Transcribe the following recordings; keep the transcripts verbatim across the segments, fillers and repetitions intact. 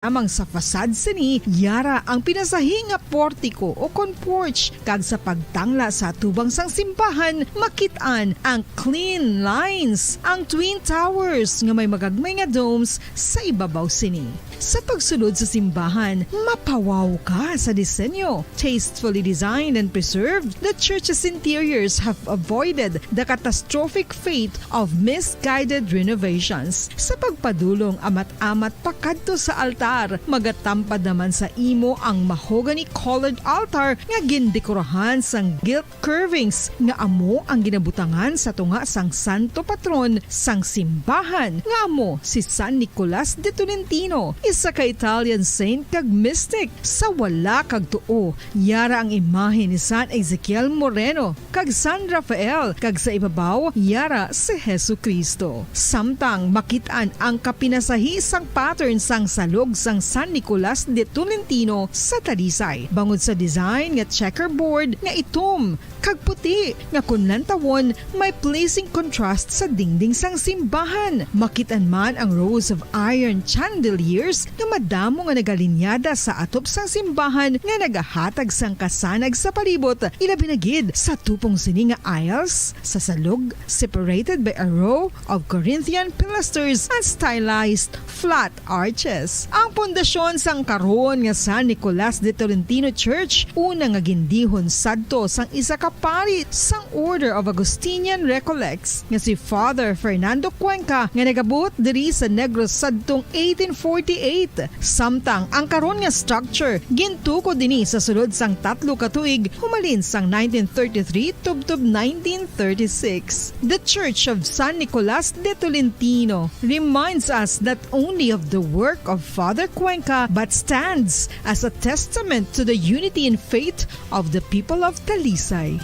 Lamang sa fasad sini, yara ang pinasahi nga portiko o kon porch, kag sa pagtangla sa atubang sang simbahan, makit-an ang clean lines, ang twin towers nga may magagmay nga domes sa ibabaw sini. Sa pagsulod sa simbahan, mapawaw ka sa disenyo. Tastefully designed and preserved, the church's interiors have avoided the catastrophic fate of misguided renovations. Sa pagpadulong amat-amat pakadto sa altar, magatampad naman sa imo ang mahogany-colored altar nga gindekorahan sang gilt curvings nga amo ang ginabutangan sa tunga sang santo patron sang simbahan, nga amo si San Nicolas de Tolentino, isa ka Italian saint kag mystic. Sa wala kag tuo, yara ang imahe ni San Ezekiel Moreno kag San Rafael, kag sa ibabaw yara si Jesu-Cristo. Samtang makit-an ang kapinasahi sang pattern sang salog sang San Nicolas de Tolentino sa Talisay, bangod sa design nga checkerboard nga itom kag puti nga kon lantawon may pleasing contrast sa dingding sang simbahan. Makit-an man ang rows of iron chandeliers nga madamo nga nagalinyada sa atop sang simbahan nga nagahatag sang kasanag sa palibot, ilabi na gid sa tupong sini nga aisles sa salog, separated by a row of Corinthian pilasters and stylized flat arches. Ang pundasyon sang karon nga San Nicolas de Tolentino Church, una nga gindihon sadto sang isa ka pari sang Order of Augustinian Recollects nga si Father Fernando Cuenca, nga nagabot diri sa Negros sadtong eighteen forty-eight. Samtang ang karon nga structure gintukod ini sa sulod sang tatlo ka tuig humalin sang nineteen thirty-three tubtob nineteen thirty-six. The Church of San Nicolas de Tolentino reminds us not only of the work of Father Cuenca but stands as a testament to the unity in faith of the people of Talisay.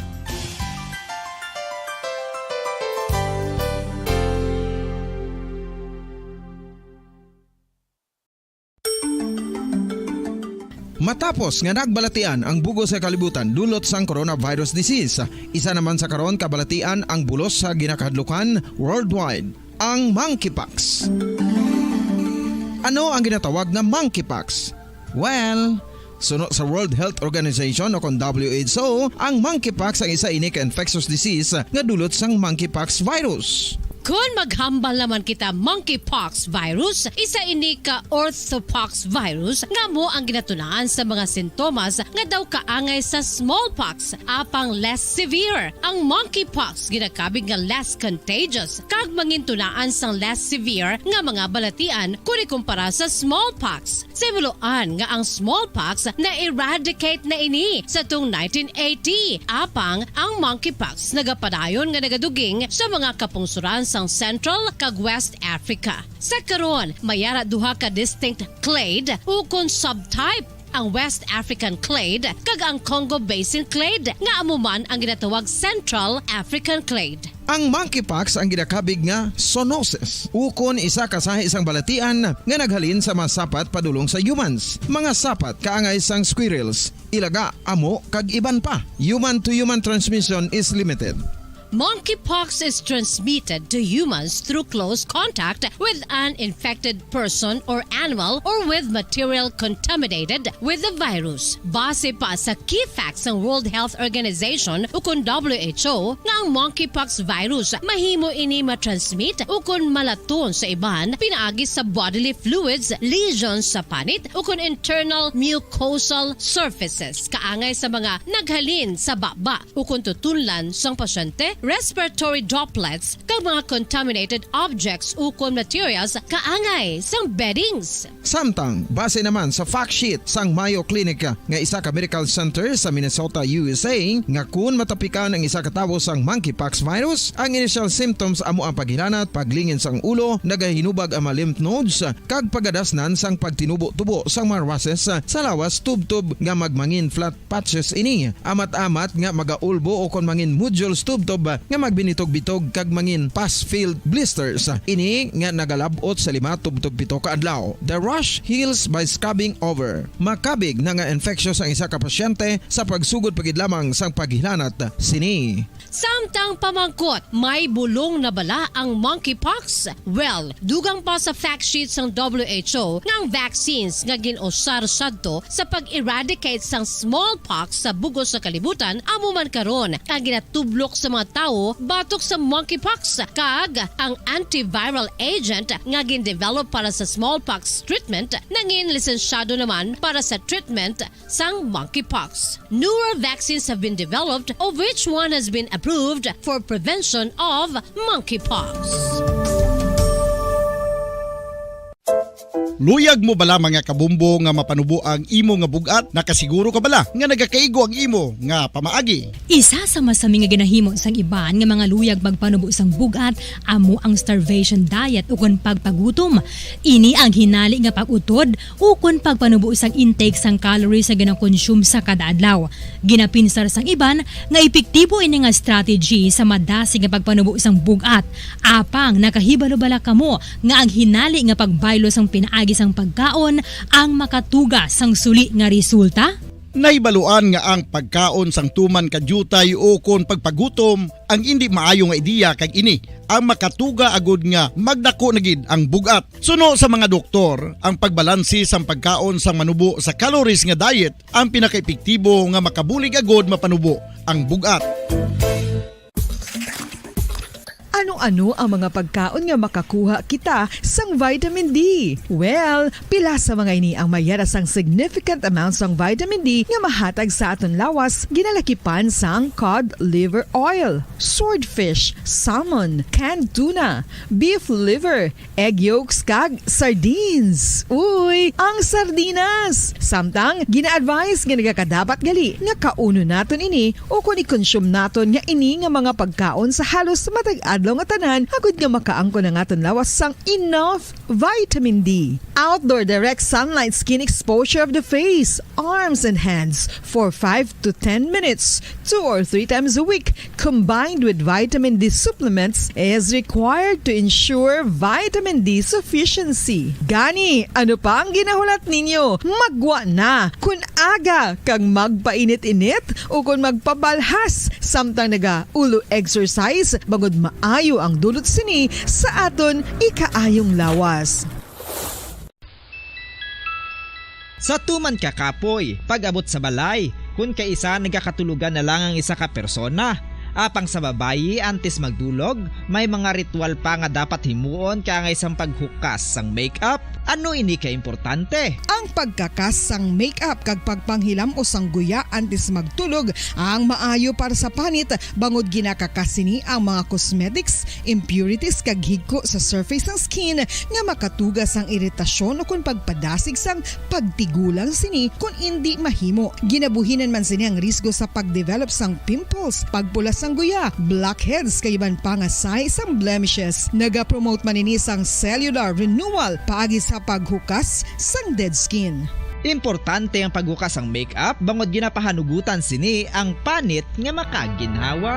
Matapos nga nagbalatian ang bug-os nga kalibutan dulot sang coronavirus disease, isa naman sa karon kabalatian ang bulos sa ginakahadlukan worldwide, ang monkeypox. Ano ang ginatawag nga monkeypox? Well, suno sa World Health Organization o kon W H O, ang monkeypox ang isa ini ka infectious disease nga dulot sang monkeypox virus. Kon maghambal naman kita, monkeypox virus, isa ini ka orthopox virus nga amo ang ginatunaan sa mga sintomas nga daw kaangay sa smallpox, apang less severe. Ang monkeypox ginakabig nga less contagious kag mangintunaan sang less severe nga mga balatian kon ikumpara sa smallpox. Sa himuloan nga ang smallpox na-eradicate na ini sa tung nineteen eighty, apang ang monkeypox nagapadayon nga nagaduging sa mga kapungsoran sang Central kag West Africa. Sa karon, may ara duha ka distinct clade ukon subtype, ang West African clade kag ang Congo Basin clade, nga amo man ang ginatawag Central African clade. Ang monkeypox ang ginakabig nga zoonosis, ukon isa ka sahi sang balatian nga naghalin sa mga sapat padulong sa humans, mga sapat kaangay sang squirrels, ilaga, amo, kag iban pa. Human-to-human transmission is limited. Monkeypox is transmitted to humans through close contact with an infected person or animal or with material contaminated with the virus. Base pa sa key facts sang World Health Organization ukon W H O, nga ang monkeypox virus mahimo ini matransmit ukon malaton sa iban pinaagi sa bodily fluids, lesions sa panit, ukon internal mucosal surfaces, kaangay sa mga naghalin sa baba ukon tutunlan sang pasyente, respiratory droplets, kag mga contaminated objects ukon materials kaangay sang beddings. Samtang, base naman sa fact sheet sang Mayo Clinic nga isa ka medical center sa Minnesota, U S A, nga kun matapikan ang isa ka tawo sang monkeypox virus, ang initial symptoms amo ang paghilanat, paglingin sang ulo, nagahinubag ang mga lymph nodes, kag pagadasnan sang pagtinubo-tubo sang mga rushes sa lawas tubtob nga magmangin flat patches ini, amat-amat nga magaulbo ukon mangin nodules tubtob nga magbinitog-bitog kag mangin pus-filled blisters. Ini nga nagalab-ot sa lima tubtob pito ka adlaw. The rash heals by scabbing over. Makabig na nga infectious ang isa ka pasyente sa pagsugod pa gid lamang sang paghilanat sini. Samtang pamangkot, may bulong na bala ang monkeypox? Well, dugang pa sa fact sheet sang W H O nga ang vaccines nga gin-usar sadto sa pag-eradicate sang smallpox sa bug-os nga kalibutan amo man karon ang ginatublok sa mga tawo batok sa monkeypox, kag ang antiviral agent nga gin-develop para sa smallpox treatment nangin lisensyado naman para sa treatment sang monkeypox. Newer vaccines have been developed, of which one has been approved for prevention of monkeypox. Luyag mo bala, mga kabombo, nga mapanubo ang imo nga bug-at? Nakasiguro ka bala nga nagakaigo ang imo nga pamaagi? Isa sa masami nga ginahimo sang iban nga mga luyag magpanubo sang bug-at amo ang starvation diet ukon pagpagutom. Ini ang hinali nga pag-utod ukon pagpanubo sang intake sang calories nga ginakonsume sa kada adlaw. Ginapinsar sang iban nga epektibo ini nga strategy sa madasig nga pagpanubo sang bug-at. Apang nakahibalo bala kamo nga ang hinali nga pagbaylo sang pinaagi sang pagkaon ang makatuga sang suli nga resulta? Nahibaluan nga ang pagkaon sang tuman ka diutay ukon pagpagutom ang indi maayo nga ideya, kag ini ang makatuga agud nga magdako na gid ang bug-at. Suno sa mga doktor, ang pagbalanse sang pagkaon sang manubo sa calories nga diet ang pinakaepektibo nga makabulig agud mapanubo ang bug-at. Ano-ano ang mga pagkaon nga makakuha kita sang vitamin D? Well, pila sa mga ini ang mayara sang significant amount sang vitamin D nga mahatag sa aton lawas, ginalakipan sang cod liver oil, swordfish, salmon, canned tuna, beef liver, egg yolks, kag sardines. Uy, ang sardinas! Samtang, gina-advise nga nagakadapat gali nga kaunon naton ini ukon i-consume naton nga ini nga mga pagkaon sa halos matag adlaw nga tanan, agud nga makaangkon ang aton lawas sang enough vitamin D. Outdoor direct sunlight skin exposure of the face, arms, and hands for five to ten minutes, two or three times a week, combined with vitamin D supplements, is required to ensure vitamin D sufficiency. Gani, ano pa ang ginahulat ninyo? Maggwa na! Kun aga kag magpainit-init ukon magpabalhas samtang naga-ulo exercise, bangod maayo ang dulot sini sa aton ikaayong lawas. Sa tuman ka kapoy, pag-abot sa balay, kun kaisa nagakatulogan na lang ang isa ka persona. Apang sa babayi, antes magdulog, may mga ritual pa nga dapat himuon kaangay sang paghukas sang makeup. Ano ini ka importante? Ang pagkakas sang makeup kag pagpanghilam-os sang guya antes magtulog ang maayo para sa panit, bangod ginakakas sini ang mga cosmetics, impurities, kag higko sa surface sang skin nga makatuga sang iritasyon ukon pagpadasig sang pagtigulang sini kon indi mahimo. Ginabuhinan man sini ang risgo sa pagdevelop sang pimples, pagpula sang guya, blackheads, kag iban pa nga sahi sang blemishes. Nagapromote man ini sang cellular renewal paagi sa paghukas sang dead skin. Importante ang paghukas sang makeup bangod ginapahanugutan sini ang panit nga makaginhawa.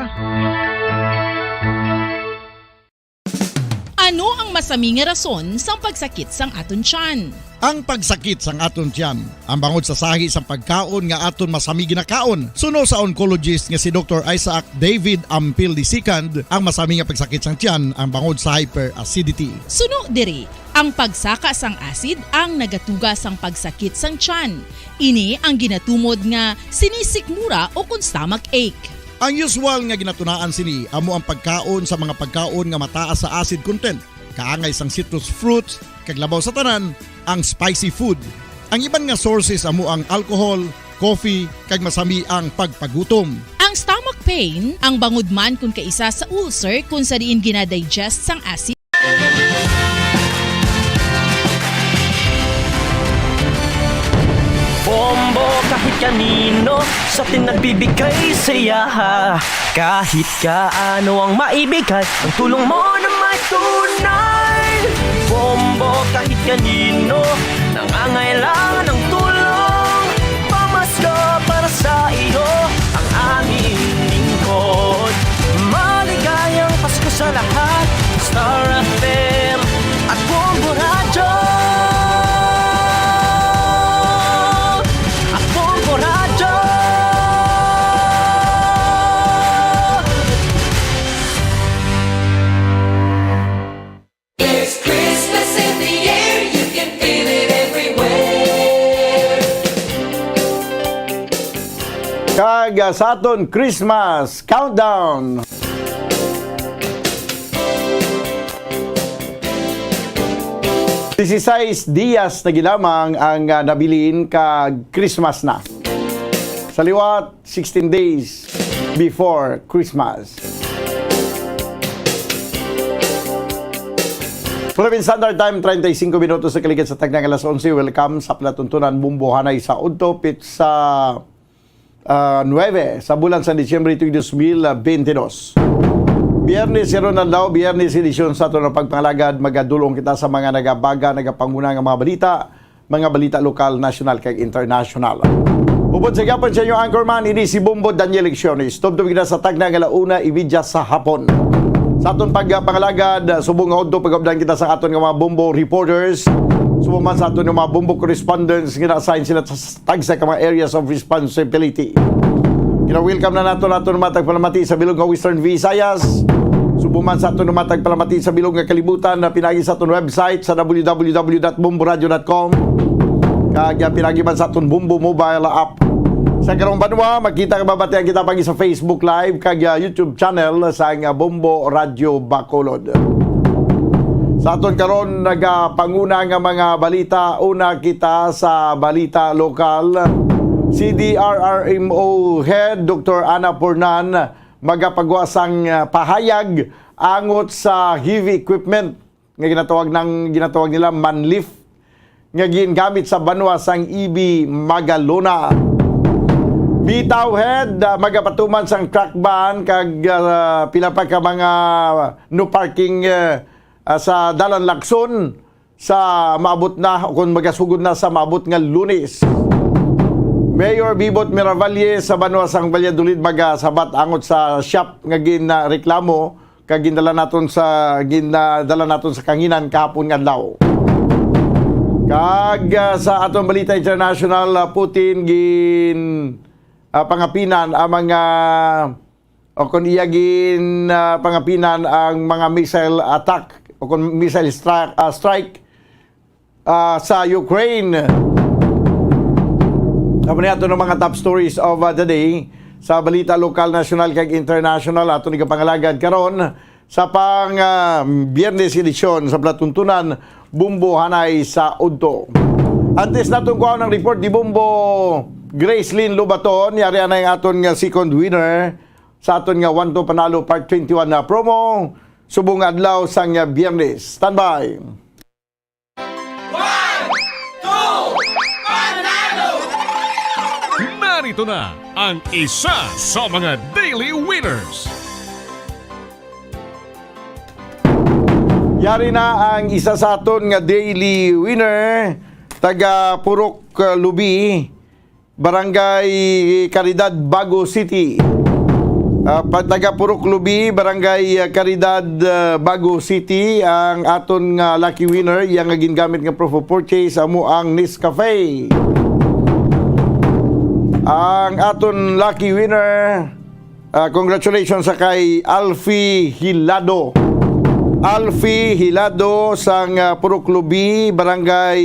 Ano ang masami nga rason sang pagsakit sang aton tiyan? Ang pagsakit sang aton tiyan, ang bangod sa sahi sang pagkaon nga aton masami ginakaon. Suno sa oncologist nga si Doktor Isaac David Ampil the second, ang masami nga pagsakit sang tiyan ang bangod sa hyperacidity. Suno diri, ang pagsaka sang acid ang nagatuga sang pagsakit sang tiyan. Ini ang ginatumod nga sinisikmura ukon stomach ache. Ang usual nga ginatunaan sini amo ang pagkaon sa mga pagkaon nga mataas sa acid content, kaangay sang citrus fruits, kag labaw sa tanan, ang spicy food. Ang iban nga sources amo ang alcohol, coffee, kag masami ang pagpagutom. Ang stomach pain, ang bangod man kun kaisa sa ulcer kun sa diin ginadigest sang acid. Bombo kahit kanino sa atin nagbibigay saya. Kahit kaano ang maibigay, ang tulong mo na may tunay. Bombo kahit kanino nangangailangan ng tulong. Pamasko para sa iyo ang aming lingkod. Mag Kag, ah, sa aton Christmas countdown. Dieciséis dias na gilamang ang, ah, nabilin kag Christmas na. Sa liwat, sixteen days before Christmas. Philippine Standard Time, treinta y cinco minutos sa kaligid sa tagna nga alas onse. Welcome sa palatuntunan, Bumbo Hanay sa Udto, pit sa ah, nuebe sa bulan sa Disyembre tuig dos mil bentidós. Biyernes karon adlaw, Biyernes edisyon sa aton nga pagpangalagad, magadulong kita sa mga nagabaga, nagapanguna nga mga balita, mga balita lokal, nasyonal, kag internasyonal. Upod sa gihapon sa inyo anchorman, ini si Bombo Daniel Lecciones. Tubtob kita sa tagna nga ala una imedya sa hapon. Sa aton pagpangalagad, subong nga udto, pag-updan kita sa aton nga mga Bombo reporters, subong man sa aton nga mga Bombo correspondents nga na-assign sila sa tagsa ka mga areas of responsibility. Gina-welcome na nato naton mga tagpalamati sa bilog nga Western Visayas. Subong man sa aton mga tagpalamati sa bilog nga kalibutan na pinaagi sa aton website sa w w w dot bombo radio dot com. Kag, ah, pinaagi man sa aton Bombo mobile app. Sa karong banwa, makita ka, mabatian kita pagi sa Facebook Live kag, ah, YouTube channel sa nga Bombo Radio Bacolod. Sa aton karon nagapanguna nga mga balita, una kita sa balita lokal. C D R R M O Head Doctor Ana Pornan magapagwa sang, ah, pahayag angot sa heavy equipment nga ginatawag ng, ginatawag nila manlift nga gingamit sa banwa sang E B Magalona. Bitaw Head, ah, magapatuman sang truck ban kag, ah, pila pa ka mga no parking, ah, ah, sa Dalan Lacson sa maabot na o kung magasugod na sa maabot nga Lunes. Mayor Bibot Miravalle sa banwa sang Valladolid magasabat angot sa shop nga ginreklamo kag gindala naton sa, gindala naton sa kanginan kahapon nga adlaw. Kag, ah, sa aton balita international, ah, Putin gin, ah, pangapinan ang mga, o kon iya gin, ah, pangapinan ang mga missile attack o kon missile stra-, ah, strike, ah, sa Ukraine. Amo ni ato ng mga top stories of, ah, the day. Sa balita lokal, nasyonal, kag international, ato ni kapangalagad karon sa pang, ah, Biyernes edisyon sa palatuntunan, Bumbo Hanay sa Udto. Antes naton kuhaon ang report ni Bumbo Gracelyn Lobaton, yari anay ang aton nga second winner sa aton nga One to Panalo Part twenty-one na promo, subong nga adlaw sang Biyernes. Standby! One, two, panalo! Narito na ang isa sa mga daily winners. Yari na ang isa sa aton nga daily winner, taga Purok, uh, Lubi, Barangay Caridad, Bago City. Ah, pa-, taga Purok Lubi, Barangay, ah, Caridad, ah, Bago City, ang aton nga lucky winner, iya nga gingamit nga proof of purchase, amo ang Nescafe. Ang aton lucky winner, ah, congratulations sa kay Alfie Hilado. Alfie Hilado sang, ah, Purok Lubi, Barangay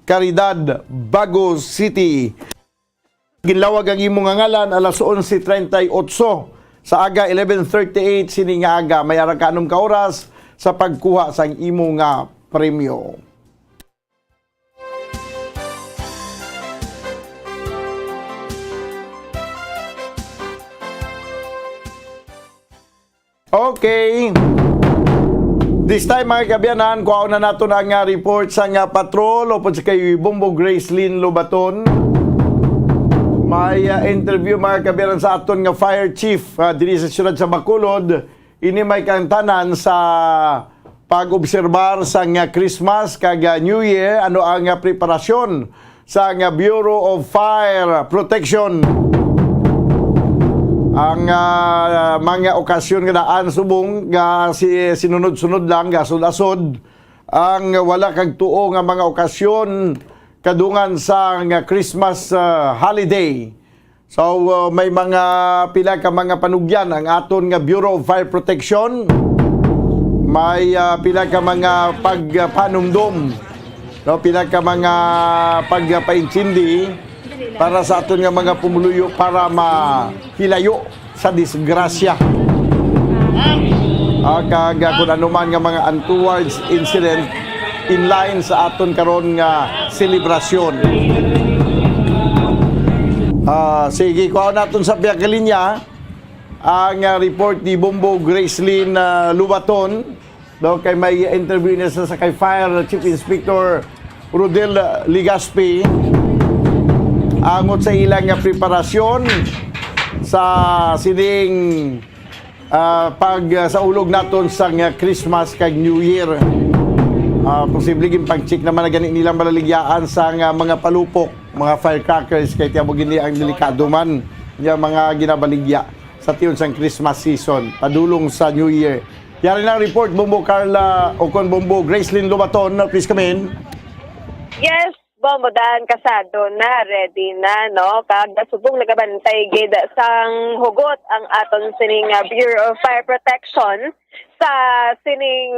Caridad, Bago City. Ginlawag ang imo nga ngalan alas onse treinta y ocho sa aga, eleven thirty-eight sini nga aga. May ara ka anom ka oras sa pagkuha sang imo nga premyo. Okay. This time, mga kaabyanan, kuhaon na naton ang, ah, report sa nga patrol upod sa kay Bombo Gracelyn Lobaton. May, ah, interview, mga kaabyanan, sa aton nga fire chief, ah, diri sa siyudad sa Bacolod. Ini may kaangtanan sa pag-obserbar sa nga Christmas kag, ah, New Year. Ano ang, ah, preparasyon sa nga Bureau of Fire Protection. Ang, ah, mga okasyon nga daan subong nga si-, sinunod-sunod lang, gasod-asod, ang wala kag tuo nga mga okasyon kadungan sa nga Christmas, ah, holiday. So, uh, may mga pila ka mga panugyan ang aton nga Bureau of Fire Protection. May, uh, pila ka mga pagpanumdom, no, pila ka mga pagpaintindi para sa aton nga mga pumuluyo para mahilayo sa disgrasya. Ah, kag, ah, kung ano man nga mga untowards incident in line sa aton karon nga selebrasyon. Ah, sige, kuha naton sa pihak nga linya ang, ah, report ni Bombo Gracelyn, ah, Lubaton. No, kay may interview na sa, sa kay Fire Chief Inspector Rodel Legaspi angot sa ilang nga preparasyon sa sining, ah, pag, ah, sa ulog naton sa nga Christmas kag New Year. Ah, posible ginpang-check naman na gani nilang malaligyaan sa nga mga palupok, mga firecrackers, kay tiyan mo gini ang delikado man nga mga ginabaligya sa tion sang Christmas season, padulong sa New Year. Yari na ang report, Bombo Carla, o kon Bombo Gracelyn Lobaton, please come in. Yes, Bombo Dan, kasado na, ready na, no? Kag subong nagabantay gid sang hugot ang aton sining, ah, Bureau of Fire Protection sa sining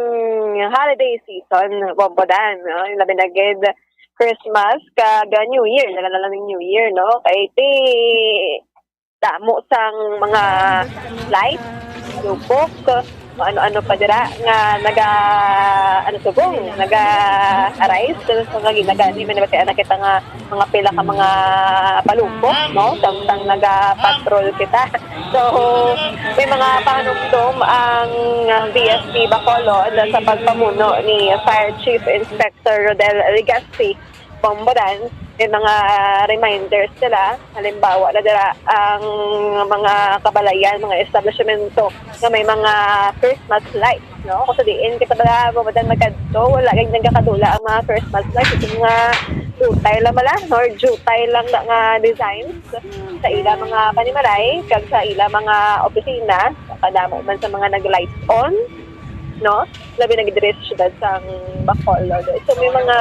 holiday season, Bombo Dan, no? Labi na gid Christmas kag New Year, dala na lang ning New Year, no? Kay ti damo sang mga lights, lupok, kung ano-ano pa dira nga naga, ano, subong, naga-arise. So, nga ginagani, may nabatian na kita nga mga pila ka mga palupok, no? Samtang naga-patrol kita. So, may mga pahanumdom ang V F P Bacolod sa pagpamuno ni Fire Chief Inspector Rodel Legaspi. Bombo Dan, may mga reminders sila. Halimbawa na dira ang mga kabalayan, mga establishmento nga may mga Christmas lights, no? Kung sa diin kita bala, Bombo Dan, magkadto, wala gid nagakadula ang mga Christmas lights. Ito nga dutay lang bala, or jutay lang na nga designs sa ila mga panimalay, kag sa ila mga opisina, kadamo man sa mga nag-lights on, no? Labi na gid diri sa siyudad sang Bacolod. So, may mga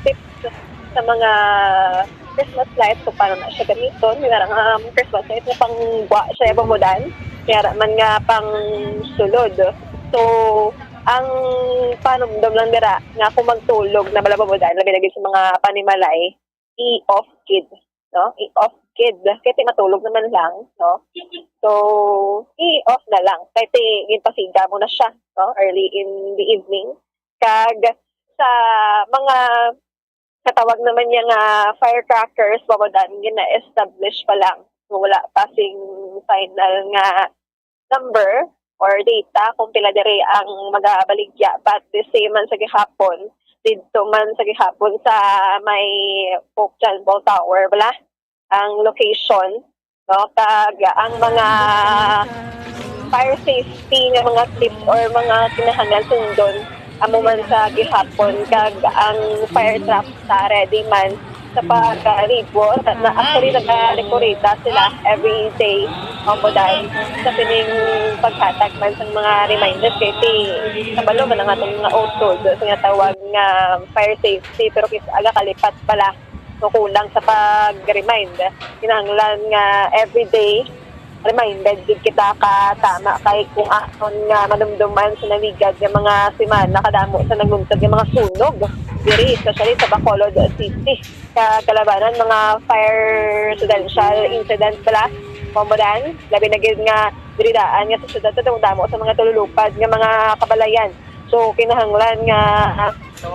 tips sa mga Christmas lights kung paano na siya gamiton. May nga, um, Christmas lights nga pangwa siya, Bombo Dan. May ara man nga pang sulod. So, ang panumdom lang dira nga kung magtulog na bala, Bombo Dan, labi na gid sa mga panimalay, i-off gid, no? I-off gid. Kay ti matulog naman lang, no? So, i-off na lang. Kay ti ginpasiga mo na siya, no? Early in the evening. Kag sa mga katawag naman niya nga firecrackers, Bombo Dan, gina-establish pa lang. Wala pa sing final nga number or data kung pila diri ang magabaligya, but the same man sa gihapon, didto man sa gihapon sa may Pope John Paul Tower, bala, ang location, no? Kag ang mga fire safety nga mga tips or mga kinahanglan sundon, amo man sa gihapon, kag ang fire truck sa ready man sa paglibot. Na, actually, nagadekorita sila every day, Bombo Dan, sa sining paghatag man sang mga reminders. Kay ti kabalo man ang atong mga utod sa nga tawag nga fire safety, pero kis aga kalipat pala, no, kulang sa pag-remind. Kinahanglan nga everyday reminded gid kita ka tama, kay kung aton nga manumduman sa naligad nga mga semana, kadamo sa nagbuntag nga mga sunog diri, especially sa Bacolod City. Ka kalabanan, mga fire residential incident bala, Bombo Dan, labi na gid nga diri daan nga sa syudad, kadamo sa mga tululupad nga mga kabalayan. So, kinahanglan nga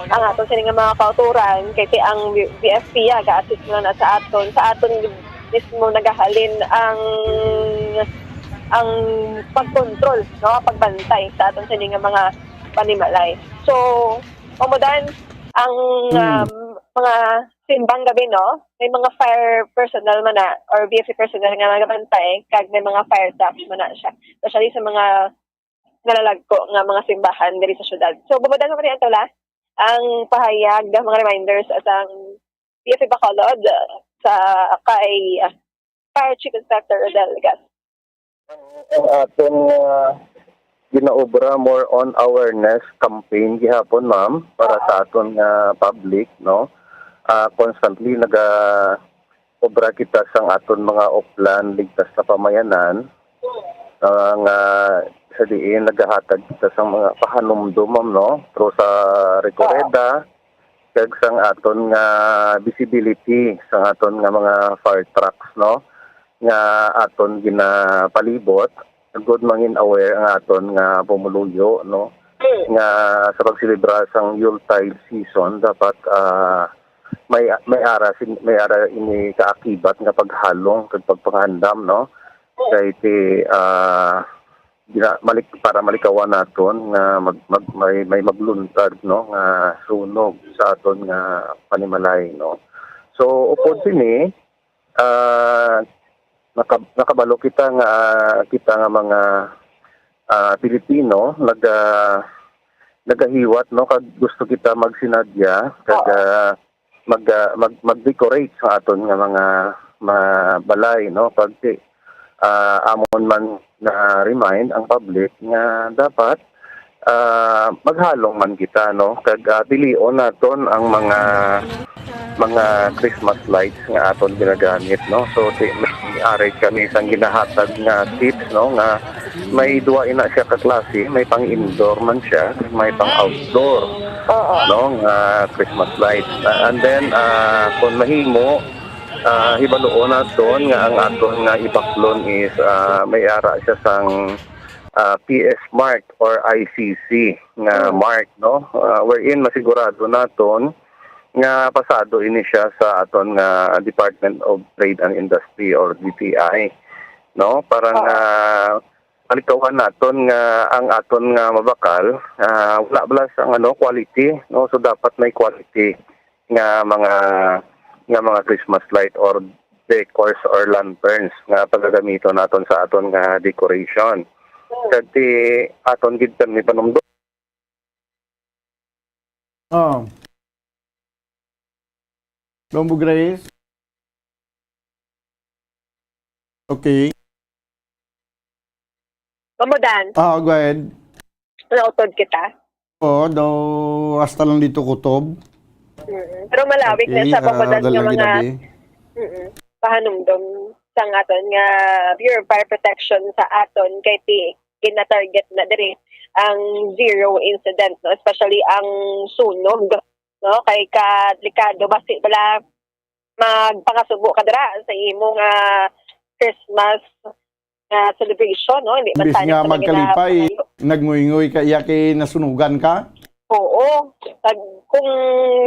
ang aton sini nga mga kauturan, kay ti ang V F P, ah, ga-assist na na sa aton, sa aton mismo nagahalin ang, ang pagkontrol, no, pagbantay sa aton sini nga mga panimalay. So, Bombo Dan, ang, Mm. um, mga simbang gabi, no, may mga fire personnel man na or V F P personnel nga nagabantay, kag may mga fire trucks man na siya, especially sa mga nalalagko nga mga simbahan diri sa syudad. So, Bombo Dan, mo ni Antola, ang pahayag, mga reminders sang V F P Bacolod, sa kay, ah, Fire Chief Inspector Rodel Legaspi. Ang aton nga ginaobra, more on awareness campaign gihapon, ma'am, para sa aton nga public, no? Ah, constantly naga obra kita sang aton mga Oplan Ligtas na Pamayanan, ah, nga sa diin nagahatag kita sang mga pahanumdom, ma'am, no? Through sa Recoreda, kag sang aton nga visibility sang aton nga mga fire trucks, no, nga aton ginapalibot, agud mangin aware ang aton nga pumuluyo, no, nga sa pagselebra sang Yuletide season dapat, ah, may may ara sin-, may ara ini kaakibat nga paghalong kag pagpangandam, no, kay ti, ah, gina-, malik-, para malikawan naton nga mag-, mag-, may, may magluntad, no, nga sunog sa aton nga panimalay, no. So, upod sini, ah, naka-, nakabalo kita nga, ah, kita nga mga, ah, Pilipino naga-, nagahiwat, no, kag gusto kita magsinadya kag, ah, mag, ah, mag, mag-decorate sa aton nga mga, mga balay, no? Pag ti-, ah, amon man na-remind ang public nga dapat, ah, maghalong man kita, no? Kag, ah, pilion naton ang mga, mga Christmas lights nga aton ginagamit, no? So, ti-, may aray kami isang ginahatag nga tips, no, nga may duwa ina siya ka klase, may pang indoor man siya, may pang outdoor, Oo. no, nga Christmas lights. Ah, and then, ah, kung mahimo, ah, hibaluon naton nga ang aton nga ibaklon is, ah, may ara siya sang, ah, P S mark or I C C nga Mm. mark, no? Ah, wherein masigurado naton nga pasado ini siya sa aton nga Department of Trade and Industry or D T I, no? Para Oo. nga malikawan naton nga ang aton nga mabakal, ah, wala bala sang, ano, quality, no? So, dapat may quality nga mga, nga mga Christmas light or decors or lanterns nga pagagamiton naton sa aton nga decoration. Kag ti aton gid kami panumdom. Oh. Lumbo Grace? Okay. Mamudan. Ah, go ahead. Nautod kita. Oo, daw hasta lang dito kutob. Mm. Pero malawig na Okay, sa ah, mamudan nga dalang mga ginabi. Mm-mm. Pahanumdom sa aton nga Bureau of Fire Protection sa aton kay ti gina-target na diri ang zero incident, no? Especially ang sunog, no? Kay ka delikado basi bala magpangasubo ka dira sa imo nga Christmas nga celebration, no? Hindi man Imbis sana nga sa mga magkalipay, ginapangayo. Nagnguyngoy ka, iya kay nasunugan ka? Oo. Kag kung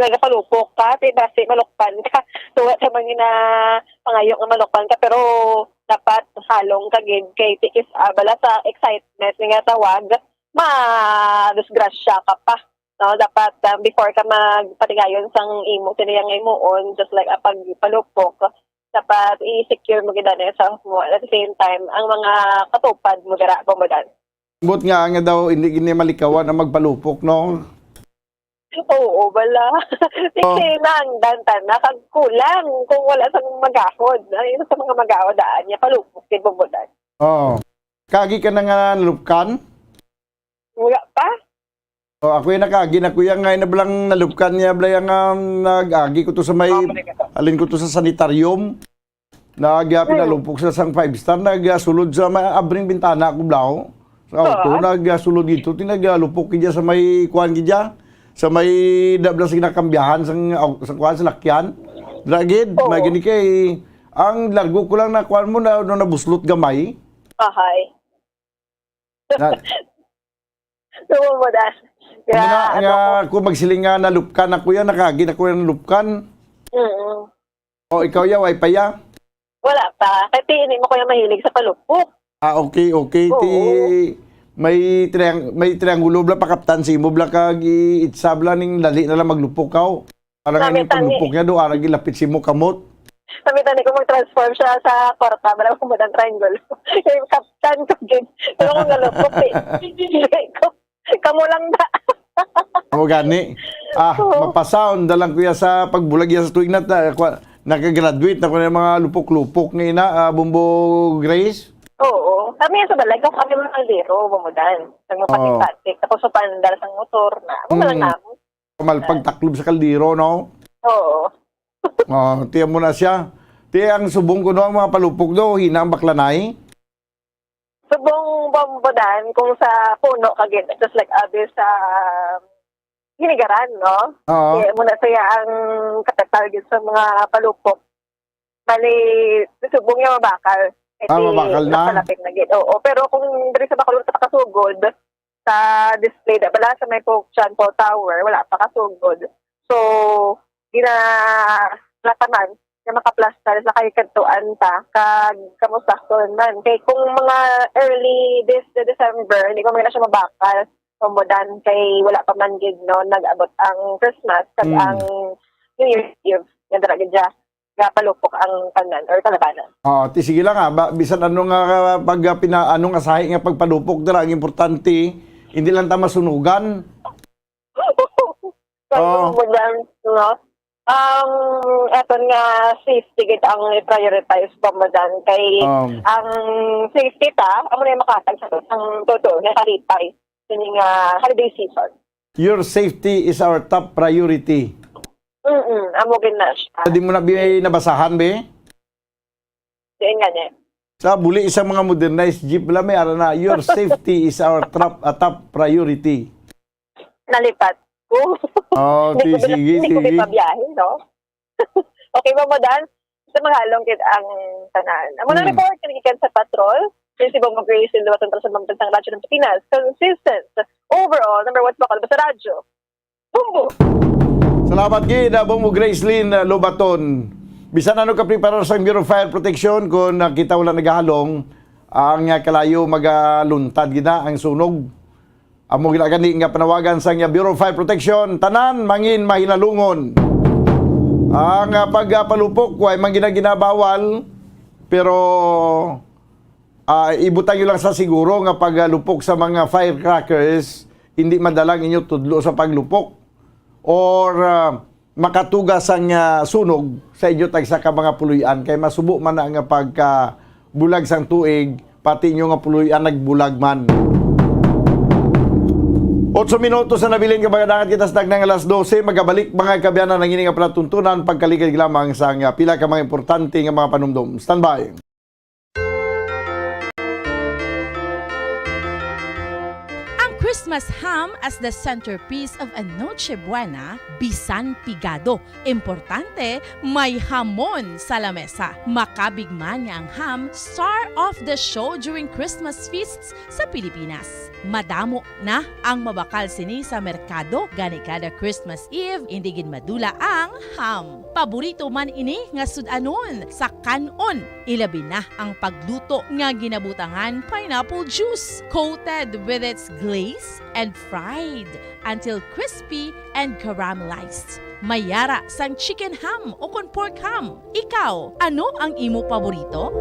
nagapalupok ka, ti basi malukpan ka. So, wala sa mga ginapangayo nga malukpan ka, pero dapat halong ka gid kay tikis, ah, bala sa excitement nga tawag, madisgrasya ka pa. No, dapat, ah, before ka magpatigayon sang imo sini nga imuon, just like ang pagpalupok, dapat i-secure mo gid ani sa mo. At the same time, ang mga katupad mo dira, Bombodan. Ambot nga, nga daw, hindi gini malikawan ang magpalupok, no? Oo, wala. Oh. Kasi nangdan ta na, kag kulang kung wala sa magahod. Ay, sa mga magahod, daan niya, palupok, kay Bombodan. Oo. Kagi ka na nga nalupkan? Wala pa. Oh, ako yung nakagi na kuya nga, ina blang nalupkan niya, bla, yang, um, nag-agi ko to sa may, Oh, my God. Alin ko to sa sanitarium. Nag, ah, Hmm. pinalupok sa sang five star, nag, ah, sulod sa may abring bintana ko, bla, oh. Sa auto, Oo. nag, ah, sulod dito, ti nag, ah, lupok kidya sa may kuan kidya, sa may dabla sa ginakambiyahan sang, au-, sa kuan, sa lakyan. Dra gid, Oo. may gani kay, ang largo ko lang na kuan mo na, na nabuslot gamay. Ahay. Na, Tuo mo, Dan. Amo na, Kaya, nga, ano ko, kung magsiling nga nalupkan ako yan, nakagi na ko yung nalupkan. Mm. O, ikaw ya, way pa ya? Wala pa. Kaya ti, hindi mo kaya mahilig sa palupok. Ah, okay, okay. Ti, Oo. may triang-, may triangulo bla pakaptan si imo bla kag i-, itsa bla ning dali na lang maglupok ka, oh. Parang Kami ini tani. paglupok niya do, arang gilapit si mo kamot. Kami tani kung mag-transform siya sa kwarta, wala mo ng triangle. Kaya kaptan ko gid. Pero kung nalupok, eh. Hindi ko. Kamo lang da. O gani. Ah, Oo. Mapasound na lang kuya sa pagbulag ya sa tuig na ta-, kwa-, nakagraduate na ko na yung mga lupok-lupok nga ina, ah, Bumbo Grace. Oo. Kami sa balay ko, kami mga kaldero, bumudan. Nagmapatik-patik. Oo. Tapos sa pandal sa motor na. Ako na lang Mm. namo. Malpag taklob sa kaldero, no? Oo. Ah, tiyan mo na siya. Ti ang subong ko, no, ang mga palupok do, hina ang baklanay. Subong bombodan kung sa puno ka gid, just like abi sa Hinigaran, no? Oo. Kaya muna siya ang kapital gid sa mga palupok. Bali, subong niya mabakal. Eh, Ah, di, mabakal na? Nakalapit na gid. Oo, pero kung diri sa Bacolod sa pakasugod, sa display na bala sa may Pope John Paul Tower, wala pa kasugod. So, di na, wala pa man nga makaplastar sa kay kadtuan pa, kag kamusta ko man. Kay kung mga early this December, hindi ko man na siya mabakal. Kumudan kay wala pa man gid, no, nag-abot ang Christmas kag Mm. ang New Year's Eve nga dira gid siya nga palupok ang tanan or kalabanan. Oh, ti sige lang, ah. Ba, bisan ano nga pag, ah, pina-, ano nga sahi nga pagpalupok dira, ang importante hindi lang ta masunugan. Kung Oh. Kumudan, no? Ang eto nga safety gid ang i-prioritize, kumudan kay Um. ang safety ta amo na yung makatag sa ang totoo nga kalipay sini nga holiday season. Your safety is our top priority. Mm-mm, amo gid na siya. Di mo na bi-, nabasahan, be? Diin nga ni? Sa buli sa mga modernized jeep lang, may ara na, "Your safety is our trap-, a top priority." Nalipat ko. Oh, Hindi ko sige, bina-, hindi ko sige. Bipabiyahe, no? Okay, Mama Dan, sa mga halong kit ang tanan. Amo na Hmm. report, kinikikan sa Patrol, si Bongo Grace, Luwatan, sa mga bansang radyo ng Pilipinas. Consistent, overall, number one sa Bacolod sa radyo. Bumbo! Salamat gid, ah, Bumbo Gracelyn, ah, Lobaton. Bisan ano ka preparar sa Bureau of Fire Protection, kung nakita wala nagahalong, ang, ah, kalayo magaluntad gid na ang sunog. Amo gid na gani nga panawagan sa, ah, Bureau of Fire Protection, tanan mangin mahinalungon. Ang, ah, pagpalupok, wa man gid na ginabawal, pero, ah, ibutang nyo lang sa siguro nga paglupok sa mga firecrackers, hindi madala ang inyo tudlo sa paglupok or, ah, makatuga sang, ah, sunog sa inyo tagsa ka mga puloy-an, kay masubo man na nga pagka bulag sang tuig, pati inyo nga puloy-an nagbulag man. Otso minutos na nabilin, kabagadangan, kita sa tagnang alas dose. Magabalik, mga kaabyanan, ang ini nga palatuntunan, pagkaligad lamang sang, ah, pila ka mga importante nga mga panumdom. Standby. Ang Christmas ham as the centerpiece of a Noche Buena, bisan pigado. Importante, may hamon sa lamesa. Makabig man nga ang ham, star of the show during Christmas feasts sa Pilipinas. Madamo na ang mabakal sini sa merkado, gani kada Christmas Eve, indi gid madula ang ham. Paborito man ini nga sud-anon sa kan-on, ilabi na ang pagluto nga ginabutangan pineapple juice, coated with its glaze and fried until crispy and caramelized. May ara sang chicken ham ukon pork ham. Ikaw, ano ang imo paborito?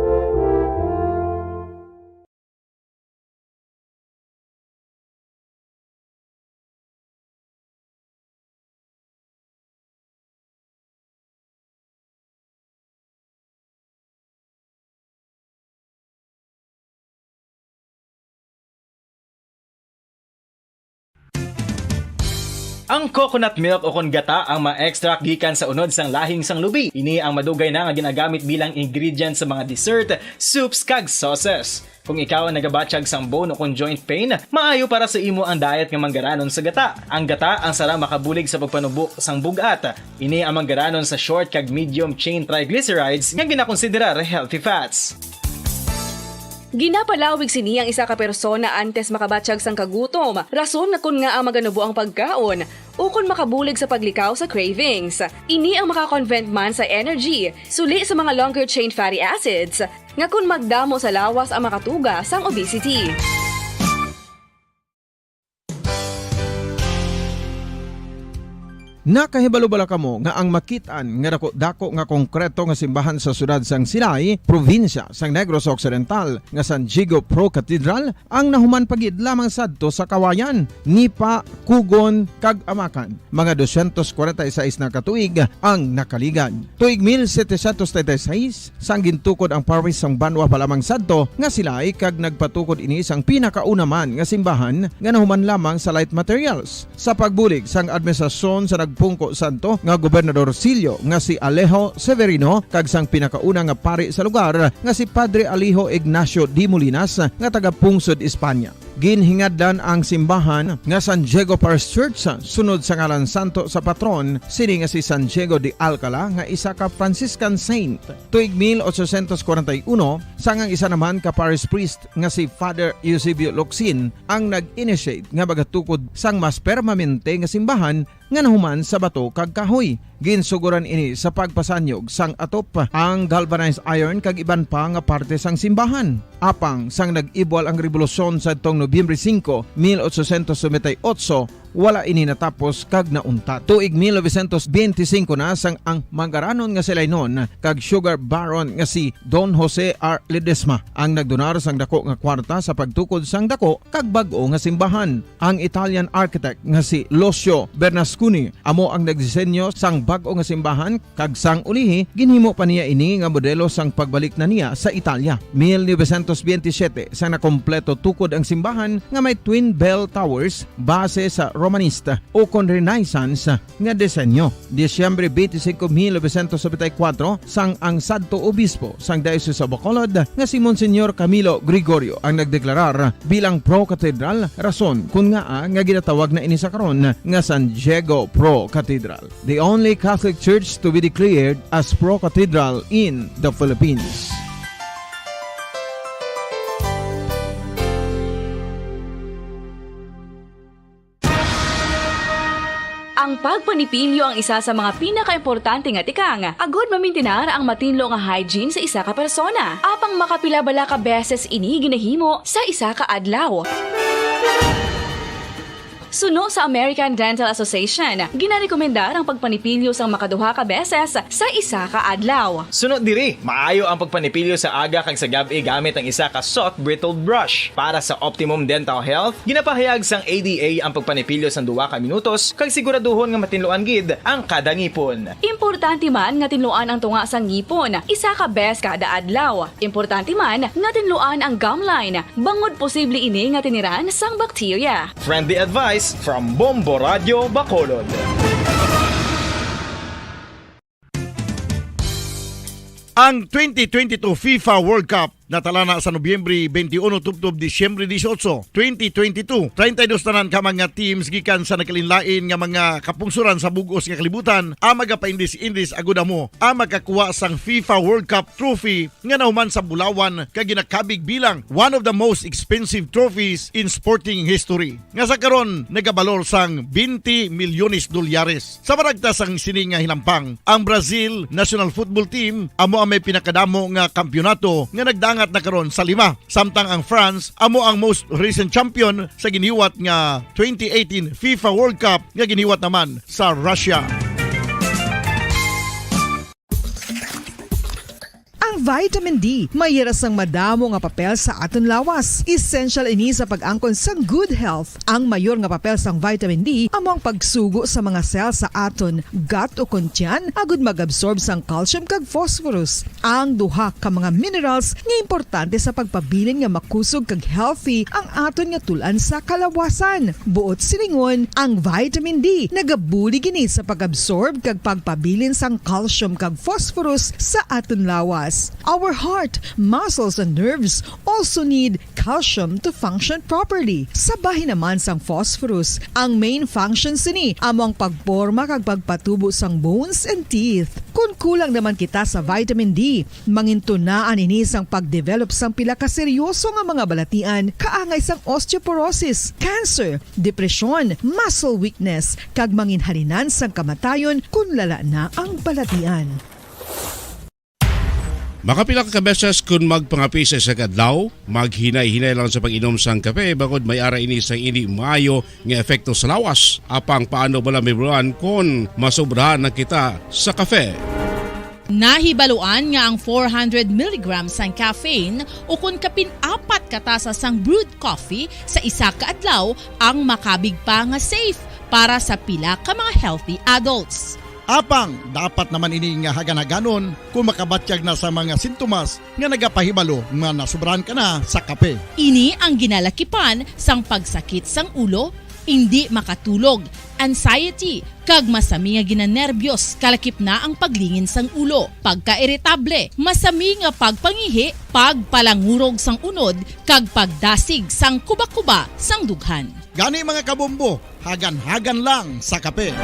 Ang coconut milk ukon gata ang ma-extract gikan sa unod sang lahing sang lubi. Ini ang madugay na nga ginagamit bilang ingredient sa mga dessert, soups, kag sauces. Kung ikaw ang nagabatyag sang bone ukon joint pain, maayo para sa imo ang diet nga manggaranon sa gata. Ang gata ang sarang makabulig sa pagpanubo sang bug-at. Ini ang manggaranon sa short kag medium chain triglycerides nga ginakonsiderar healthy fats. Ginapalawig sini ang isa ka persona antes makabatyag sang kagutom, rason nga kon ngaa maganubo ang pagkaon, ukon makabulig sa paglikaw sa cravings. Ini ang maka-convert man sa energy, suli sa mga longer chain fatty acids, nga kon magdamo sa lawas ang makatuga sang obesity. Nakahibalo bala kamo nga ang makit-an nga dako-dako nga konkreto nga simbahan sa siyudad sang Silay, probinsya sang Negros Occidental, nga San Diego Pro Cathedral, ang nahuman pa gid lamang sadto sa Kawayan, Nipa, Cogon, kag Amacan? Mga dosyentos kwarenta y seis na ka tuig ang nakaligad. Tuig mil setecientos treinta y seis, sang gintukod ang parish sang banwa pa lamang sadto nga Silay, kag nagpatukod ini sang pinakauna man nga simbahan nga nahuman lamang sa light materials. Sa pagbulig sang administrasyon sa nagpungko sadto nga Gobernador Silio nga si Alejo Severino kag sang pinakauna nga pari sa lugar nga si Padre Alejo Ignacio de Molinas nga taga Pungsod, Espanya. Ginhingadlan ang simbahan nga San Diego Parish Church sunod sa ngalan santo sa patron sini nga si San Diego de Alcala, nga isa ka Franciscan saint. Tuig mil ochocientos kwarenta y uno, sang ang isa naman ka parish priest nga si Father Eusebio Locsin ang nag-initiate nga magatukod sang mas permanente nga simbahan nga nahuman sa bato kag kahoy. Ginsugoran ini sa pagpasanyog sang atop, ang galvanized iron kag iban pa nga parte sang simbahan. Apang sang nag-ibwal ang rebolusyon sadtong Nobyembre singko, mil ochocientos noventa y ocho, wala ini natapos kag nauntat. Tuig mil novecientos benti singko na sang ang manggaranon nga si Lainon kag sugar baron nga si Don Jose R. Ledesma ang nagdonar sang dako nga kwarta sa pagtukod sang dako kag bag-o nga simbahan. Ang Italian architect nga si Lucio Bernasconi amo ang nagdisenyo sang bag-o nga simbahan, kag sang ulihi ginhimo pa niya ini nga modelo sang pagbalik na niya sa Italia. Mil novecientos benti siyete, sang nakompleto tukod ang simbahan nga may twin bell towers base sa Romanista ukon Renaissance nga disenyo. Disyembre twenty-five, mil novecientos noventa y cuatro, sang ang sadto obispo sang Diocese of Bacolod nga si Monsignor Camilo Gregorio ang nagdeklarar bilang pro-cathedral, rason kun ngaa nga ginatawag na ini sa karon nga San Diego Pro Cathedral, the only Catholic church to be declared as pro-cathedral in the Philippines. Ang pagpanipilyo ang isa sa mga pinakaimportante nga tikang agod mamintinar ang matinlo nga hygiene sa isa ka persona. Apang makapila bala ka beses ini ginahimo sa isa ka adlaw? Suno sa American Dental Association, ginarekomendar ang pagpanipilyo sang makaduha ka beses sa isa ka adlaw. Suno diri, maayo ang pagpanipilyo sa aga kag sa gab-i gamit ang isa ka soft bristled brush. Para sa optimum dental health, ginapahayag sang A D A ang pagpanipilyo sang duha ka minutos kag siguraduhon nga matinluan gid ang kada ngipon. Importante man nga tinluan ang tunga sang ngipon isa ka beses kada adlaw. Importante man nga tinluan ang gum line, bangod posible ini nga tiniran sang bakterya. Friendly advice from Bombo Radio Bacolod. Ang twenty twenty-two FIFA World Cup natalana sa Nobyembre twenty-one tubtob Disyembre dieciocho, twenty twenty-two. Treinta y dos tanan ka mga teams gikan sa nagkalainlain nga mga kapungsoran sa bug-os nga kalibutan ang magapaindis-indis agud amo ang makakuha sang FIFA World Cup trophy nga nahuman sa bulawan kag ginakabig bilang one of the most expensive trophies in sporting history, nga sa karon nagabalor sang twenty milyones dolyares. Sa maragta sang sini nga hinampang, ang Brazil national football team amo ang may pinakadamo nga kampiyonato nga nagdangat na karon sa lima, samtang ang France amo ang most recent champion sa giniwat nga twenty eighteen FIFA World Cup nga giniwat naman sa Russia. Ang vitamin D may hira sang madamo nga papel sa aton lawas. Essential ini sa pag-angkon sang good health. Ang mayor nga papel sang vitamin D amo ang pagsugo sa mga cell sa aton gut o kon tiyan agud mag-absorb sang calcium kag phosphorus, ang duha ka mga minerals nga importante sa pagpabilin nga makusog kag healthy ang aton nga tul-an sa kalawasan. Buot silingon, ang vitamin D nagabulig ini sa pag-absorb kag pagpabilin sang calcium kag phosphorus sa aton lawas. Our heart, muscles, and nerves also need calcium to function properly. Sa bahin naman sang phosphorus, ang main function sini amo ang pagporma kag pagpatubo sang bones and teeth. Kon kulang naman kita sa vitamin D, mangintunaan ini sang pag-develop sang pila ka seryoso nga mga balatian, kaangay sang osteoporosis, cancer, depresyon, muscle weakness, kag manginhalinan sang kamatayon kon lala na ang balatian. Makapila ka beses kon magpangape sa isa ka adlaw, maghinay-hinay lang sa pag-inom sang kape, bangod may ara ini sang indi maayo nga epekto sa lawas. Apang paano bala mahibaluan kon masobrahan na kita sa kape? Nahibaluan nga ang four hundred milligrams sang caffeine, ukon kapin apat ka tasa sang brewed coffee sa isa ka adlaw, ang makabig pa nga safe para sa pila ka mga healthy adults. Apang dapat naman ini nga hagan-haganon kon makabatyag na sa mga sintomas nga nagapahibalo nga nasobrahan ka na sa kape. Ini ang ginalakipan sang pagsakit sang ulo, Indi makatulog, anxiety, kag masami nga ginanerbyos, kalakip na ang paglingin sang ulo, pagkairitable, masami nga pagpangihi, pagpalangurog sang unod, kag pagdasig sang kuba-kuba sang dughan. Gani, mga kabombo, hagan-hagan lang sa kape.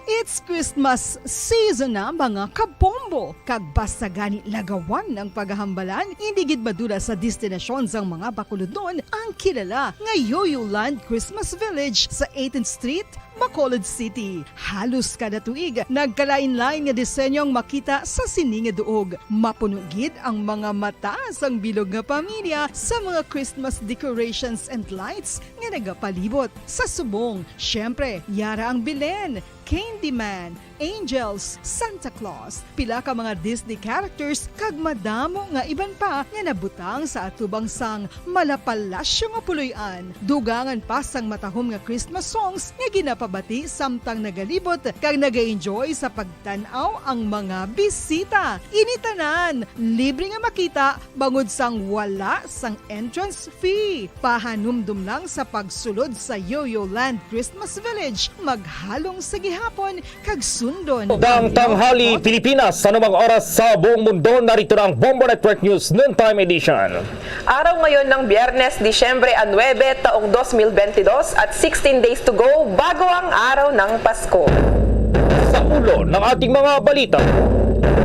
It's Christmas season na, mga kabombo, kag basta gani lagawan ang paghambalan, indi gid madula sa destinasyon sang mga bakulodnon ang kilala nga Yoyo Land Christmas Village sa eighteenth Street, Bacolod City. Halos kada tuig, nagkalain-lain nga disenyo ang makita sa sini nga duog. Mapuno gid ang mga mata sang bilog nga pamilya sa mga Christmas decorations and lights nga nagapalibot. Sa subong, siyempre, yara ang Belen, Candyman, Angels, Santa Claus, pila ka mga Disney characters, kag madamo nga iban pa nga nabutang sa atubang sang malapalasyo nga puloy-an. Dugangan pa sang matahom nga Christmas songs nga ginapabati samtang nagalibot kag nag-enjoy sa pagtan-aw ang mga bisita. Ini tanan libre nga makita bangod sang wala sang entrance fee. Pahanumdom lang sa pagsulod sa Yoyo Land Christmas Village. Maghalong sa gihapon kag sundon Magandang ang tanghali, Pilipinas. Sa anumang oras sa buong mundo, narito na ang Bombo Network News Noontime Edition. Araw ngayon ng Biyernes, Disyembre a nuebe, taong dos mil bentidós, at sixteen days to go bago ang araw ng Pasko. Sa ulo ng ating mga balita,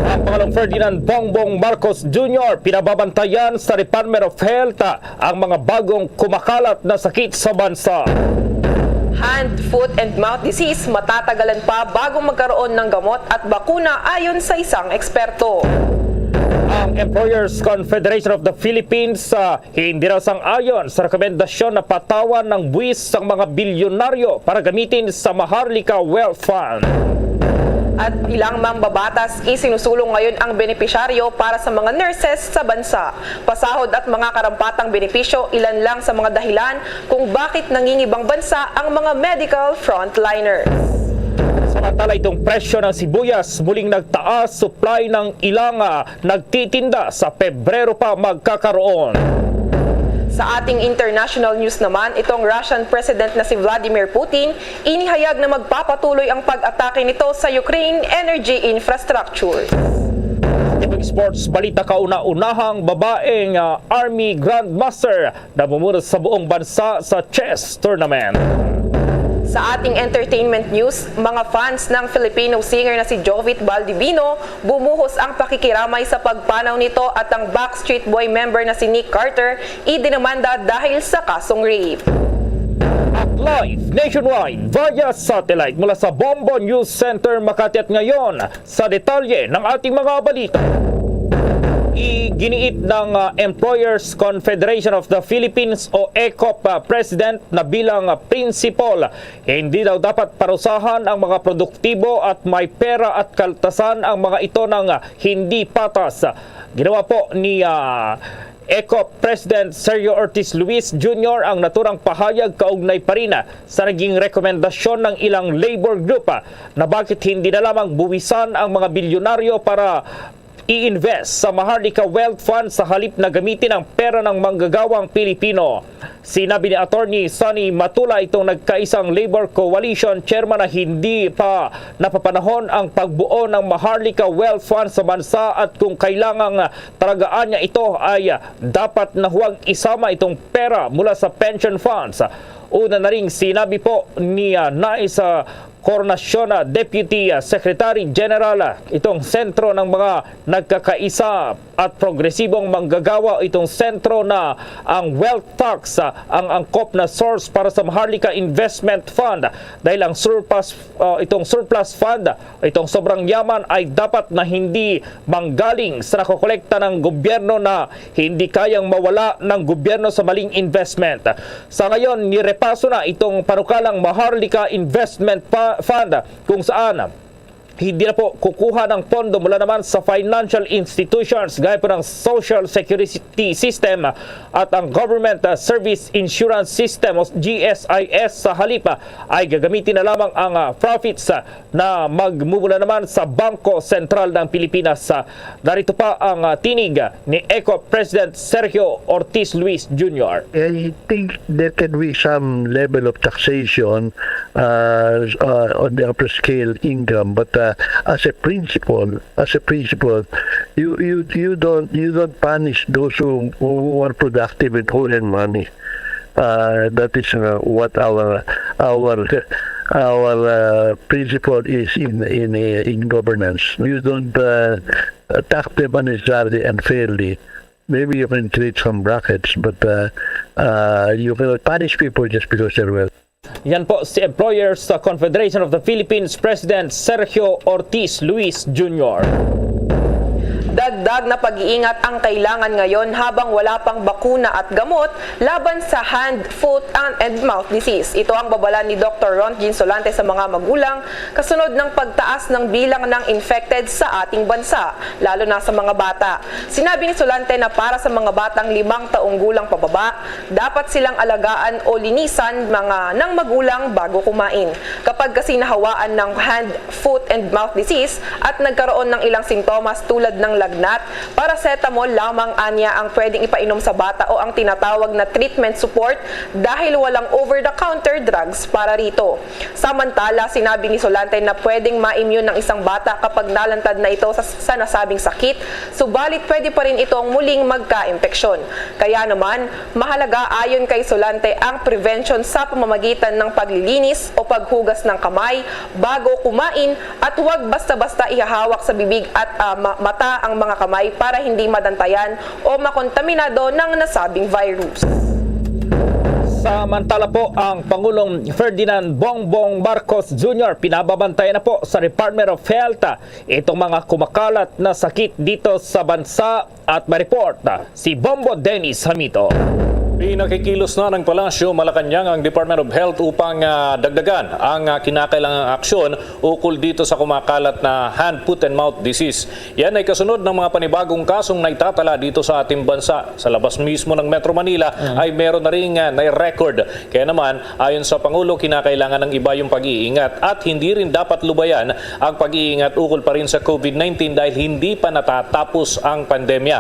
ang Pangulong Ferdinand Bongbong Marcos Junior pinababantayan sa Department of Health ang mga bagong kumakalat na sakit sa bansa. Hand, foot, and mouth disease, matatagalan pa bago magkaroon ng gamot at bakuna, ayon sa isang eksperto. Ang Employers Confederation of the Philippines, ah, hindi raw sang-ayon sa rekomendasyon na patawan ang buwis sang mga bilyonaryo para gamitin sa Maharlika Wealth Fund. At ilang mambabatas, isinusulong ngayon ang benepisyaryo para sa mga nurses sa bansa. Pasahod at mga karampatang benepisyo, ilan lang sa mga dahilan kung bakit nangingibang bansa ang mga medical frontliners. Samantala, itong presyo ng sibuyas muling nagtaas, supply ng ilang, ah, nagtitinda sa Pebrero pa magkakaroon. Sa ating international news naman, itong Russian President na si Vladimir Putin inihayag na magpapatuloy ang pag-atake nito sa Ukraine energy infrastructure. Sa sports balita, kauna-unahang babaeng, ah, Army Grandmaster namumuno sa buong bansa sa chess tournament. Sa ating entertainment news, mga fans ng Filipino singer na si Jovit Baldivino bumuhos ang pakikiramay sa pagpanaw nito, at ang Backstreet Boy member na si Nick Carter idinamanda dahil sa kasong rape. At live nationwide via satellite mula sa Bombo News Center, Makati, at ngayon, sa detalye ng ating mga balita. Iginiit ng, ah, Employers Confederation of the Philippines o ECOP, ah, President na bilang, ah, principle, hindi daw dapat parusahan ang mga produktibo at may pera at kaltasan ang mga ito ng, ah, hindi patas. Ginawa po ni, ah, ECOP President Sergio Ortiz Luis Junior ang naturang pahayag kaugnay pa rin, ah, sa naging rekomendasyon ng ilang labor group, ah, na bakit hindi na lamang buwisan ang mga bilyonaryo para i-invest sa Maharlika Wealth Fund sa halip na gamitin ang pera ng manggagawang Pilipino. Sinabi ni Attorney Sonny Matula, itong nagkaisang Labor Coalition Chairman, na hindi pa napapanahon ang pagbuo ng Maharlika Wealth Fund sa bansa, at kung kailangang talagaan niya ito, ay dapat na huwag isama itong pera mula sa pension funds. Una na ring sinabi po ni, ah, Nais, ah, Gobernacion, ah, Deputy, ah, Secretary General, ah, itong sentro ng mga nagkakaisa at progresibong manggagawa, itong sentro na ang wealth tax, ah, ang angkop na source para sa Maharlika Investment Fund, dahil ang surplus, ah, itong surplus fund, itong sobrang yaman ay dapat na hindi manggaling sa nakokolekta ng gobyerno na hindi kayang mawala ng gobyerno sa maling investment. Sa ngayon, nirepaso na itong panukalang Maharlika Investment Pa-, Fund, kung saan hindi na po kukuha ng pondo mula naman sa financial institutions gaya po ng Social Security System at ang Government, ah, Service Insurance System o G S I S. Sa halip, ah, ay gagamitin na lamang ang, ah, profits, ah, na magmumula naman sa Bangko Sentral ng Pilipinas. Ah, narito pa ang, ah, tinig ni ECO President Sergio Ortiz Luis Junior. I think there can be some level of taxation, uh, uh, on the upper scale income, but, uh, as a principle, as a principle, you, you, you don't, you don't punish those who, who are productive and who earn money. Uh, that is, uh, what our, our, our, uh, principle is in, in, in governance. You don't, uh, tax them unnecessarily, unfairly. Maybe you can create some brackets, but, uh, uh, you cannot punish people just because they're wealthy. Yan po si Employers Confederation of the Philippines President Sergio Ortiz Luis Junior. Dagdag na pag-iingat ang kailangan ngayon habang wala pang bakuna at gamot laban sa hand, foot, and, and mouth disease. Ito ang babala ni Doktor Ron Jean Solante sa mga magulang kasunod ng pagtaas ng bilang ng infected sa ating bansa, lalo na sa mga bata. Sinabi ni Solante na para sa mga batang limang taong gulang pababa, dapat silang alagaan o linisan mga ng magulang bago kumain. Kapag kasi nahawaan ng hand, foot, and mouth disease at nagkaroon ng ilang sintomas tulad ng lagnat, paracetamol lamang anya ang pwedeng ipainom sa bata o ang tinatawag na treatment support dahil walang over-the-counter drugs para rito. Samantala, sinabi ni Solante na pwedeng ma-immune ng isang bata kapag nalantad na ito sa, sa nasabing sakit, subalit pwede pa rin itong muling magka-impeksyon. Kaya naman, mahalaga ayon kay Solante ang prevention sa pamamagitan ng paglilinis o paghugas ng kamay bago kumain at huwag basta-basta ihahawak sa bibig at, ah, ma- mata ang mga kamay para hindi madantayan o makontaminado ng nasabing virus. Samantala po, ang Pangulong Ferdinand Bongbong Marcos Junior pinababantayan na po sa Department of Health, ah, itong mga kumakalat na sakit dito sa bansa. At may report, ah, si Bombo Dennis Hamito. Pinakikilos na ng Palasyo, Malacañang ang Department of Health upang, ah, dagdagan ang, ah, kinakailangang aksyon ukol dito sa kumakalat na hand, foot, and mouth disease. Yan ay kasunod ng mga panibagong kasong naitatala dito sa ating bansa. Sa labas mismo ng Metro Manila ay meron na ring, ah, nai-record. Kaya naman, ayon sa Pangulo, kinakailangan ng iba yung pag-iingat at hindi rin dapat lubayan ang pag-iingat ukol pa rin sa COVID nineteen dahil hindi pa natatapos ang pandemya.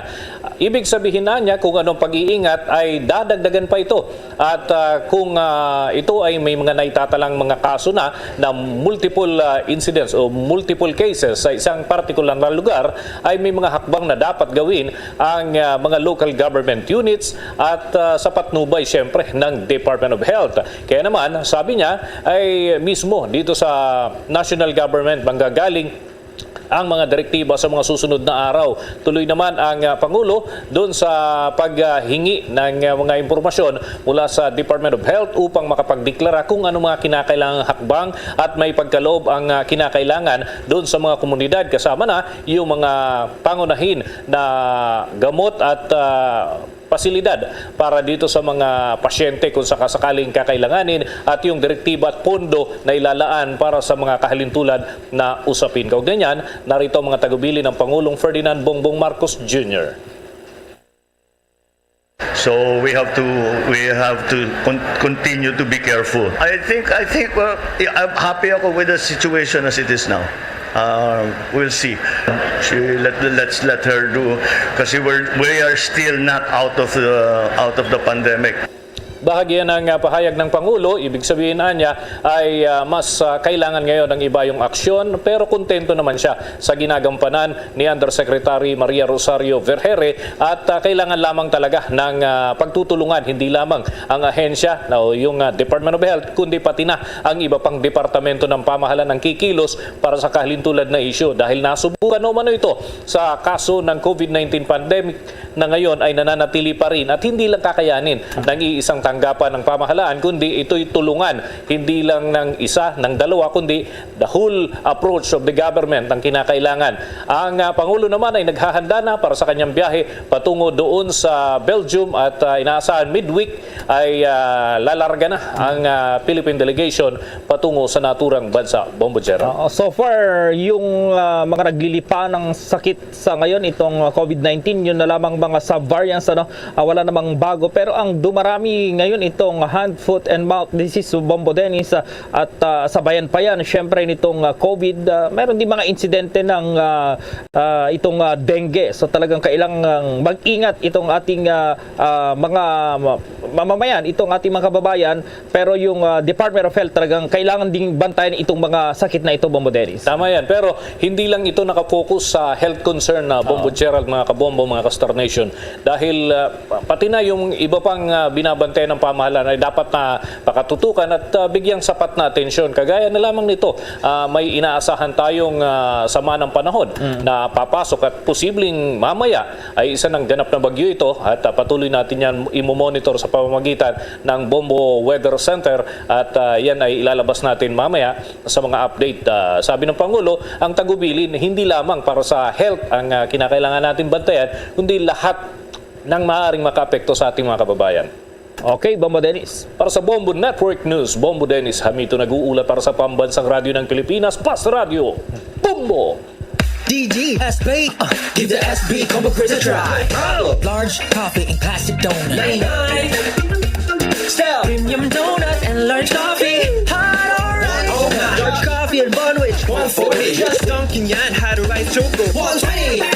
Ibig sabihin na niya, kung anong pag-iingat ay dadagdagan pa ito. At, ah, kung, ah, ito ay may mga naitatalang mga kaso na, na multiple, ah, incidents o multiple cases sa isang partikular na lugar, ay may mga hakbang na dapat gawin ang, ah, mga local government units at, ah, sa patnubay, siyempre, ng Department of Health. Kaya naman, sabi niya, ay mismo dito sa national government manggagaling ang mga direktiba sa mga susunod na araw. Tuloy naman ang, ah, Pangulo doon sa paghingi ng, ah, mga impormasyon mula sa Department of Health upang makapagdeklara kung ano mga kinakailangang hakbang at may pagkaloob ang, ah, kinakailangan doon sa mga komunidad, kasama na yung mga pangunahin na gamot at, ah, pasilidad para dito sa mga pasyente kung sakasakaling kakailanganin, at yung direktiba at pondo na ilalaan para sa mga kahalintulad na usapin. Kaugnay niyan, narito ang mga tagubilin ng Pangulong Ferdinand Bongbong Marcos Junior. So we have to we have to con- continue to be careful. I think I think uh, I'm happy ako with the situation as it is now. Uh, we'll see. She, let, let's let her do kasi we're we are still not out of the out of the pandemic. Bahagi yan ng, ah, pahayag ng Pangulo, ibig sabihin anya ay, ah, mas, ah, kailangan ngayon ng iba yung aksyon, pero kontento naman siya sa ginagampanan ni Undersecretary Maria Rosario Vergeire at, ah, kailangan lamang talaga ng, ah, pagtutulungan hindi lamang ang ahensya na o yung, ah, Department of Health, kundi pati na ang iba pang departamento ng pamahalaan ang kikilos para sa kahalintulad na isyu dahil nasubukan umano ito sa kaso ng COVID nineteen pandemic na ngayon ay nananatili pa rin at hindi lang kakayanin ng iisang tanggapan ng pamahalaan, kundi ito'y tulungan, hindi lang ng isa, ng dalawa, kundi the whole approach of the government ang kinakailangan. Ang, ah, Pangulo naman ay naghahanda na para sa kanyang biyahe patungo doon sa Belgium at, ah, inaasahan midweek ay, ah, lalarga na ang, ah, Philippine delegation patungo sa naturang bansa. Bombo Gerald. Oo, so far, yung, ah, mga naglilipa ng sakit sa ngayon, itong, ah, COVID nineteen, yun na lamang mga sub-variants, ano, ah, wala namang bago. Pero ang dumarami ngayon, itong hand, foot, and mouth disease, so Bombo Dennis, ah, at, ah, sabayan pa yan, syempre, nitong, ah, COVID, ah, meron din mga insidente ng, ah, ah, itong, ah, dengue. So talagang kailangang mag-ingat itong ating, ah, ah, mga ma-, mamamayan, itong ating mga kababayan, pero yung, ah, Department of Health talagang kailangan ding bantayan itong mga sakit na ito, Bombo Dennis. Tama yan, pero hindi lang ito nakafocus sa health concern na Bombo Oo. Gerald, mga kabombo, mga ka-Star Nation. Dahil, ah, pati na yung iba pang, ah, binabantayan ng pamahalaan ay dapat na pakatutukan at, ah, bigyang sapat na atensyon. Kagaya na lamang nito, ah, may inaasahan tayong, ah, sama ng panahon Mm. na papasok at posibleng mamaya ay isa ng ganap na bagyo ito at, ah, patuloy natin yan imo-monitor sa pamamagitan ng Bombo Weather Center at, ah, yan ay ilalabas natin mamaya sa mga update. Ah, sabi ng Pangulo, ang tagubilin hindi lamang para sa health ang, ah, kinakailangan natin bantayan, kundi lahat ng maaaring makaapekto sa ating mga kababayan. Okay, Bombo Dennis. Para sa Bombo Network News, Bombo Dennis Hamito nag-uulat para sa Pambansang Radyo ng Pilipinas, Pas Radio. Bombo! D G, S B, uh, give the S B combo quiz a try. Large coffee in plastic donut. Ninety-nine. Style. Premium donut and large coffee. Hot already. Oh, large coffee and bun, which one forty. Just dunking yan, had a rice choco. One twenty.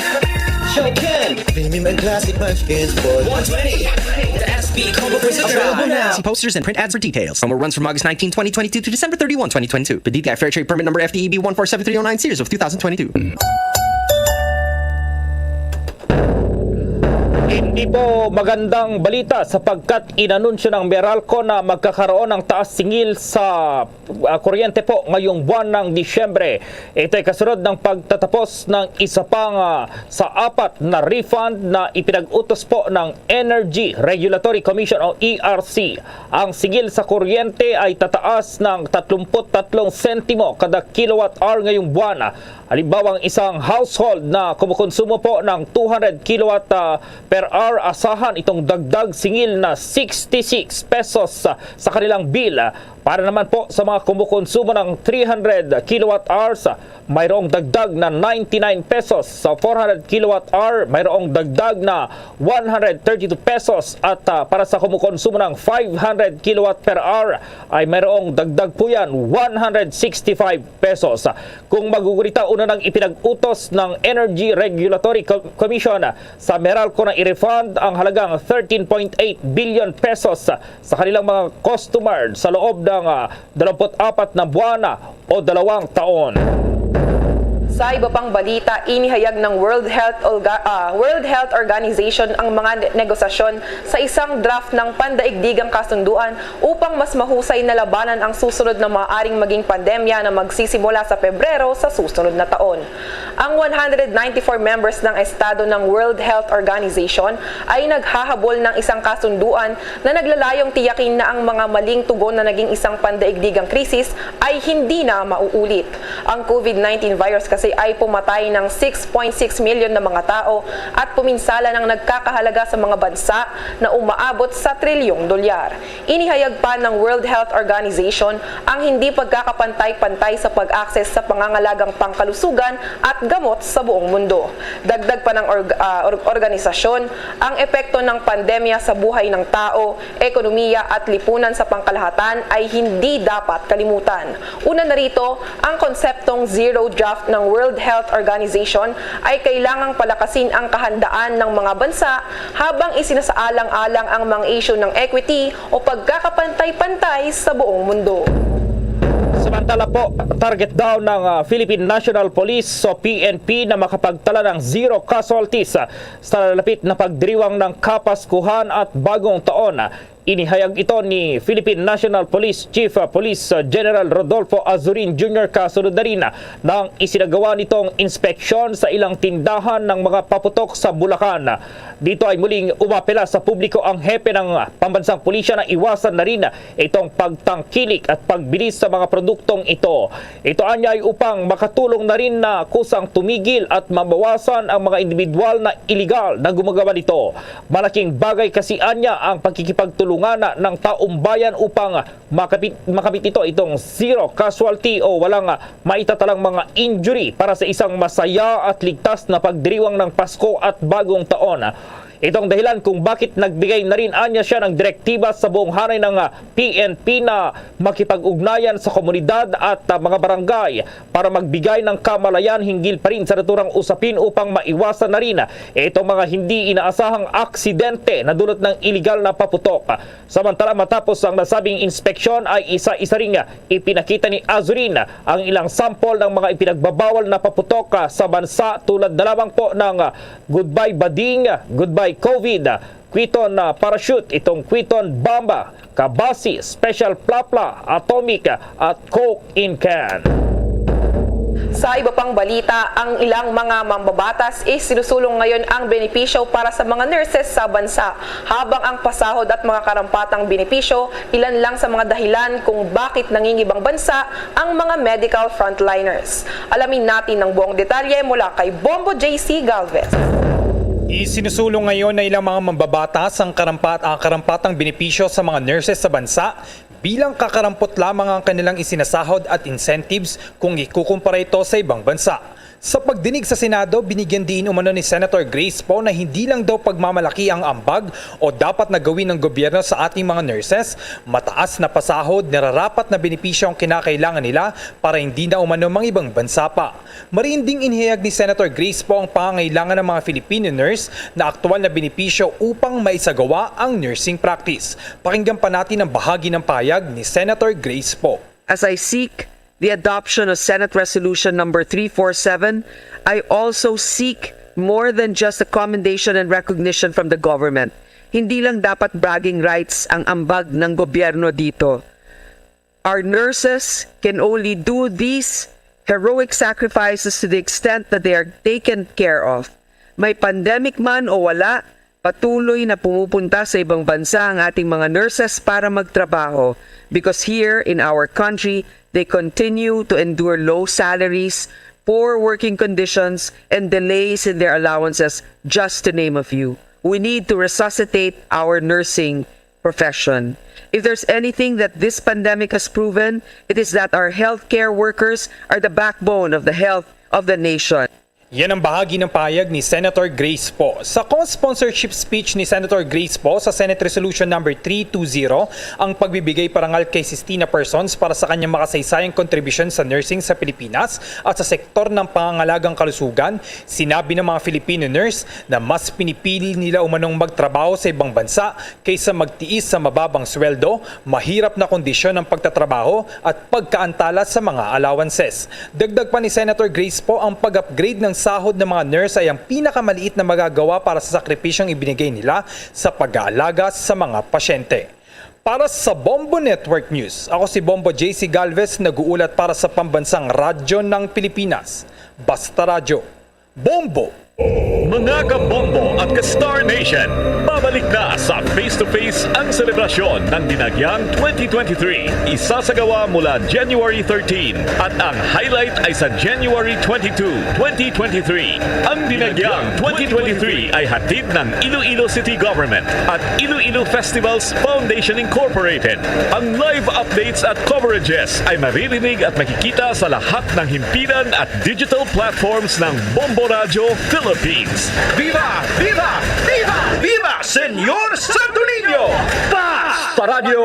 Show can. Premium and classic munchkins for one twenty. The S B combo quiz a try. Available now. See posters and print ads for details. Promo runs from August nineteen, twenty twenty-two to December thirty-one, twenty twenty-two. Petite Fair Trade Permit Number F T E B one four seven three oh nine, series of two thousand twenty-two. Hindi po magandang balita sapagkat inanunsyo ng Meralco na magkakaroon ng taas singil sa, ah, kuryente po ngayong buwan ng Disyembre. Ito ay kasunod ng pagtatapos ng isa pang, ah, sa apat na refund na ipinag-utos po ng Energy Regulatory Commission o E R C. Ang singil sa kuryente ay tataas ng tatlumpu't tatlong sentimo kada kilowatt hour ngayong buwan. Halimbawa, ang isang household na kumukonsumo po ng two hundred kilowatt, ah, per hour, asahan itong dagdag singil na sixty-six pesos, ah, sa kanilang bill. Para naman po sa mga kumukonsumo ng three hundred kilowatt hours, mayroong dagdag na ninety-nine pesos. Sa four hundred kilowatt hour, mayroong dagdag na one hundred thirty-two pesos. At, ah, para sa kumukonsumo ng five hundred kilowatt per hour, ay mayroong dagdag po yan, one hundred sixty-five pesos. Kung magugunita, una nang ipinag-utos ng Energy Regulatory Co-, Commission sa Meralco na i-refund ang halagang thirteen point eight billion pesos sa kanilang mga customer sa loob ng, ah, dalawampu't apat na buwan o dalawang taon. Sa iba pang balita, inihayag ng World Health Orga-, ah, World Health Organization ang mga ne-, negosasyon sa isang draft ng pandaigdigang kasunduan upang mas mahusay na labanan ang susunod na maaaring maging pandemya na magsisimula sa Pebrero sa susunod na taon. Ang one hundred ninety-four members ng estado ng World Health Organization ay naghahabol ng isang kasunduan na naglalayong tiyakin na ang mga maling tugon na naging isang pandaigdigang krisis ay hindi na mauulit. Ang COVID nineteen virus kasi ay pumatay ng six point six million na mga tao at puminsala ng nagkakahalaga sa mga bansa na umaabot sa trilyong dolyar. Inihayag pa ng World Health Organization ang hindi pagkakapantay-pantay sa pag-access sa pangangalagang pangkalusugan at gamot sa buong mundo. Dagdag pa ng org-, ah, or-, organisasyon, ang epekto ng pandemya sa buhay ng tao, ekonomiya at lipunan sa pangkalahatan ay hindi dapat kalimutan. Una na rito, ang konseptong zero draft ng World Health Organization ay kailangang palakasin ang kahandaan ng mga bansa habang isinasaalang-alang ang mga isyu ng equity o pagkakapantay-pantay sa buong mundo. Samantala po, target daw ng ah, Philippine National Police o P N P na makapagtala ng zero casualties ah, sa lalapit na pagdiriwang ng Kapaskuhan at Bagong Taon. Inihayag ito ni Philippine National Police Chief ah, Police ah, General Rodolfo Azurin Junior kasunod na rin ah, ng isinagawa nitong inspeksyon sa ilang tindahan ng mga paputok sa Bulacan. Dito ay muling umapela sa publiko ang hepe ng pambansang pulisya na iwasan na rin itong pagtangkilik at pagbilis sa mga produktong ito. Ito anya ay upang makatulong na rin na kusang tumigil at mabawasan ang mga individual na iligal na gumagawa nito. Malaking bagay kasi anya ang pagkikipagtulungan ng taumbayan upang makapit, makapit ito itong zero casualty o walang ah, maitatalang mga injury para sa isang masaya at ligtas na pagdiriwang ng Pasko at Bagong Taon. Itong dahilan kung bakit nagbigay na rin anya siya ng direktiba sa buong hanay ng ah, P N P na makipag-ugnayan sa komunidad at ah, mga barangay para magbigay ng kamalayan hinggil pa rin sa naturang usapin upang maiwasan na rin itong mga hindi inaasahang aksidente na dulot ng iligal na paputok. Samantala, matapos ang nasabing inspeksyon ay isa-isa ring ipinakita ni Azurin ang ilang sample ng mga ipinagbabawal na paputok ah, sa bansa, tulad na lamang po ng ah, Goodbye Bading, Goodbye COVID, Kwiton ah, Parachute, itong Kwiton Bomba, Kabasi, Special Plapla, Atomic, ah, at Coke in Can. Sa iba pang balita, ang ilang mga mambabatas isinusulong ngayon ang benepisyo para sa mga nurses sa bansa, habang ang pasahod at mga karampatang benepisyo ilan lang sa mga dahilan kung bakit nangingibang bansa ang mga medical frontliners. Alamin natin ang buong detalye mula kay Bombo J C Galvez. Isinusulong ngayon na ilang mga mambabatas ang karampat ang karampatang benepisyo sa mga nurses sa bansa bilang kakarampot lamang ang kanilang isinasahod at incentives kung ikukumpara ito sa ibang bansa. Sa pagdinig sa Senado, binigyan diin umano ni Senator Grace Poe na hindi lang daw pagmamalaki ang ambag o dapat na gawin ng gobyerno sa ating mga nurses, mataas na pasahod, nararapat na benepisyo ang kinakailangan nila para hindi na umano mangibang bansa pa. Mariin ding inihayag ni Senator Grace Poe ang pangangailangan ng mga Filipino nurse na aktual na benepisyo upang maisagawa ang nursing practice. Pakinggan pa natin ang bahagi ng pahayag ni Senator Grace Poe. As I seek the adoption of Senate Resolution Number three four seven, I also seek more than just a commendation and recognition from the government. Hindi lang dapat bragging rights ang ambag ng gobyerno dito. Our nurses can only do these heroic sacrifices to the extent that they are taken care of. May pandemic man o wala, patuloy na pumupunta sa ibang bansa ang ating mga nurses para magtrabaho, because here in our country, they continue to endure low salaries, poor working conditions, and delays in their allowances, just to name a few. We need to resuscitate our nursing profession. If there's anything that this pandemic has proven, it is that our healthcare workers are the backbone of the health of the nation. Yan ang bahagi ng pahayag ni Senator Grace Poe. Sa co-sponsorship speech ni Senator Grace Poe sa Senate Resolution Number three two zero, ang pagbibigay parangal kay Sistina Persons para sa kanyang makasaysayang kontribusyon sa nursing sa Pilipinas at sa sektor ng pangangalagang kalusugan, sinabi ng mga Filipino nurse na mas pinipili nila umanong magtrabaho sa ibang bansa kaysa magtiis sa mababang sweldo, mahirap na kondisyon ng pagtatrabaho at pagkaantala sa mga allowances. Dagdag pa ni Senator Grace Poe, ang pag-upgrade ng sahod ng mga nurse ay ang pinakamaliit na magagawa para sa sakripisyong ibinigay nila sa pag-aalaga sa mga pasyente. Para sa Bombo Network News, ako si Bombo J C Galvez, nag-uulat para sa Pambansang Radyo ng Pilipinas, Basta Radyo. Bombo! Mga ka-Bombo at ka-Star Nation, babalik na sa Face to Face ang selebrasyon ng Dinagyang twenty twenty-three. Isasagawa mula January thirteen at ang highlight ay sa January twenty-two, twenty twenty-three. Ang Dinagyang twenty twenty-three ay hatid ng Iloilo City Government at Iloilo Festivals Foundation Incorporated. Ang live updates at coverages ay maririnig at makikita sa lahat ng himpilan at digital platforms ng Bombo Radyo Philippines. Viva! Viva! Viva! Viva Señor Santo Niño! Basta Radyo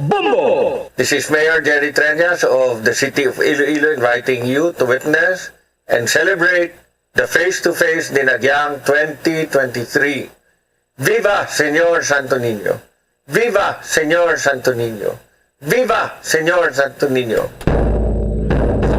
Bombo! This is Mayor Jerry Treñas of the City of Iloilo inviting you to witness and celebrate the face-to-face Dinagyang twenty twenty-three. Viva Señor Santo Niño! Viva Señor Santo Niño! Viva Señor Santo Niño!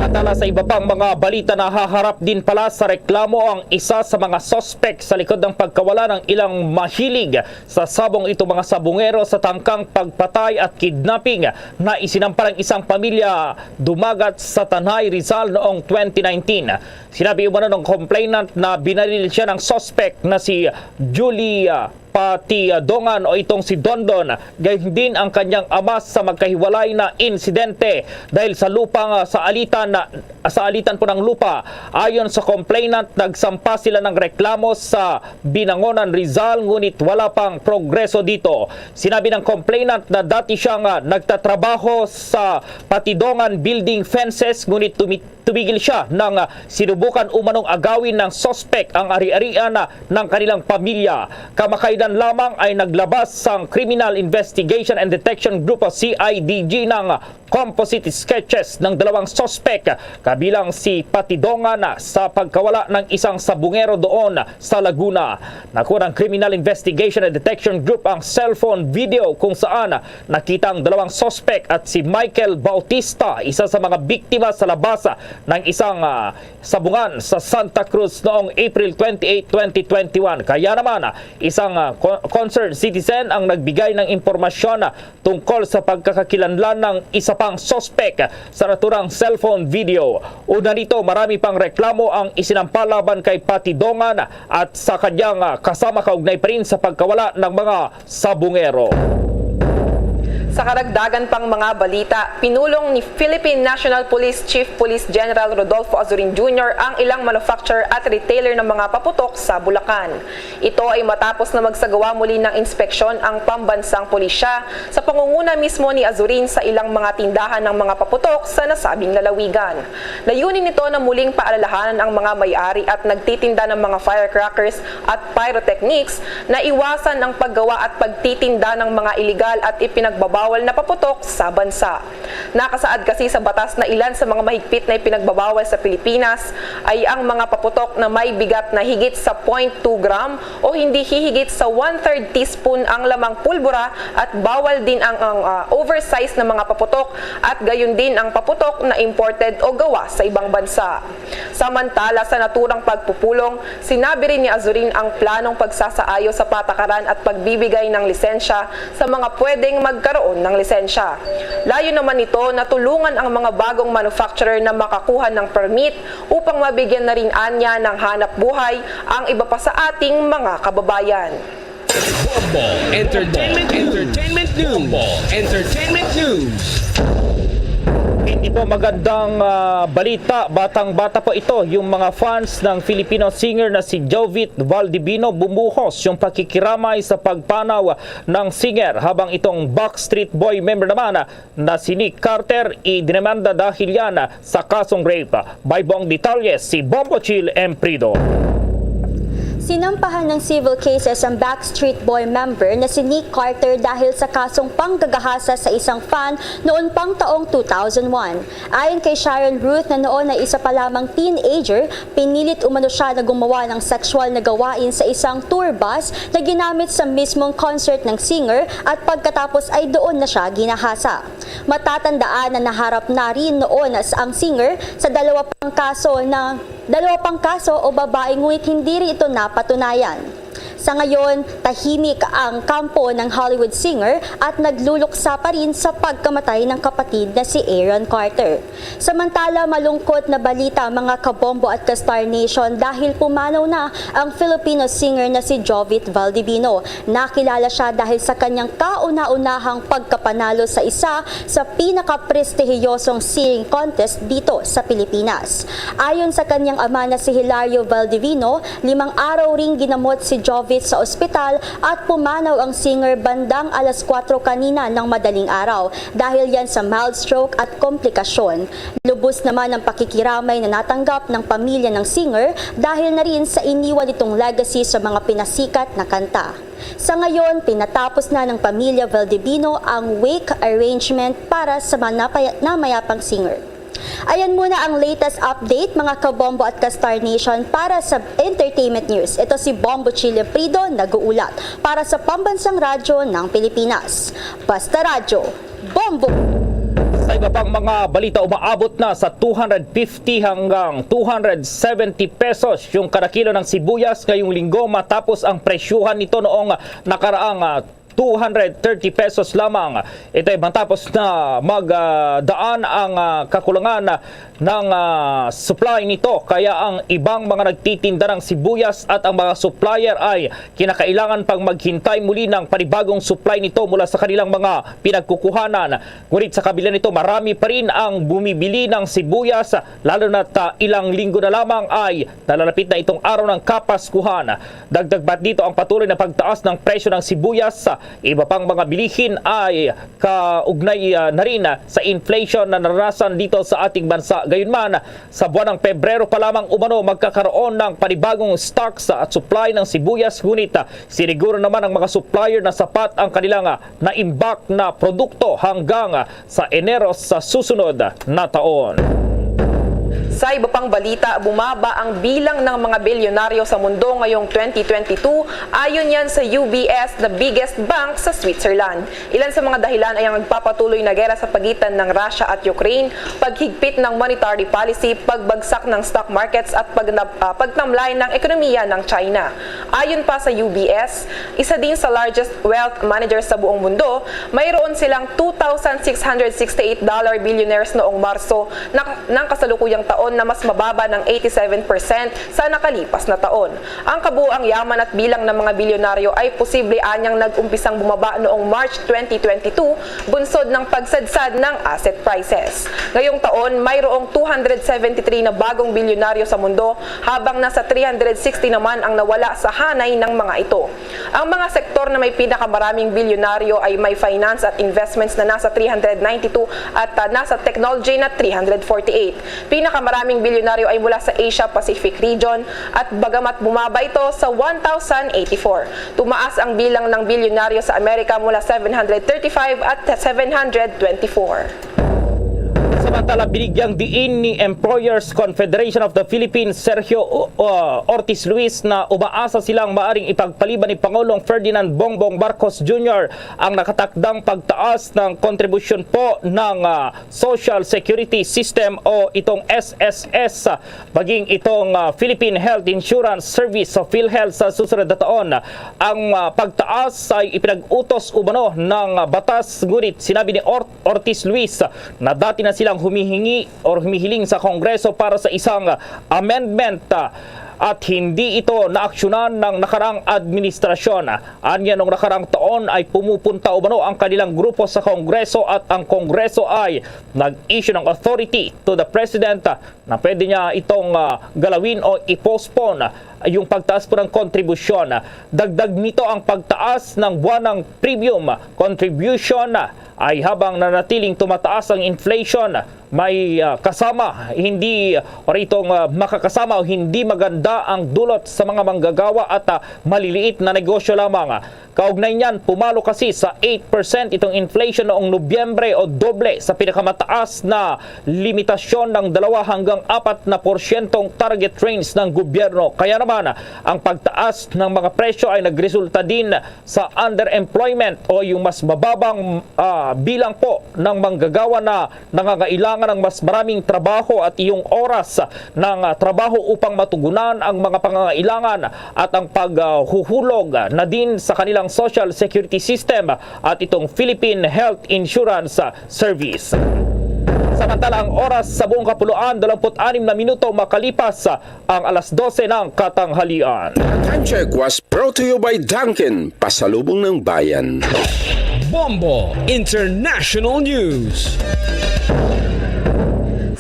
Samantala, sa iba pang mga balita, nahaharap din pala sa reklamo ang isa sa mga suspek sa likod ng pagkawala ng ilang mahilig sa sabong ito mga sabungero sa tangkang pagpatay at kidnapping na isinampa ng isang pamilya dumagat sa Tanay, Rizal noong twenty nineteen. Sinabi umano ng complainant na binaril siya ng suspek na si Julia Patidongan o itong si Dondon, gayon din ang kanyang ama sa magkahiwalay na insidente dahil sa lupang, ah, sa alitan na sa alitan po ng lupa. Ayon sa complainant, nagsampa sila ng reklamo sa Binangonan, Rizal, ngunit wala pang progreso dito. Sinabi ng complainant na dati siyang, ah, nagtatrabaho sa Patidongan Building Fences, ngunit tumi- tumigil siya nang, ah, sinubukan umanong agawin ng suspek ang ari-arian, ah, ng kanilang pamilya. Kamakaidan lamang ay naglabas sang Criminal Investigation and Detection Group o C I D G ng, ah, composite sketches ng dalawang suspek, kabilang si Patidongan, ah, sa pagkawala ng isang sabungero doon sa Laguna. Nakuha ng Criminal Investigation and Detection Group ang cellphone video kung saan nakita ang dalawang suspek at si Michael Bautista, isa sa mga biktima sa labas ng isang, ah, sabungan sa Santa Cruz noong April twenty-eight, twenty twenty-one. Kaya naman, ah, isang, ah, co- concerned citizen ang nagbigay ng impormasyon, ah, tungkol sa pagkakakilanlan ng isa pang suspek sa naturang cellphone video. Una nito, marami pang reklamo ang isinampa laban kay Patidongan at sa kanyang, ah, kasama, kaugnay pa rin sa pagkawala ng mga sabungero. Sa karagdagan pang mga balita, pinulong ni Philippine National Police Chief Police General Rodolfo Azurin Junior ang ilang manufacturer at retailer ng mga paputok sa Bulacan. Ito ay matapos na magsagawa muli ng inspeksyon ang pambansang pulisya sa pangunguna mismo ni Azurin sa ilang mga tindahan ng mga paputok sa nasabing lalawigan. Layunin nito na muling paalalahanan ang mga may-ari at nagtitinda ng mga firecrackers at pyrotechnics na iwasan ang paggawa at pagtitinda ng mga iligal at ipinagbabawal na paputok sa bansa. Nakasaad kasi sa batas na ilan sa mga mahigpit na ipinagbabawal sa Pilipinas ay ang mga paputok na may bigat na higit sa point two gram o hindi hihigit sa one-third teaspoon ang lamang pulbura at bawal din ang, ang, ah, oversize na mga paputok at gayon din ang paputok na imported o gawa sa ibang bansa. Samantala, sa naturang pagpupulong, sinabi rin ni Azurin ang planong pagsasaayo sa patakaran at pagbibigay ng lisensya sa mga pwedeng magkaroon ng lisensya. Layo naman nito na tulungan ang mga bagong manufacturer na makakuha ng permit upang mabigyan na rin anya ng hanap buhay ang iba pa sa ating mga kababayan. Bombo Entertainment News. Entertainment News. Bombo Entertainment News. Hindi po magandang, ah, balita. Batang-bata po ito. Yung mga fans ng Filipino singer na si Jovit Valdivino, bumuhos yung pakikiramay sa pagpanaw ng singer, habang itong Backstreet Boy member naman na si Nick Carter, idinimanda dahil yan sa kasong rape. May buong detalye si Bombo Chill Emprido. Sinampahan ng civil cases ang Backstreet Boy member na si Nick Carter dahil sa kasong panggagahasa sa isang fan noon pang taong two thousand one. Ayon kay Sharon Ruth, na noon ay isa pa lamang teenager, pinilit umano siya na gumawa ng sexual na gawain sa isang tour bus na ginamit sa mismong concert ng singer at pagkatapos ay doon na siya ginahasa. Matatandaan na naharap na rin noon ang singer sa dalawa pang kaso na dalawa pang kaso o babae, ngunit hindi rin ito napatunayan. Sa ngayon, tahimik ang kampo ng Hollywood singer at nagluluksa pa rin sa pagkamatay ng kapatid na si Aaron Carter. Samantala, malungkot na balita, mga kabombo at ka-Star Nation, dahil pumanaw na ang Filipino singer na si Jovit Valdivino. Nakilala siya dahil sa kanyang kauna-unahang pagkapanalo sa isa sa pinakaprestihiyosong singing contest dito sa Pilipinas. Ayon sa kanyang ama na si Hilario Valdivino, limang araw ring ginamot si Jovit sa ospital at pumanaw ang singer bandang alas kwatro kanina ng madaling araw dahil yan sa mild stroke at komplikasyon. Lubos naman ang pakikiramay na natanggap ng pamilya ng singer dahil na rin sa iniwan nitong legacy sa mga pinasikat na kanta. Sa ngayon, pinatapos na ng pamilya Valdivino ang wake arrangement para sa manapaya- namayapang singer. Ayan muna ang latest update, mga kabombo at ka-Star Nation, para sa entertainment news. Ito si Bombo Chile Prido, nag-uulat para sa Pambansang Radyo ng Pilipinas. Basta Radyo, Bombo! Sa iba pang mga balita, umaabot na sa two hundred fifty hanggang two hundred seventy pesos yung kada kilo ng sibuyas ngayong linggo, matapos ang presyuhan nito noong nakaraang, ah, two hundred thirty pesos lamang. Ito ay matapos na magdaan ang, ah, kakulangan ng, ah, supply nito, kaya ang ibang mga nagtitinda ng sibuyas at ang mga supplier ay kinakailangan pang maghintay muli ng panibagong supply nito mula sa kanilang mga pinagkukuhanan. Ngunit sa kabila nito, marami pa rin ang bumibili ng sibuyas, lalo na't, ah, ilang linggo na lamang ay nalalapit na itong araw ng Kapaskuhan. Dagdag pa dito ang patuloy na pagtaas ng presyo ng sibuyas. Iba pang mga bilihin ay kaugnay, ah, na rin, ah, sa inflation na naranasan dito sa ating bansa. Gayunman, sa buwan ng Pebrero pa lamang umano magkakaroon ng panibagong stocks at supply ng sibuyas, ngunit, ah, siniguro naman ang mga supplier na sapat ang kanilang, ah, naimbak na produkto hanggang, ah, sa Enero sa susunod na taon. Sa iba pang balita, bumaba ang bilang ng mga bilyonaryo sa mundo ngayong twenty twenty-two, ayon yan sa U B S, the biggest bank sa Switzerland. Ilan sa mga dahilan ay ang nagpapatuloy na gera sa pagitan ng Russia at Ukraine, paghigpit ng monetary policy, pagbagsak ng stock markets at pagnab-, ah, pagtamlay ng ekonomiya ng China. Ayon pa sa U B S, isa din sa largest wealth managers sa buong mundo, mayroon silang two thousand six hundred sixty-eight dollar billionaires noong Marso na, ng kasalukuyang taon, na mas mababa ng eighty-seven percent sa nakalipas na taon. Ang kabuoang yaman at bilang ng mga bilyonaryo ay posible anyang nag-umpisang bumaba noong March twenty twenty-two, bunsod ng pagsadsad ng asset prices. Ngayong taon, mayroong two hundred seventy-three na bagong bilyonaryo sa mundo, habang nasa three hundred sixty naman ang nawala sa hanay ng mga ito. Ang mga sektor na may pinakamaraming bilyonaryo ay may finance at investments na nasa three hundred ninety-two at, ah, nasa technology na three hundred forty-eight. Pinakamaraming bilyonaryo ay mula sa Asia Pacific region at bagamat bumaba ito sa one thousand eighty-four, tumaas ang bilang ng bilyonaryo sa Amerika mula seven hundred thirty-five at seven hundred twenty-four. Samantala, binigyang diin ni Employers Confederation of the Philippines, Sergio, uh, Ortiz Luis, na umaasa silang maaring ipagpaliban ni Pangulong Ferdinand Bongbong Marcos Junior ang nakatakdang pagtaas ng kontribusyon po ng, uh, Social Security System o itong S S S, maging itong, uh, Philippine Health Insurance Service o PhilHealth sa susunod na taon. Ang, uh, pagtaas ay ipinag-utos umano ng, uh, batas, ngunit sinabi ni Or-, Ortiz Luis na dati na silang humihingi or humihiling sa Kongreso para sa isang amendment, ah, at hindi ito naaksyonan ng nakaraang administrasyon. Anya, nung nakaraang taon ay pumupunta umano ang kanilang grupo sa Kongreso at ang Kongreso ay nag-issue ng authority to the President, ah, na pwede niya itong, ah, galawin o i-postpone yung pagtaas po ng kontribusyon. Dagdag nito ang pagtaas ng buwanang premium contribution ay habang nanatiling tumataas ang inflation, may, ah, kasama, hindi, or itong, ah, makakasama o hindi maganda ang dulot sa mga manggagawa at, ah, maliliit na negosyo lamang. Kaugnay niyan, pumalo kasi sa eight percent itong inflation noong Nobyembre o doble sa pinakamataas na limitasyon ng dalawa hanggang apat na porsyentong target range ng gobyerno. Kaya naman, ang pagtaas ng mga presyo ay nagresulta din sa underemployment o yung mas mababang, ah, bilang po ng manggagawa na nangangailangan ng mas maraming trabaho at yung oras ng, ah, trabaho upang matugunan ang mga pangangailangan at ang paghuhulog na din sa kanilang social security system at itong Philippine Health Insurance Service. Samantala, ang oras sa buong kapuluan, dalawampu't anim na minuto makalipas ang alas dose ng katanghalian. Time check was brought to you by Dunkin, pasalubong ng bayan. Bombo International News.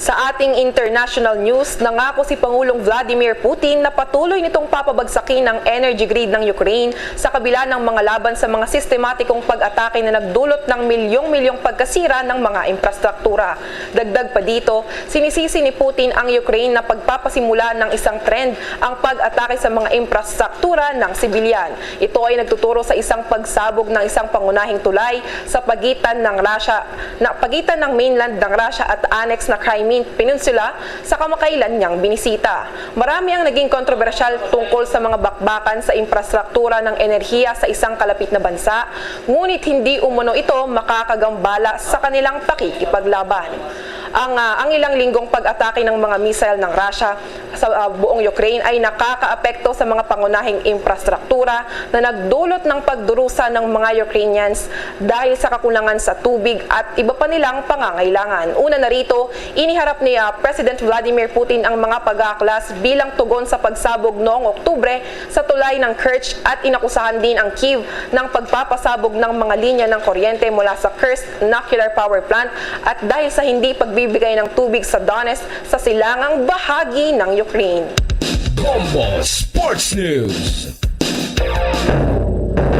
Sa ating international news, nangako si Pangulong Vladimir Putin na patuloy nitong papabagsakin ang energy grid ng Ukraine sa kabila ng mga laban sa mga sistematikong pag-atake na nagdulot ng milyong-milyong pagkasira ng mga infrastruktura. Dagdag pa dito, sinisisi ni Putin ang Ukraine na pagpapasimula ng isang trend ang pag-atake sa mga infrastruktura ng sibilyan. Ito ay nagtuturo sa isang pagsabog ng isang pangunahing tulay sa pagitan ng Russia, na pagitan ng mainland ng Russia at annex na Crimea Peninsula sa kamakailan niyang binisita. Marami ang naging kontrobersyal tungkol sa mga bakbakan sa infrastruktura ng enerhiya sa isang kalapit na bansa, ngunit hindi umano ito makakagambala sa kanilang pakikipaglaban. Ang, ah, ang ilang linggong pag-atake ng mga missile ng Russia sa, ah, buong Ukraine ay nakakaapekto sa mga pangunahing infrastruktura na nagdulot ng pagdurusa ng mga Ukrainians dahil sa kakulangan sa tubig at iba pa nilang pangangailangan. Una na rito, iniharap ni, ah, President Vladimir Putin ang mga pag-aaklas bilang tugon sa pagsabog noong Oktubre sa tulay ng Kerch at inakusahan din ang Kyiv ng pagpapasabog ng mga linya ng kuryente mula sa Kursk nuclear power plant at dahil sa hindi pagbibigay ng tubig sa Donetsk sa silangang bahagi ng Ukraine. Bombo Sports News.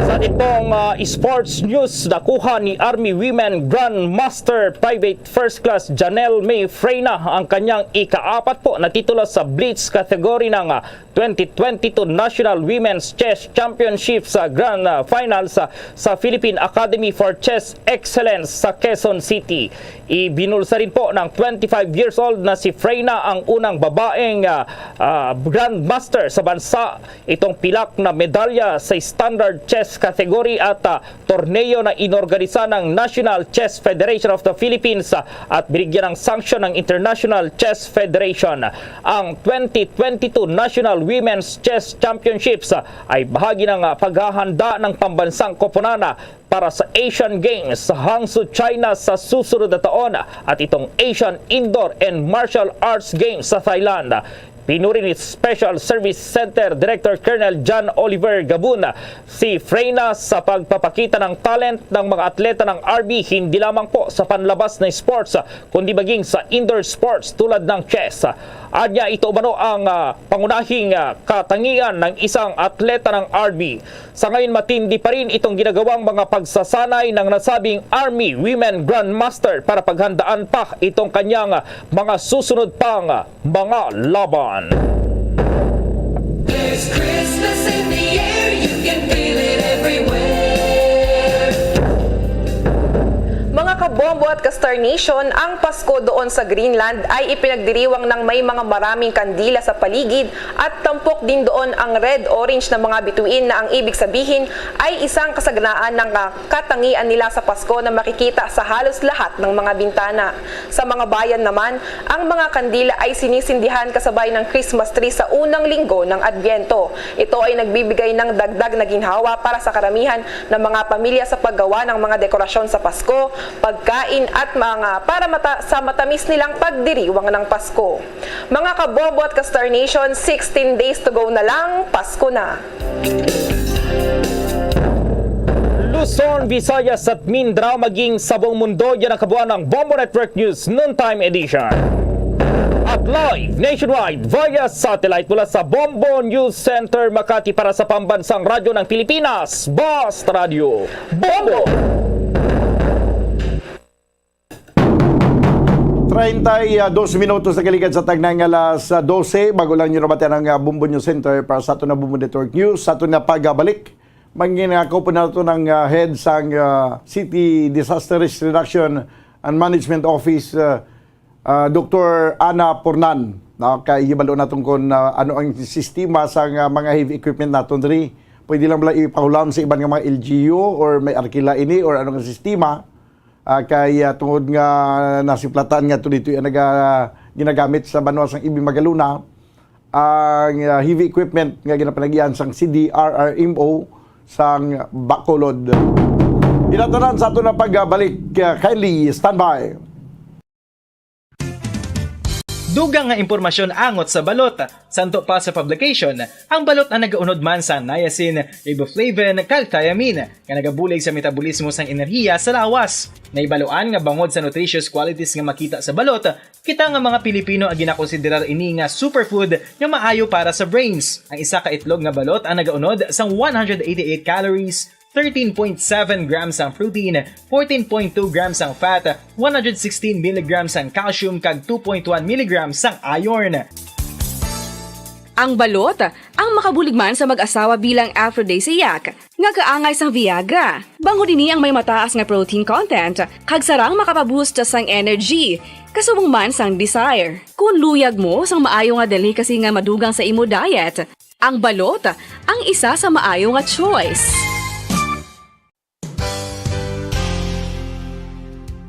Sa itong ah, sports news, nakuha ni Army Women Grandmaster Private First Class Janelle May Freyna ang kanyang ikaapat po na titulo sa Blitz category ng ah, twenty twenty-two National Women's Chess Championship sa Grand ah, Finals ah, sa Philippine Academy for Chess Excellence sa Quezon City. Ibinulsa rin po ng twenty-five years old na si Freyna ang unang babaeng ah, ah, grandmaster sa bansa. Itong pilak na medalya sa standard chess category at ah, torneo na inorganisa ng National Chess Federation of the Philippines ah, at binigyan ng sanction ng International Chess Federation. Ang twenty twenty-two National Women's Chess Championships ah, ay bahagi ng ah, paghahanda ng pambansang koponan ah, para sa Asian Games sa Hangzhou, China sa susunod na taon at itong Asian Indoor and Martial Arts Games sa Thailand. Pinuri ni Special Service Center Director Colonel John Oliver Gabun si Freyna sa pagpapakita ng talent ng mga atleta ng R B, hindi lamang po sa panlabas na sports kundi maging sa indoor sports tulad ng chess. Anya, ito umano ang ah, pangunahing ah, katangian ng isang atleta ng R B. Sa ngayon, matindi pa rin itong ginagawang mga pagsasanay ng nasabing Army Women Grandmaster para paghandaan pa itong kanyang mga susunod pang mga laban. Mga kabombo at ka-Star Nation, ang Pasko doon sa Greenland ay ipinagdiriwang ng may mga maraming kandila sa paligid at tampok din doon ang red-orange na mga bituin na ang ibig sabihin ay isang kasaganaan ng, ah, katangian nila sa Pasko na makikita sa halos lahat ng mga bintana. Sa mga bayan naman, ang mga kandila ay sinisindihan kasabay ng Christmas tree sa unang linggo ng Adbyento. Ito ay nagbibigay ng dagdag na ginhawa para sa karamihan ng mga pamilya sa paggawa ng mga dekorasyon sa Pasko, pagkain at mga para mata sa matamis nilang pagdiriwang ng Pasko. Mga kabombo at ka-Star Nation, sixteen days to go na lang, Pasko na. Luzon, Visayas at Mindanao, maging sa buong mundo, yan ang kabuuan ng Bombo Network News Noontime Edition. At live nationwide via satellite mula sa Bombo News Center Makati para sa Pambansang Radyo ng Pilipinas, Basta Radyo. Bombo! Treinta y dos minutos na kaligad sa tagnang alas dose. Bago lang nyo nabatian ang ah, Bombo News Center para sa ato na Bombo Network News. Sa ato na pagbalik, manginakaw po nato ng ah, head sang ah, City Disaster Risk Reduction and Management Office, ah, ah, Doktor Ana Pornan. No? Kay hibalo naton kung ah, ano ang sistema sa ah, mga heavy equipment naton diri. Pwede lang bala ipahulam sa iban nga mga L G U or may arkila ini or ano nga sistema. Ah, kay ah, tungod nga nasiplatan nga to dito yung naga, ginagamit sa banwa sang Ibi Magaluna ang ah, heavy equipment nga ginapanagian sang C D R R M O sang Bacolod. Inatanan sa ato na pagbalik. Ah, kindly standby. Dugang nga impormasyon angot sa balot. Santo pa sa publication, ang balot ang nagaunod man sa niacin, riboflavin, kag thiamine, nga nagabulig sa metabolismo sang enerhiya sa lawas. Naibaluan nga bangod sa nutritious qualities nga makita sa balot, kita nga mga Pilipino ang ginakonsiderar ini nga superfood nga maayo para sa brains. Ang isa ka itlog nga balot ang nagaunod sang one hundred eighty-eight calories, thirteen point seven grams ang protein, fourteen point two grams ang fat, one hundred sixteen milligrams ang calcium, kag two point one milligrams ang iron. Ang balot, ang makabulig man sa mag-asawa bilang aphrodisiac, nga kaangay sang Viagra. Bangod ini ang may mataas nga protein content, kag sarang makapaboost sang energy, kasubong man sang desire. Kung luyag mo sang maayo nga delicacy nga madugang sa imo diet, ang balot ang isa sa maayo nga choice.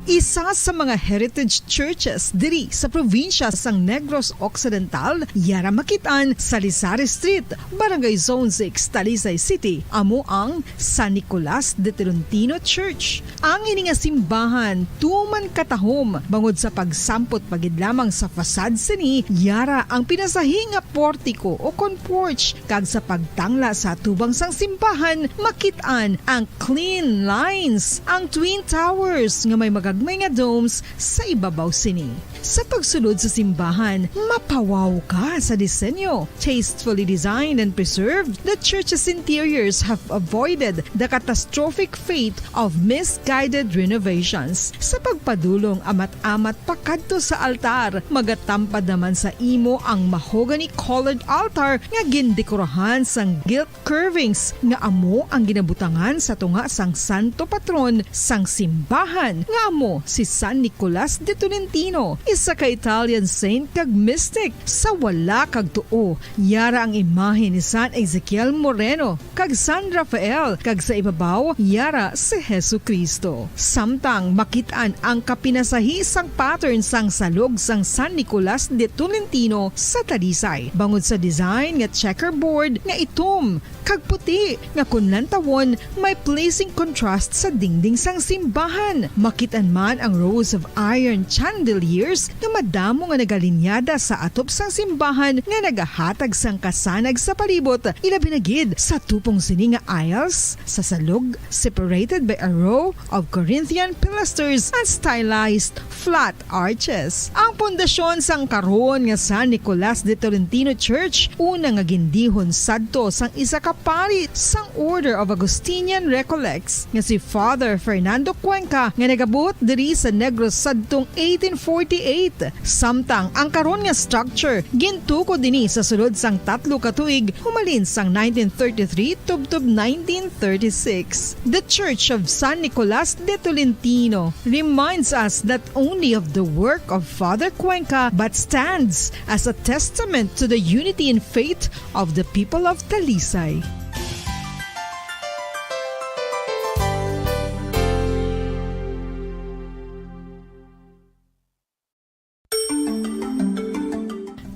Isa sa mga heritage churches diri sa probinsya sang Negros Occidental, yara makit-an sa Lisari Street, Barangay Zone six, Talisay City, amo ang San Nicolas de Tolentino Church. Ang ini nga simbahan tuman katahom bangod sa pagsampot pa gid lamang sa facade sini, yara ang pinasahi nga portico o kon porch, kag sa pagtangla sa atubang sang simbahan, makit-an ang clean lines, ang twin towers nga may magagmay nga domes sa ibabaw sini. Sa pagsulod sa simbahan, mapawaw ka sa disenyo. Tastefully designed and preserved, the church's interiors have avoided the catastrophic fate of misguided renovations. Sa pagpadulong amat-amat pakadto sa altar, magatampad naman sa imo ang mahogany-colored altar nga gindekorahan sang gilt curvings nga amo ang ginabutangan sa tunga sang santo patron sang simbahan, nga amo si San Nicolas de Tolentino, isa ka Italian saint kag mystic. Sa wala kag tuo, yara ang imahe ni San Ezekiel Moreno kag San Rafael, kag sa ibabaw, yara si Jesu-Cristo. Samtang makit-an ang kapinasahi sang pattern sang salog sang San Nicolas de Tolentino sa Talisay, bangod sa design nga checkerboard nga itom kag puti nga kon lantawon may pleasing contrast sa dingding sang simbahan. Makit-an man ang rows of iron chandeliers nga madamo nga nagalinyada sa atop sang simbahan nga nagahatag sang kasanag sa palibot, ilabi na gid sa tupong sini nga aisles sa salog, separated by a row of Corinthian pilasters and stylized flat arches. Ang pundasyon sang karon nga San Nicolas de Tolentino Church, una nga gindihon sadto sang isa ka pari sang Order of Augustinian Recollects, nga si Father Fernando Cuenca, nga nagabot diri sa Negros sadtong eighteen forty-eight. Samtang ang karon nga structure gintukod ini sa sulod sang tatlo ka tuig, humalin sang nineteen thirty-three tubtob nineteen thirty-six. The Church of San Nicolas de Tolentino reminds us not only of the work of Father Cuenca but stands as a testament to the unity in faith of the people of Talisay.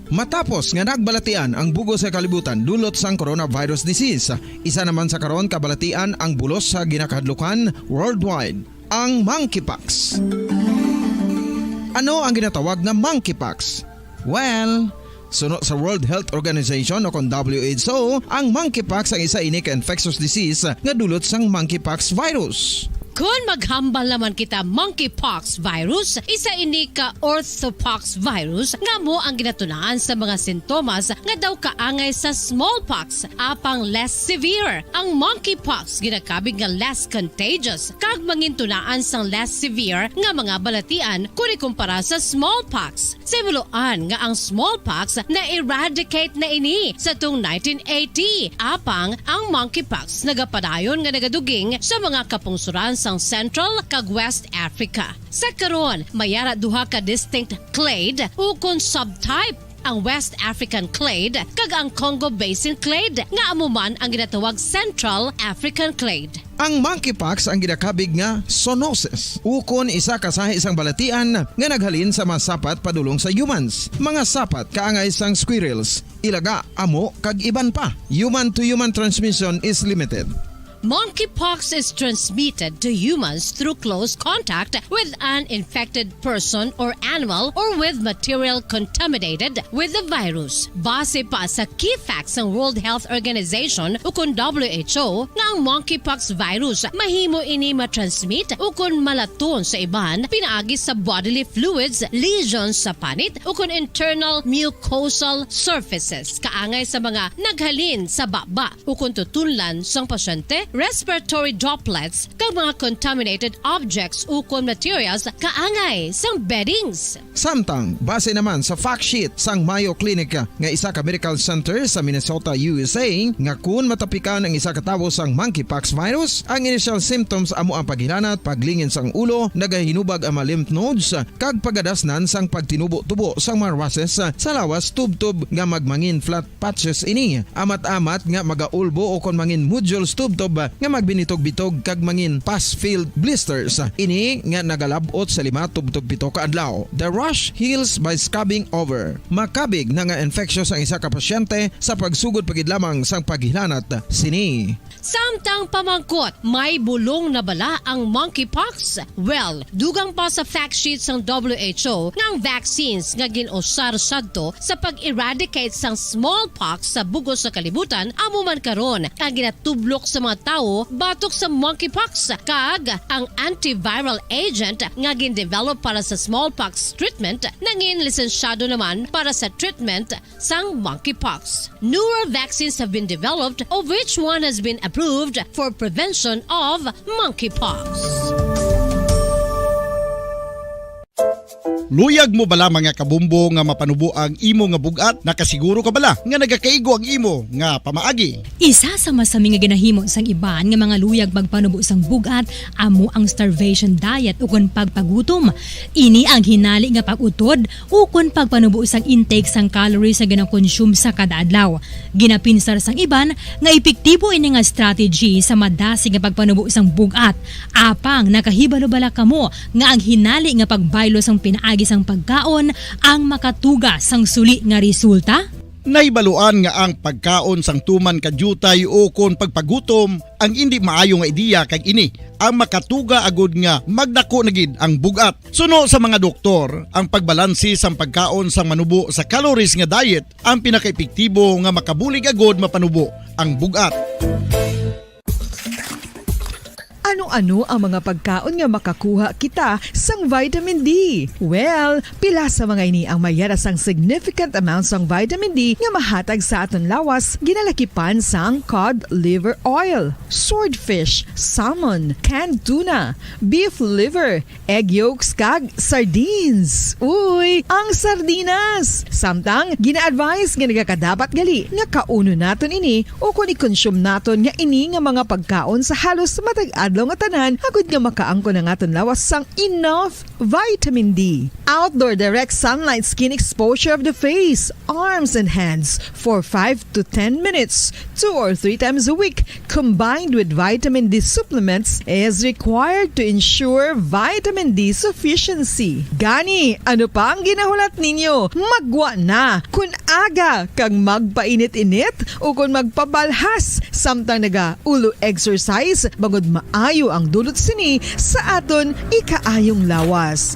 Matapos nga nagbalatian ang bug-os nga kalibutan dulot sang coronavirus disease, isa naman sa karon kabalatian ang bulos sa ginakahadlukan worldwide, ang monkeypox. Ano ang ginatawag nga monkeypox? Well, suno sa World Health Organization o kon W H O, ang monkeypox ang isa ini ka infectious disease nga dulot sang monkeypox virus. Kon maghambal naman kita, monkeypox virus, isa ini ka orthopox virus nga amo ang ginatun-an sa mga sintomas nga daw kaangay sa smallpox, apang less severe. Ang monkeypox ginakabig nga less contagious kag mangin tun-an sang less severe nga mga balatian kon ikumpara sa smallpox. Sa himuloan nga ang smallpox na-eradicate na ini sa tung nineteen eighty, apang ang monkeypox nagapadayon nga nagaduging sa mga kapungsoran sang Central kag West Africa. Sa karon, may ara duha ka distinct clade ukon subtype, ang West African clade kag ang Congo Basin clade, nga amo man ang ginatawag Central African clade. Ang monkeypox ang ginakabig nga zoonosis, ukon isa ka sahi sang balatian nga naghalin sa mga sapat padulong sa humans, mga sapat kaangay sang squirrels, ilaga, amo, kag iban pa. Human-to-human transmission is limited. Monkeypox is transmitted to humans through close contact with an infected person or animal or with material contaminated with the virus. Base pa sa key facts sang World Health Organization ukon W H O, nga ang monkeypox virus mahimo ini matransmit ukon malaton sa iban pinaagi sa bodily fluids, lesions sa panit, ukon internal mucosal surfaces, kaangay sa mga naghalin sa baba ukon tutunlan sang pasyente, respiratory droplets, kag mga contaminated objects ukon materials kaangay sang beddings. Samtang, base naman sa fact sheet sang Mayo Clinic nga isa ka medical center sa Minnesota, U S A, nga kun matapikan ang isa ka tawo sang monkeypox virus, ang initial symptoms amo ang paghilanat, paglingin sang ulo, nagahinubag ang mga lymph nodes, kag pagadasnan sang pagtinubo-tubo sang mga rashes sa lawas tubtob nga magmangin flat patches ini. Amat-amat nga magaulbo o kon mangin nodules tubtob nga magbinitog-bitog kag mangin pus-filled blisters. Ini nga nagalab-ot sa lima tubtob pito ka adlaw. The rash heals by scabbing over. Makabig na nga infectious ang isa ka pasyente sa pagsugod pa gid lamang sang paghilanat sini. Samtang pamangkot, may bulong na bala ang monkeypox? Well, dugang pa sa fact sheet sang W H O nga ang vaccines nga gin-usar sadto sa pag-eradicate sang smallpox sa bug-os nga kalibutan amo man karon ang ginatublok sa mga tawo batok sa monkeypox, kag ang antiviral agent nga gin-develop para sa smallpox treatment nangin lisensyado naman para sa treatment sang monkeypox. Newer vaccines have been developed, of which one has been approved for prevention of monkeypox. Luyag mo bala, mga kabumbo, nga mapanubo ang imo nga bug-at? Nakasiguro ka bala nga nagakaigo ang imo nga pamaagi? Isa sa masami nga ginahimo sang iban nga mga luyag magpanubo sang bug-at amo ang starvation diet ukon pagpagutom. Ini ang hinali nga pag-utod ukon pagpanubo sang intake sang calories nga ginakonsume sa kada adlaw. Ginapinsar sang iban nga epektibo ini nga strategy sa madasig nga pagpanubo sang bug-at. Apang nakahibalo bala kamo nga ang hinali nga pagbaylo sang pinaagi sang pagkaon ang makatuga sang suli nga resulta? Nahibaluan nga ang pagkaon sang tuman ka diutay ukon pagpagutom ang indi maayo nga ideya, kag ini ang makatuga agud nga magdako na gid ang bug-at. Suno sa mga doktor, ang pagbalanse sang pagkaon sang manubo sa calories nga diet ang pinakaepektibo nga makabulig agud mapanubo ang bug-at. Ano-ano ang mga pagkaon nga makakuha kita sang vitamin D? Well, pila sa mga ini ang mayara sang significant amount sang vitamin D nga mahatag sa aton lawas, ginalakipan sang cod liver oil, swordfish, salmon, canned tuna, beef liver, egg yolks, kag sardines. Uy, ang sardinas! Samtang, gina-advise nga nagakadapat gali nga kaunon naton ini ukon i-consume naton nga ini nga mga pagkaon sa halos matag adlaw nga tanan, agud nga makaangkon ang aton lawas sang enough vitamin D. Outdoor direct sunlight skin exposure of the face, arms, and hands for five to ten minutes, two or three times a week, combined with vitamin D supplements, is required to ensure vitamin D sufficiency. Gani, ano pa ang ginahulat ninyo? Maggwa na! Kun aga kag magpainit-init ukon magpabalhas samtang nagaulo exercise, bangod maayo ang dulot sini sa aton ikaayong lawas.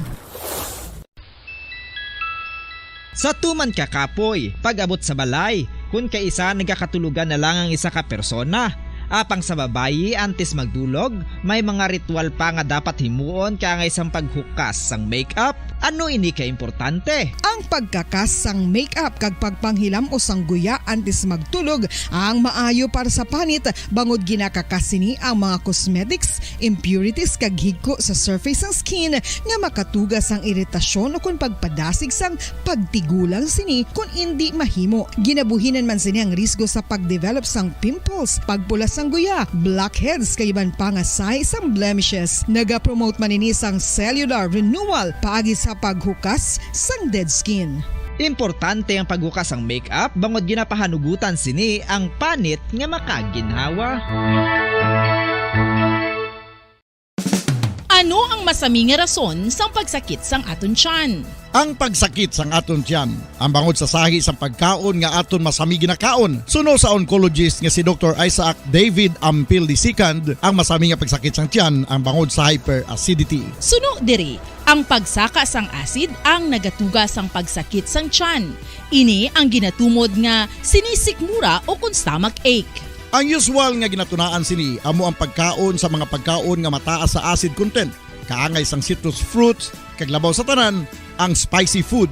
Sa tuman ka kapoy, pag-abot sa balay, kun kaisa nagakatulogan na lang ang isa ka persona. Apang sa babayi, antes magdulog, may mga ritual pa nga dapat himuon kaangay sang paghukas sang makeup. Ano ini ka importante? Ang pagkakas sang makeup kag pagpanghilam-os sang guya antes magtulog ang maayo para sa panit, bangod ginakakas sini ang mga cosmetics, impurities, kag higko sa surface sang skin nga makatuga sang iritasyon ukon pagpadasig sang pagtigulang sini kon indi mahimo. Ginabuhinan man sini ang risgo sa pag-develop sang pimples, pagpula sang guya, blackheads, kag iban pa nga sahi sang blemishes. Nagapromote man ini sang cellular renewal paagi sa paghukas sang dead skin. Importante ang paghukas sang makeup bangod ginapahanugutan sini ang panit nga makaginhawa. Ano ang masami nga rason sang pagsakit sang aton tiyan? Ang pagsakit sang aton tiyan, ang bangod sa sahi sang pagkaon nga aton masami ginakaon. Suno sa oncologist nga si Doktor Isaac David Ampil the second, ang masami nga pagsakit sang tiyan ang bangod sa hyperacidity. Suno diri, ang pagsaka sang acid ang nagatuga sang pagsakit sang tiyan. Ini ang ginatumod nga sinisikmura o kon stomach ache. Ang usual nga ginatunaan sini amo ang pagkaon sa mga pagkaon nga mataas sa acid content, kaangay sang citrus fruits, kag labaw sa tanan, ang spicy food.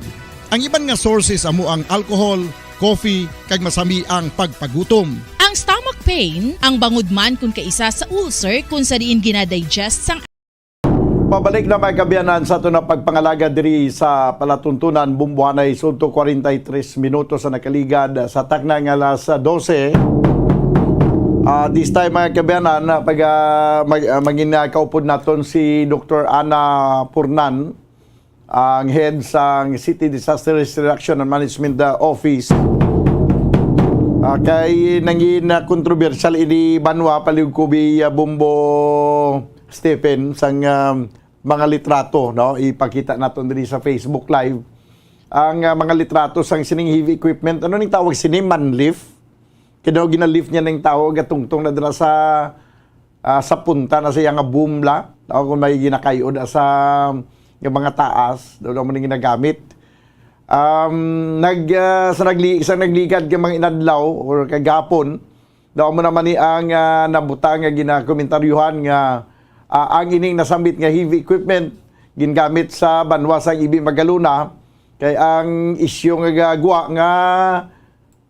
Ang iban nga sources amo ang alcohol, coffee, kag masami ang pagpagutom. Ang stomach pain, ang bangod man kon kaisa sa ulcer kon sa diin ginadigest sang Pabalik na, mga kaabyanan, sa aton nga pagpangalaga diri sa palatuntunan, bumbuanay sudto forty-three minutos ang nakaligad sa takna nga alas dose. Ah, this time, mga kaabyanan, ah, pag, ah, mag-, ah, mangin, ah, kaupod naton si Doktor Ana Purnan, ang head sang City Disaster Risk Reduction and Management, ah, Office. Ah, kay nangin, ah, kontrobersyal ini banwa, palihog ko bi, ah, Bombo Stephen, sang, ah, mga litrato, no? Ipakita naton diri sa Facebook Live ang, ah, mga litrato sang sining heavy equipment. Ano ning tawag sini? Manlift? Kay daw ginalift niya ning tawo, gatungtong na dira sa, ah, sa punta na sa iya nga boom la, no? Kung may ginakay-od sa, nga mga taas, daw, daw mo ning ginagamit. Um, nag, ah, sa nagli-, sa nagligad ka mga inadlaw or kagapon, daw mo naman ni ang, ah, nabutang nga ginakomentaryuhan nga, ah, ang ining nasambit nga heavy equipment gingamit sa banwa sang Ibi Magalona, kay ang isyu nga gagwa nga,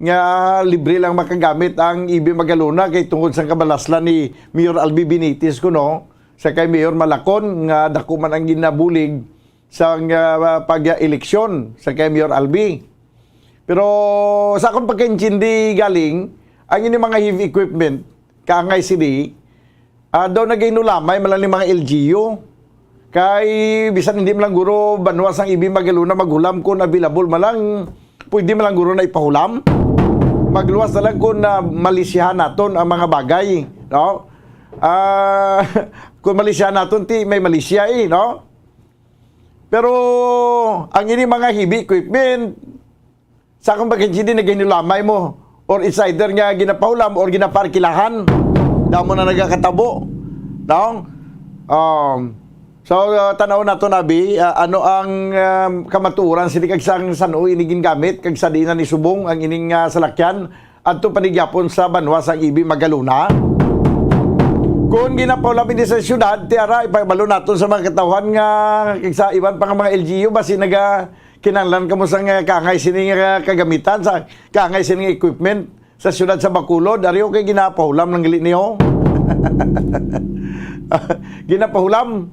nga libre lang makagamit ang Ibi Magalona kay tungod sa kabalaslan ni Mayor Albi Benitez kuno, sa kay Mayor Malacon nga dako man ang ginabulig sa, ah, pag-eleksyon sa kay Mayor Albi. Pero sa akong pagkaintindi galing, ang ini mga heavy equipment, kaangay sini, ah, daw nagahinulamay man lang ni mga L G U. Kay bisan hindi man lang guro banwa sang Ibi Magalona maghulam kun available man lang, pwede man lang guro na ipahulam. Magluwas na lang kun, ah, malisyahan naton ang mga bagay, no? Ah, kun malisyahan naton, ti may malisya, eh, no? Pero ang ini mga heavy equipment, sa akong pagkaintindi, nagahinulamay mo, or it's either nga ginapahulam or ginaparkilahan. Damo na nagakatabo. No? Um, so, uh, tanaw nato, Nabi, uh, ano ang, um, kamatuoran sini kag sang san-o ini gingamit kag sa diin na nisubong ang ining, uh, salakyan adto pa ni gyapon sa banwa sang Ibi Magalona? Kung ginapahulam ini sa syudad, ti ara, ipabalo naton sa mga katawhan nga kag sa iban pa nga mga L G U, basi naga-, kinahanglan kamo sang, ah, kaangay sini nga kagamitan, sa kaangay sini nga equipment sa siyudad sa Bacolod. Ari, okay, ginapahulam lang gali niyo. Ginapahulam.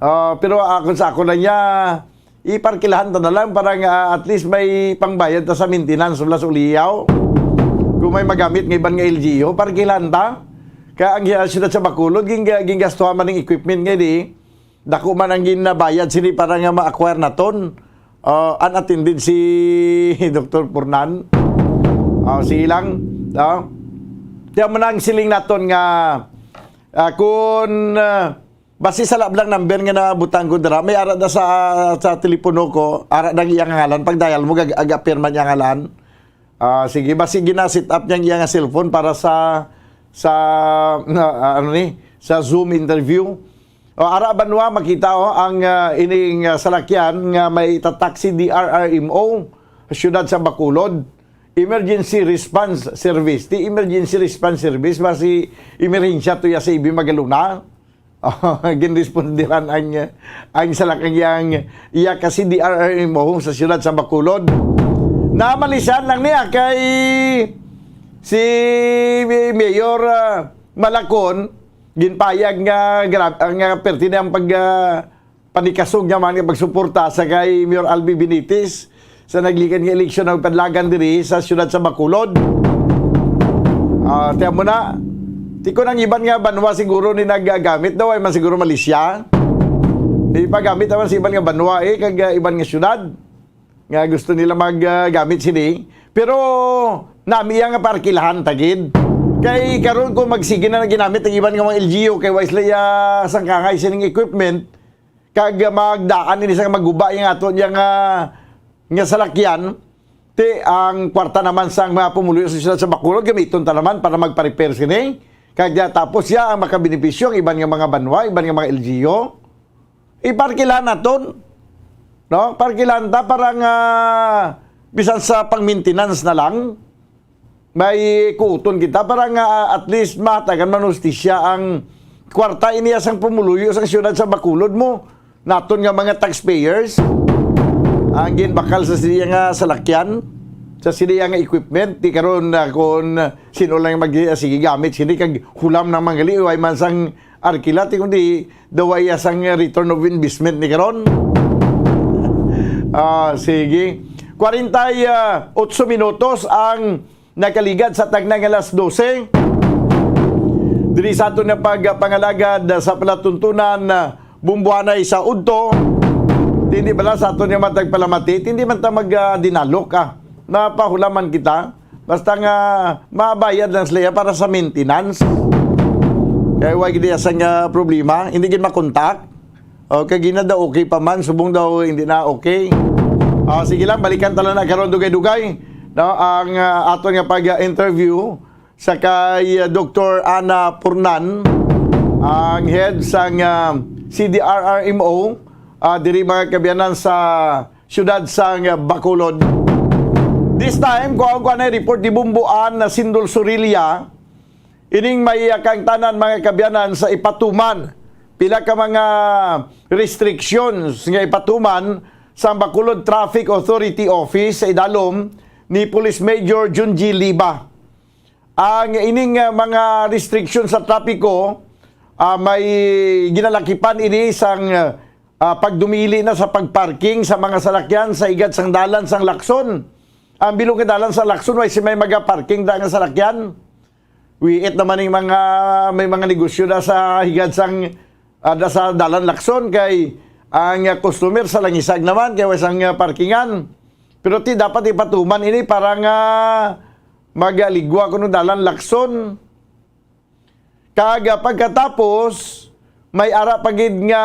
Ah, pero, ah, kung sa ako lang niya, iparkilahan ta na lang para nga at least may pangbayad ta sa maintenance, wala sa uliyaw. Kung may magamit nga iban nga L G U, parkilahan ta. Kaya ang, ah, siyudad sa Bacolod, ging-, ginggastuhan man ng equipment nga di, dako man ang ginabayad sini para nga ma-acquire naton. Ah, unattended si Doktor Purnan. Ah, sige lang, no? Tiyan mo na ang siling naton nga, ah, kung, ah, basi sa lablang number nga nabutang ko dira, may ara da sa, sa telepono ko, ara da ang iyang ngalan. Pag-dial mo, gag-, aga pirma niya ngalan. Ah, sige, basi gina-set up niya ang iyang cellphone para sa, sa, na, ah, ano ni, sa Zoom interview. O, ara banwa, makita, o, ang, ah, ining, ah, salakyan nga may tatak si D R R M O, siyudad sa Bacolod. Emergency Response Service. Ti Emergency Response Service, basi emerhensya to ya sa Ibi Magalona. Ginrespondihan ang, ang salakyan iya ka si D R R M O sa siyudad sa Bacolod. Namalisan lang niya kay si Mayor, ah, Malacon, ginpayag nga gra-, nga perti na ang pag, ah, panikasog niya man nga pagsuporta sa kay Mayor Albi Benitez sa naglikan nga eleksyon nga padlagan diri sa siyudad sa Bacolod. Ah, tiyan mo na. Ti kon ang iban nga banwa siguro ni nagagamit daw, ay man siguro malisya. Ipagamit naman sa iban nga banwa, eh, kag, ah, iban nga siyudad nga gusto nila mag, ah, gamit sini. Pero nami iya nga parkilahan tagid. Kay karon kung magsige na ginamit ang iban nga mga L G U, kay wa sila iya sangkangay sining equipment, kag magdaan ini sa maguba yang ato niya nga, nga salakyan, ti ang kwarta naman sang mga pumuluyo sa siyudad sa Bacolod, gamiton ta naman para magpa-repair sini. Kag tapos ya ang makabenepisyo ang iban nga mga banwa, iban nga mga L G U. Iparkilan naton. No? Parkilan ta para nga bisan sa pang-maintenance na lang. May kuuton kita para nga, ah, at least mahatagan man hustisya ang kwarta ini sang pumuluyo sang siyudad sa Bacolod mo. Naton nga mga taxpayers, ang ginbakal sa siya nga salakyan. sa sila nga equipment, ti karon, ah, kung sino lang mag-, ah, sige gamit sini kag hulam ng mga liway man sang arkila, ti kundi daw ay sang return of investment ni karon. Ah, sige. Kwarenta y otso minutos ang nakaligad sa tagna nga alas dose. Diri sa aton nga pagpangalagad sa palatuntunan, ah, Bumbuanay sa udto, hindi bala sa aton nga matag palamati, hindi man ta mag, ah, dinalok, ah, mapahulaman kita. Basta nga mabayad lang sila para sa maintenance. Kaya wa gid sang, ah, problema, hindi gid makontak. O, kay gina daw okay pa man, subong daw hindi na okay. Ah, sige lang, balikan ta lang na karon dugay-dugay, no, ang, ah, aton nga pag-interview sa kay, ah, Doktor Ana Purnan, ang head sang, ah, C D R R M O, ah, diri mga kaabyanan sa siyudad sang, ah, Bacolod. This time, kuha ko na report ni Bumbuan na Sindol Surilla, ining may, ah, kaangtanan mga kaabyanan sa ipatuman pila ka mga restrictions nga ipatuman sang Bacolod Traffic Authority Office sa idalom ni Police Major Junji Liba. Ang ining, ah, mga restriction sa trapiko, ah, may ginalakipan ini sang, ah, pagdumili na sa pagparking sa mga salakyan sa higad sang dalan sang Lacson. Ang bilog nga dalan sa Lacson, way si may magaparking da nga salakyan. Wiit naman ning mga, may mga negosyo na sa higad sang, ah, da sa dalan Lacson kay ang, ah, customer sa langisag naman kay way sang, ah, parkingan. Pero ti dapat ipatuman ini para nga magaligwa kuno dalan Lacson. Kag, ah, pagkatapos, may ara pa gid nga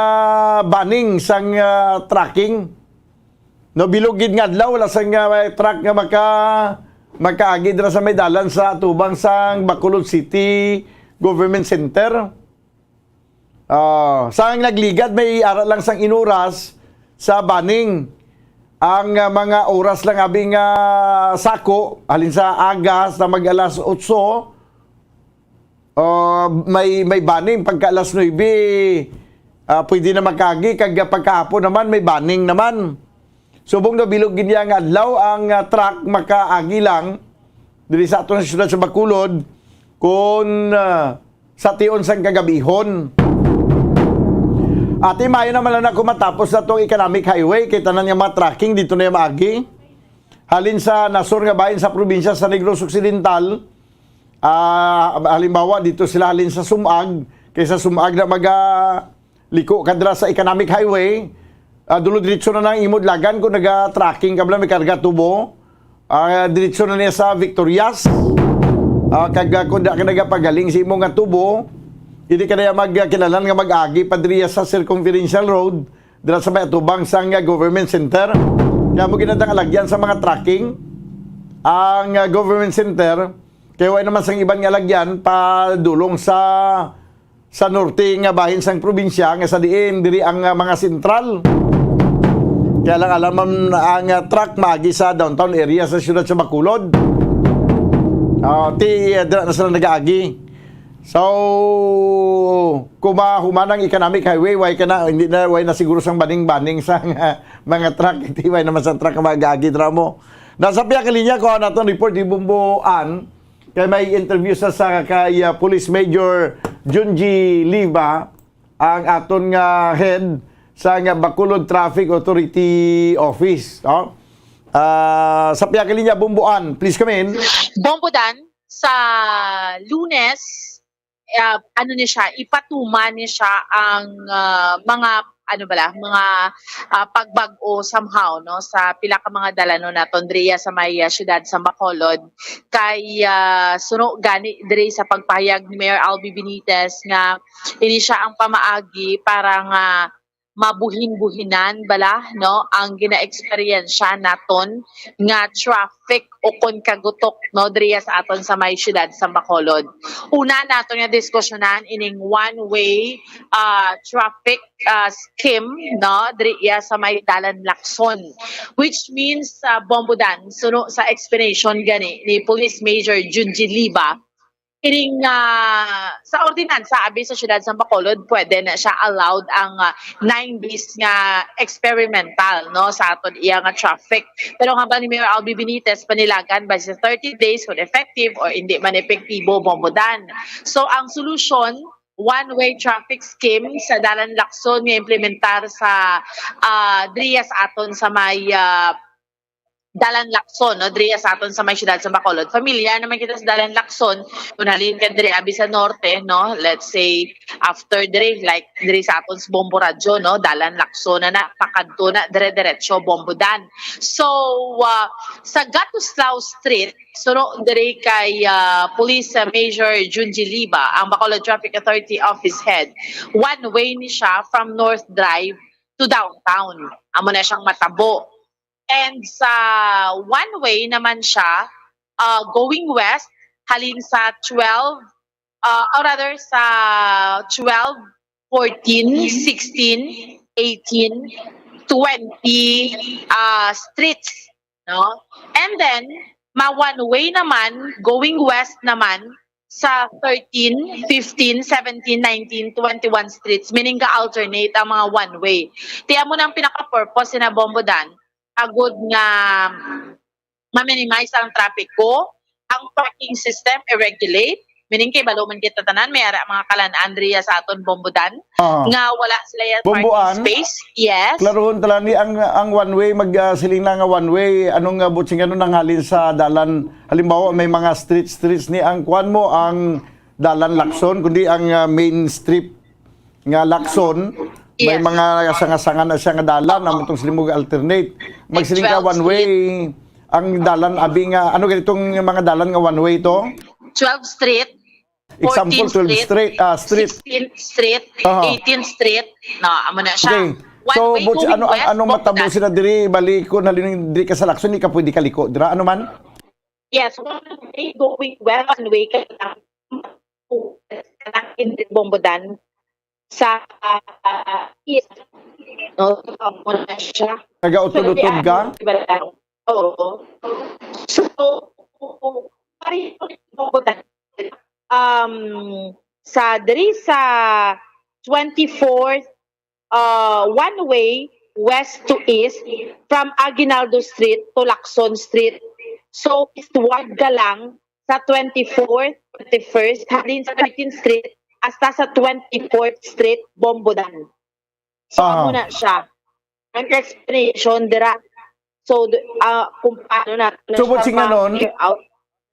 banning sang, ah, trucking. No, bilog gid nga adlaw, wala sang, ah, may truck nga maka-, makaagi dira sa may dalan sa atubang sang Bacolod City Government Center. Ah, sang nagligad, may ara lang sang inuras sa banning. Ang, ah, mga oras lang abi nga sako, halin sa aga sa mag alas otso, ah, may, may banning. Pagka alas nuebe, ah, pwede na makaagi, kag pagkahapon naman may banning naman. Subong daw bilog gid niya nga adlaw ang, ah, truck makaagi lang diri sa aton siyudad sa Bacolod kun, ah, sa tion sang kagabihon. Ati, maayo naman lang na kung matapos na tong economic highway kay tanan nga mga trucking dito na yung maagi. Halin sa nasur nga bahin sa probinsya sa Negros Occidental, ah, halimbawa, dito sila halin sa Sumag, kay sa Sumag na maga-, liko ka dira sa Economic Highway, ah, dulo diretso na nang imod lagan kung naga-trucking ka bala, may karga tubo. Ah, diretso na niya sa Victorias. Ah, kag, ah, kung da ka nagapagaling sa imo nga tubo, hindi ka na magkinalan nga mag-agi pa diriya sa Circumferential Road, dira sa may atubang sang, ah, Government Center. Kaya mo ginadang alagyan sa mga trucking ang, ah, Government Center, kaya wala naman sang iban nga alagyan padulong sa sa norte nga bahin sang probinsya nga sa diin diri ang, ah, mga sentral. Kaya lang alam man ang, ah, truck maagi sa downtown area sa siyudad sa Bacolod. Ah, ti, ah, dira na sila nagaagi. So, kung mahuman ang economic highway, way ka na, hindi na, way na siguro sang baning-baning sa, ah, mga truck. Hindi, way naman sa truck ang mag-agi dira mo. Nasa piya ka linya ko naton report di Bumbuan. Kay may interview sa, sa kay, ah, Police Major Junji Liva, ang aton nga head sa nga Bacolod Traffic Authority Office, no? Ah, sa piya ka linya, Bumbuan, please come in. Bombodan, sa Lunes, ah, ano ni siya, ipatuman ni siya ang, ah, mga, ano bala, mga, ah, pagbag-o somehow, no, sa pila ka mga dalanon naton diriya sa may, ah, siyudad sa Bacolod. Kay, ah, suno gani diri sa pagpahayag ni Mayor Albi Benitez nga ini siya ang pamaagi para nga mabuhin-buhinan bala, no, ang gina-eksperyensya naton nga traffic ukon kagutok, no, diriya sa aton sa may siyudad sa Bacolod. Una naton nga diskusyonan ining one-way, ah, traffic, ah, scheme, no, diriya sa may dalan Lacson, which means, ah, Bombodan, suno sa explanation gani ni Police Major Junji Liba, Iring, ah, sa ordinansa, abi sa siyudad sa Bacolod, pwede na siya allowed ang, ah, nine days nga experimental, no, sa aton iya nga traffic. Pero nga ba ni Mayor Albi Benitez, panilagan ba siya thirty days kung effective or hindi man epektibo, Bombo Dan? So, ang solusyon, one-way traffic scheme sa Dalan Lacson nga implementar sa, ah, diriya sa aton sa may, ah, Dalan Lacson, no? Diriya sa aton sa may siyudad sa Bacolod. Familiar naman kita sa Dalan Lacson. Kung halin ka diri abi sa norte, no? Let's say, after diri, like, diri sa aton sa Bombo Radyo, no? Dalan Lacson na na, pakadto na, dire-diretso, Bombo Dan. So, ah, sa Gatuslao Street, suno diri kay, ah, Police, ah, Major Junji Liba, ang Bacolod Traffic Authority Office Head, one way ni siya from North Drive to downtown. Amo na siyang matabo. And sa one way naman siya, ah, going west, halin sa twelve, ah, or rather sa twelve, fourteen, sixteen, eighteen, twenty, ah, streets, no? And then, ma one way naman, going west naman, sa thirteen, fifteen, seventeen, nineteen, twenty-one streets, meaning ga-alternate ang mga one way. Ti amo na ang pinaka-purpose na Bombo Dan, agud nga ma-minimize ang trapiko, ang parking system i-regulate, meaning kay balo man kita tanan, may ara mga kalan-an diriya sa aton Bombo Dan, Ah. nga wala sila ya Bombo parking Ann, space. Yes. Klaruhon tala ni ang, ang one way, mag, ah, siling na nga one way, anong, ah, buot silingon nanghalin sa dalan, halimbawa, may mga street, streets ni ang kuan mo, ang dalan Lacson, kundi ang, ah, main strip nga Lacson, may Yes. mga sanga-sanga na siya nga dalan, amo tong siling mo alternate. Magsiling ka twelve one way, ang dalan, abi nga, ano ganitong mga dalan nga one way to? Twelve street, Example, fourteenth twelve Street, street, ah, street. Sixteenth Street, Aha. eighteenth Street. No, amo na siya. Okay. One So, way Butch, going ano, ano, west, ano matabo Bogdan. Sila diri, bali, kung halin diri ka sa Lacson, di ka pwede kaliko dira, ano man? Yes, one way going, well, one way ka lang. In Bombo Dan, sa, ah, east, no? Amo na siya. Nagautod-utod So, ka? di ba lang? Oo. So, pareho rin Bombo Dan. Um, sa, diri sa twenty-fourth, uh, one way, west to east, from Aguinaldo Street to Lacson Street. So, eastward ka lang sa twenty-fourth, twenty-first, halin sa thirteenth Street, hasta sa twenty-fourth Street, Bombo Dan. So, Ah. amo na siya. Ang explanation dira. So, d-, ah, kung paano natin So, siya Butch, nga nun, ma-figure out.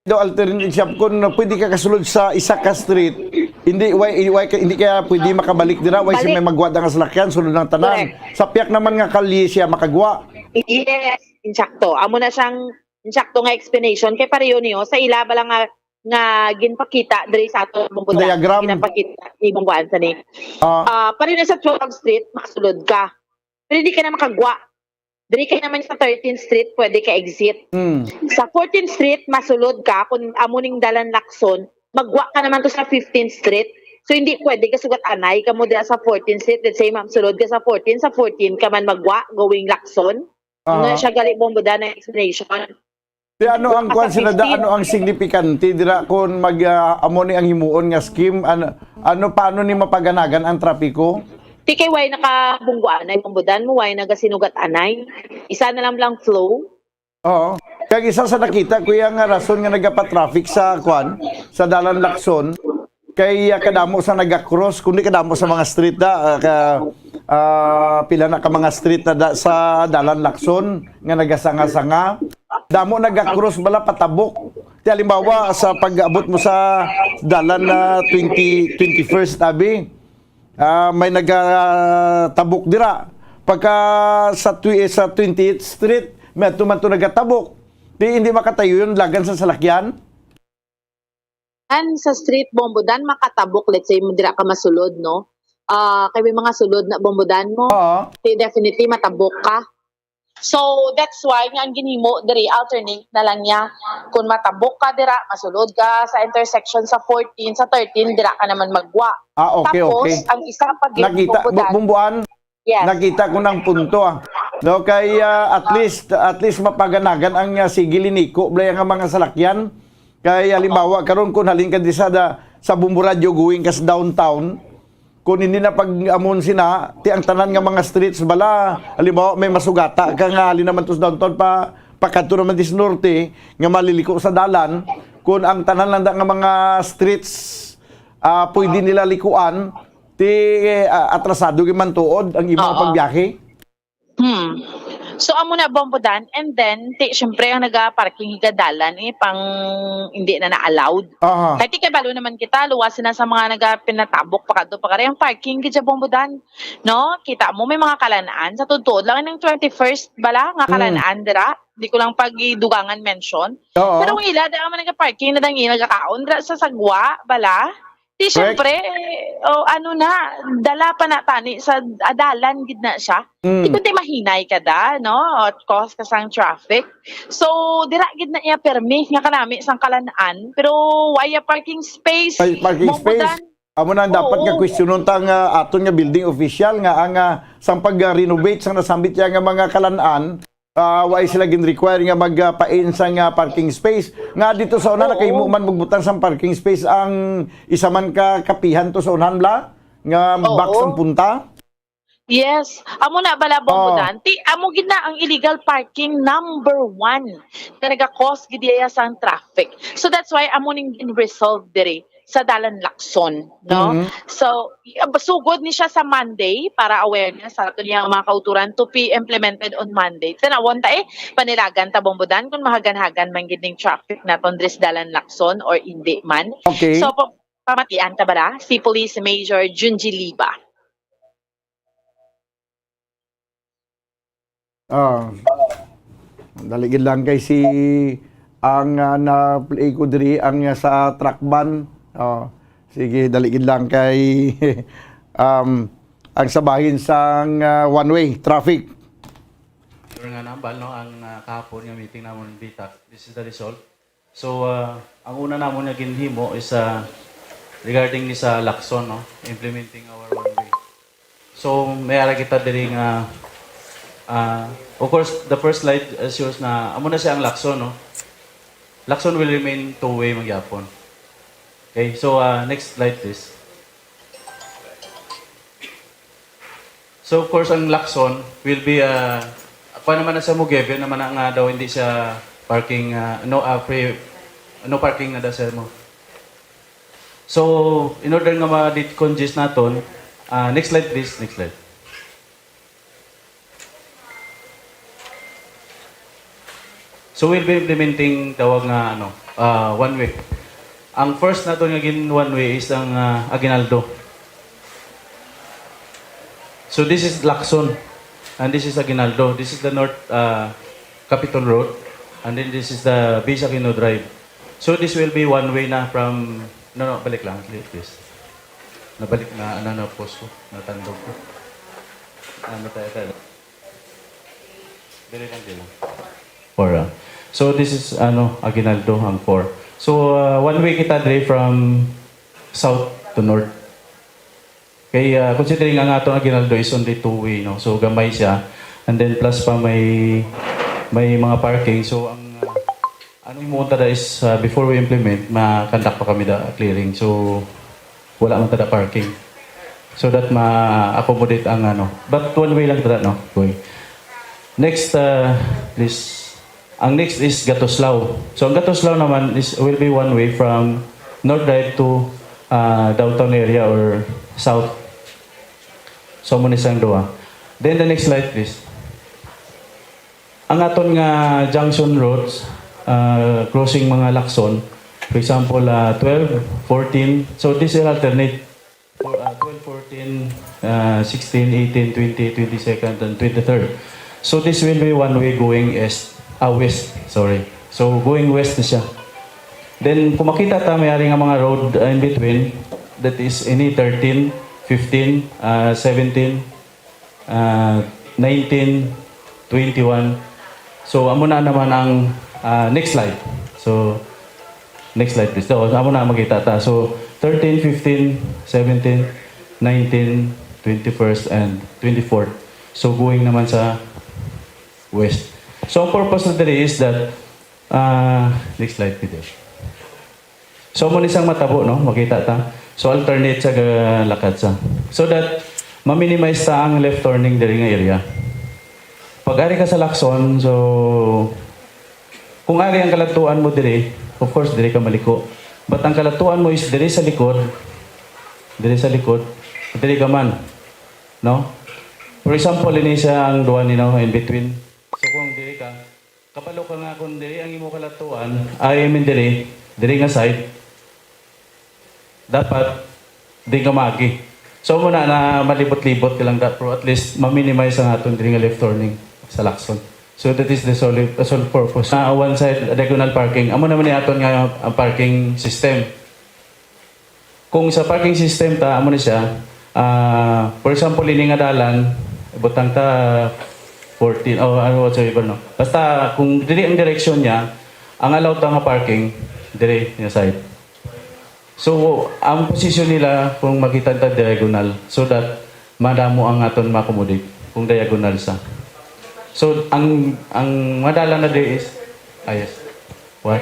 Do alternate siya, kung pwede ka kasulod sa isa ka street, hindi, why, why ka, hindi kaya pwede makabalik dira? Why siya Balik. May magwa nga salakyan, sulod ng tanan? Correct. Sa piyak naman nga kalye siya makagwa. Yes, insakto. Amo na siyang insakto nga explanation. Kay pareho niyo, sa ila ba lang nga, nga ginpakita diri sa ato, Bombo Dan, Diagram. Ginapakita ni Bombo Anthony. Ah. Ah, pareho na sa twelfth Street, makasulod ka. Pero hindi ka na makagwa. Diri ka naman sa thirteenth Street, pwede ka exit. Hmm. Sa fourteenth Street, masulod ka. Kung amo ning dalan Lacson, magwa ka naman to sa fifteenth Street. So, hindi pwede ka sugat anay ka mo diha sa fourteenth Street. Let's say, ma'am, sulod ka sa fourteen, sa fourteen ka man magwa, going Lacson. Ano Ah. siya gali, Bombo Dan, na explanation? Di ano ang Baka kwan sa sila da, fifteen. Ano ang signifikante dira kung mag, ah, amo ni ang himuon nga scheme? Ano, ano, paano ni mapaganagan ang trapiko? Ti kay way nakabungguan ay Bombo Dan mo, way nagasinugat anay. Isa na lang lang flow. Oo. Kag isa sa nakita ko iya nga rason nga nagapatraffic sa kwan, sa dalan Lacson, kay, ah, kadamo sa naga-cross, kundi kadamo sa mga street da, ah, ka, ah, pila na ka mga street na da, sa dalan Lacson nga nagasanga-sanga. Damo naga-cross bala patabok. Ti halimbawa, sa pag-abot mo sa dalan na twenty, twenty-first, abi, ah, may nagatabok dira. Pagka sa twi-, sa twentieth Street, may ato man to nagatabok. Di, hindi makatayo yun, lagan sa salakyan. An sa street, Bombo Dan, makatabok, let's say, dira ka masulod, no? Ah, kay may mga sulod na, Bombo Dan, mo. Oo. Di, definitely, matabok ka. So, that's why nga ang ginhimo diri, alternate na lang niya. Kung matabok ka dira, masulod ka sa intersection sa fourteen, sa thirteen, dira ka naman magwa. Ah, okay, Tapos, okay. Ang isa pa gid, Nakita, Bombo Dan. Bu-, Bombo Ann, Yes. Nakita ko ng punto, ah. No, kay, ah, at least, at least mapaganagan ang, ah, sige liniko, blay nga mga salakyan. Kay halimbawa, karon kung halin ka di sa, da-, sa Bombo Radio going ka sa downtown, kung hindi na pag-amon sina, ti ang tanan nga mga streets bala, halimbawa, may masugata ka nga halin naman to sa downtown pa, pakadto naman di sa norte, nga maliliko sa dalan, kung ang tanan lang da nga mga streets, ah, pwede nila likuan, ti, ah, atrasado gyud man tuod ang imo nga Oo. pagbiyahe. Hmm. So, amo na, Bombo Dan. And then, ti, syempre, ang naga-parking higadalan, eh, pang hindi na na-allowed. Aha. Kay ti, kay balo naman kita, luwas na sa mga naga-, pinatabok pa kadto pa kari ang parking, gid siya, Bombo Dan. No? Kita mo, may mga kalanaan. Sa tuod-tuod lang, ng twenty-first bala, nga Hmm. kalanaan, dira. Di ko lang pag-idugangan mention. Oo. Pero ang ila, dira man naga-parking na dang ila gakaon, dira sa sagwa, bala. Di, Correct. syempre, oh, ano na, dala pa na tani sa adalan gid na siya. Mm. Di kundi mahinay ka da, no? At cause ka sang traffic. So, dira gid na iya permi nga kanami sang kalan-an. Pero why a parking space? Ay, parking Mao space. Dan. Amo na ang dapat nga Oo. questionon ta nga aton nga building official nga ang, ah, sang pag-renovate sang nasambit niya nga mga kalan-an, ah, wa sila gin-require nga magpain sang, ah, parking space. Nga dito sa una, Oo. nakahimo man magbutang sang parking space ang isa man ka kapihan to sa unahan, bala? Nga Oo. box ang punta? Yes. Amo na bala, Bombo Oh. Dan. Ti, amo gid na ang illegal parking number one na naga-cause gid iya sang traffic. So that's why amo ning gin-resolve diri sa Dalan Lacson, no? Mhm. So, y-, sugod ni siya sa Monday para awareness sa aton yang mga kauturan to be implemented on Monday. Tanawon ta, eh, panilagan ta, Bombo Dan, kung mahagan-hagan man gid ning traffic naton diri sa Dalan Lacson or indi man. Okay. So, pa-, pamatian ta bala si Police Major Junji Liba. Ah, dali gid lang kay si ang, ah, na-play ko diri ang, ah, sa track ban. Oh, sige, dali gid lang kay, um, ang sa bahin sang, ah, one-way traffic. Sure nga nambal, no, ang, ah, kahapon nga meeting namon, BTAC, this is the result. So, ah, ang una namon nga ginhimo is, ah, regarding ni sa Lacson, no, implementing our one-way. So, may ara kita diri nga, ah, of course, the first slide, uh, shows na amo na siya ang Lacson, no? Lacson will remain two-way man gyapon. Okay, so, ah, next slide, please. So, of course, ang Lacson will be, ah, kuwan naman na siya mo, given naman na nga daw hindi siya parking, ah, no, ah, free, no parking na daw siya mo. So, in order nga ma-decongest naton, ah, next slide, please, next slide. So, we'll be implementing tawag nga, ano, ah, one way. Ang first naton nga gin one way is ang, ah, Aguinaldo. So, this is Lacson, and this is Aguinaldo. This is the North, ah, Capitol Road, and then this is the Base Aquino Drive. So, this will be one way na from, no, no, balik lang, please. Nabalik na, ano, na post ko, natandog ko. Ano tayo, tayo? Dili lang, dili lang. Four, ah. So, this is, ano, Aguinaldo, ang four. So, ah, one way kita diri from south to north. Kay, ah, considering ang aton Aguinaldo is only two-way, no? So, gamay siya. And then, plus pa may, may mga parking. So, ang, ah, ano yung muunta da is, ah, before we implement, ma-conduct pa kami da clearing. So, wala man tada parking. So that ma-accommodate ang ano. But one way lang tada, no? Going. Next, uh, please. Ang next is Gatoslaw. So ang Gatoslaw naman is, will be one way from North Drive to, uh, downtown area or south. So mo ni sang duha. Then the next slide, please. Ang aton nga junction roads, ah, crossing mga Lacson, for example, ah, twelve, fourteen. So, this is alternate. For, ah, twelve, fourteen, ah, sixteen, eighteen, twenty, twenty-second, and twenty-third. So, this will be one way going east, ah, west, sorry. So, going west na siya. Then, kung makita ta, may ari nga mga road, ah, in between, that is any thirteen, fifteen, ah, seventeen, ah, nineteen, twenty-one. So, amo na naman ang, ah, next slide. So, next slide, please. So, amo na makita ta. So, thirteen, fifteen, seventeen, nineteen, twenty-first, and twenty-fourth. So, going naman sa west. So, ang purpose na diri is that, ah, next slide, Peter. So, mo ni sang matabo, no? Makita ta. So, alternate sa ga-, lakad sa. So that ma-minimize ta ang left turning diri nga area. Pag ari ka sa Lacson, so, kung ari ang kalatuan mo diri, of course, diri ka maliko. But ang kalatuan mo is diri sa likod, diri sa likod, diri ka man, no? For example, ini siya ang duwa ni, no, in between. So, kung diri ka, kabalo ka nga kung diri ang imo kalatuan, I mean diri, diri nga side, dapat di ka maagi. So, muna na malibot-libot ka lang, that, pero at least ma-minimize ang aton diri nga left turning sa Lacson. So, that is the sole, the sole purpose. Ah, one side diagonal parking. Amo naman ni aton nga, ah, parking system. Kung sa parking system ta, amo ni siya, ah, for example, ini nga dalan, butang ta fourteen, o ano whatsoever, no? Basta, kung diri ang direksyon niya, ang allowed ta nga parking, diri niya side. So, ang posisyon nila, kung makita ta diagonal, so that madamo ang aton ma-accommodate kung diagonal sa. So, ang, ang madala na di is, ah, yes. What?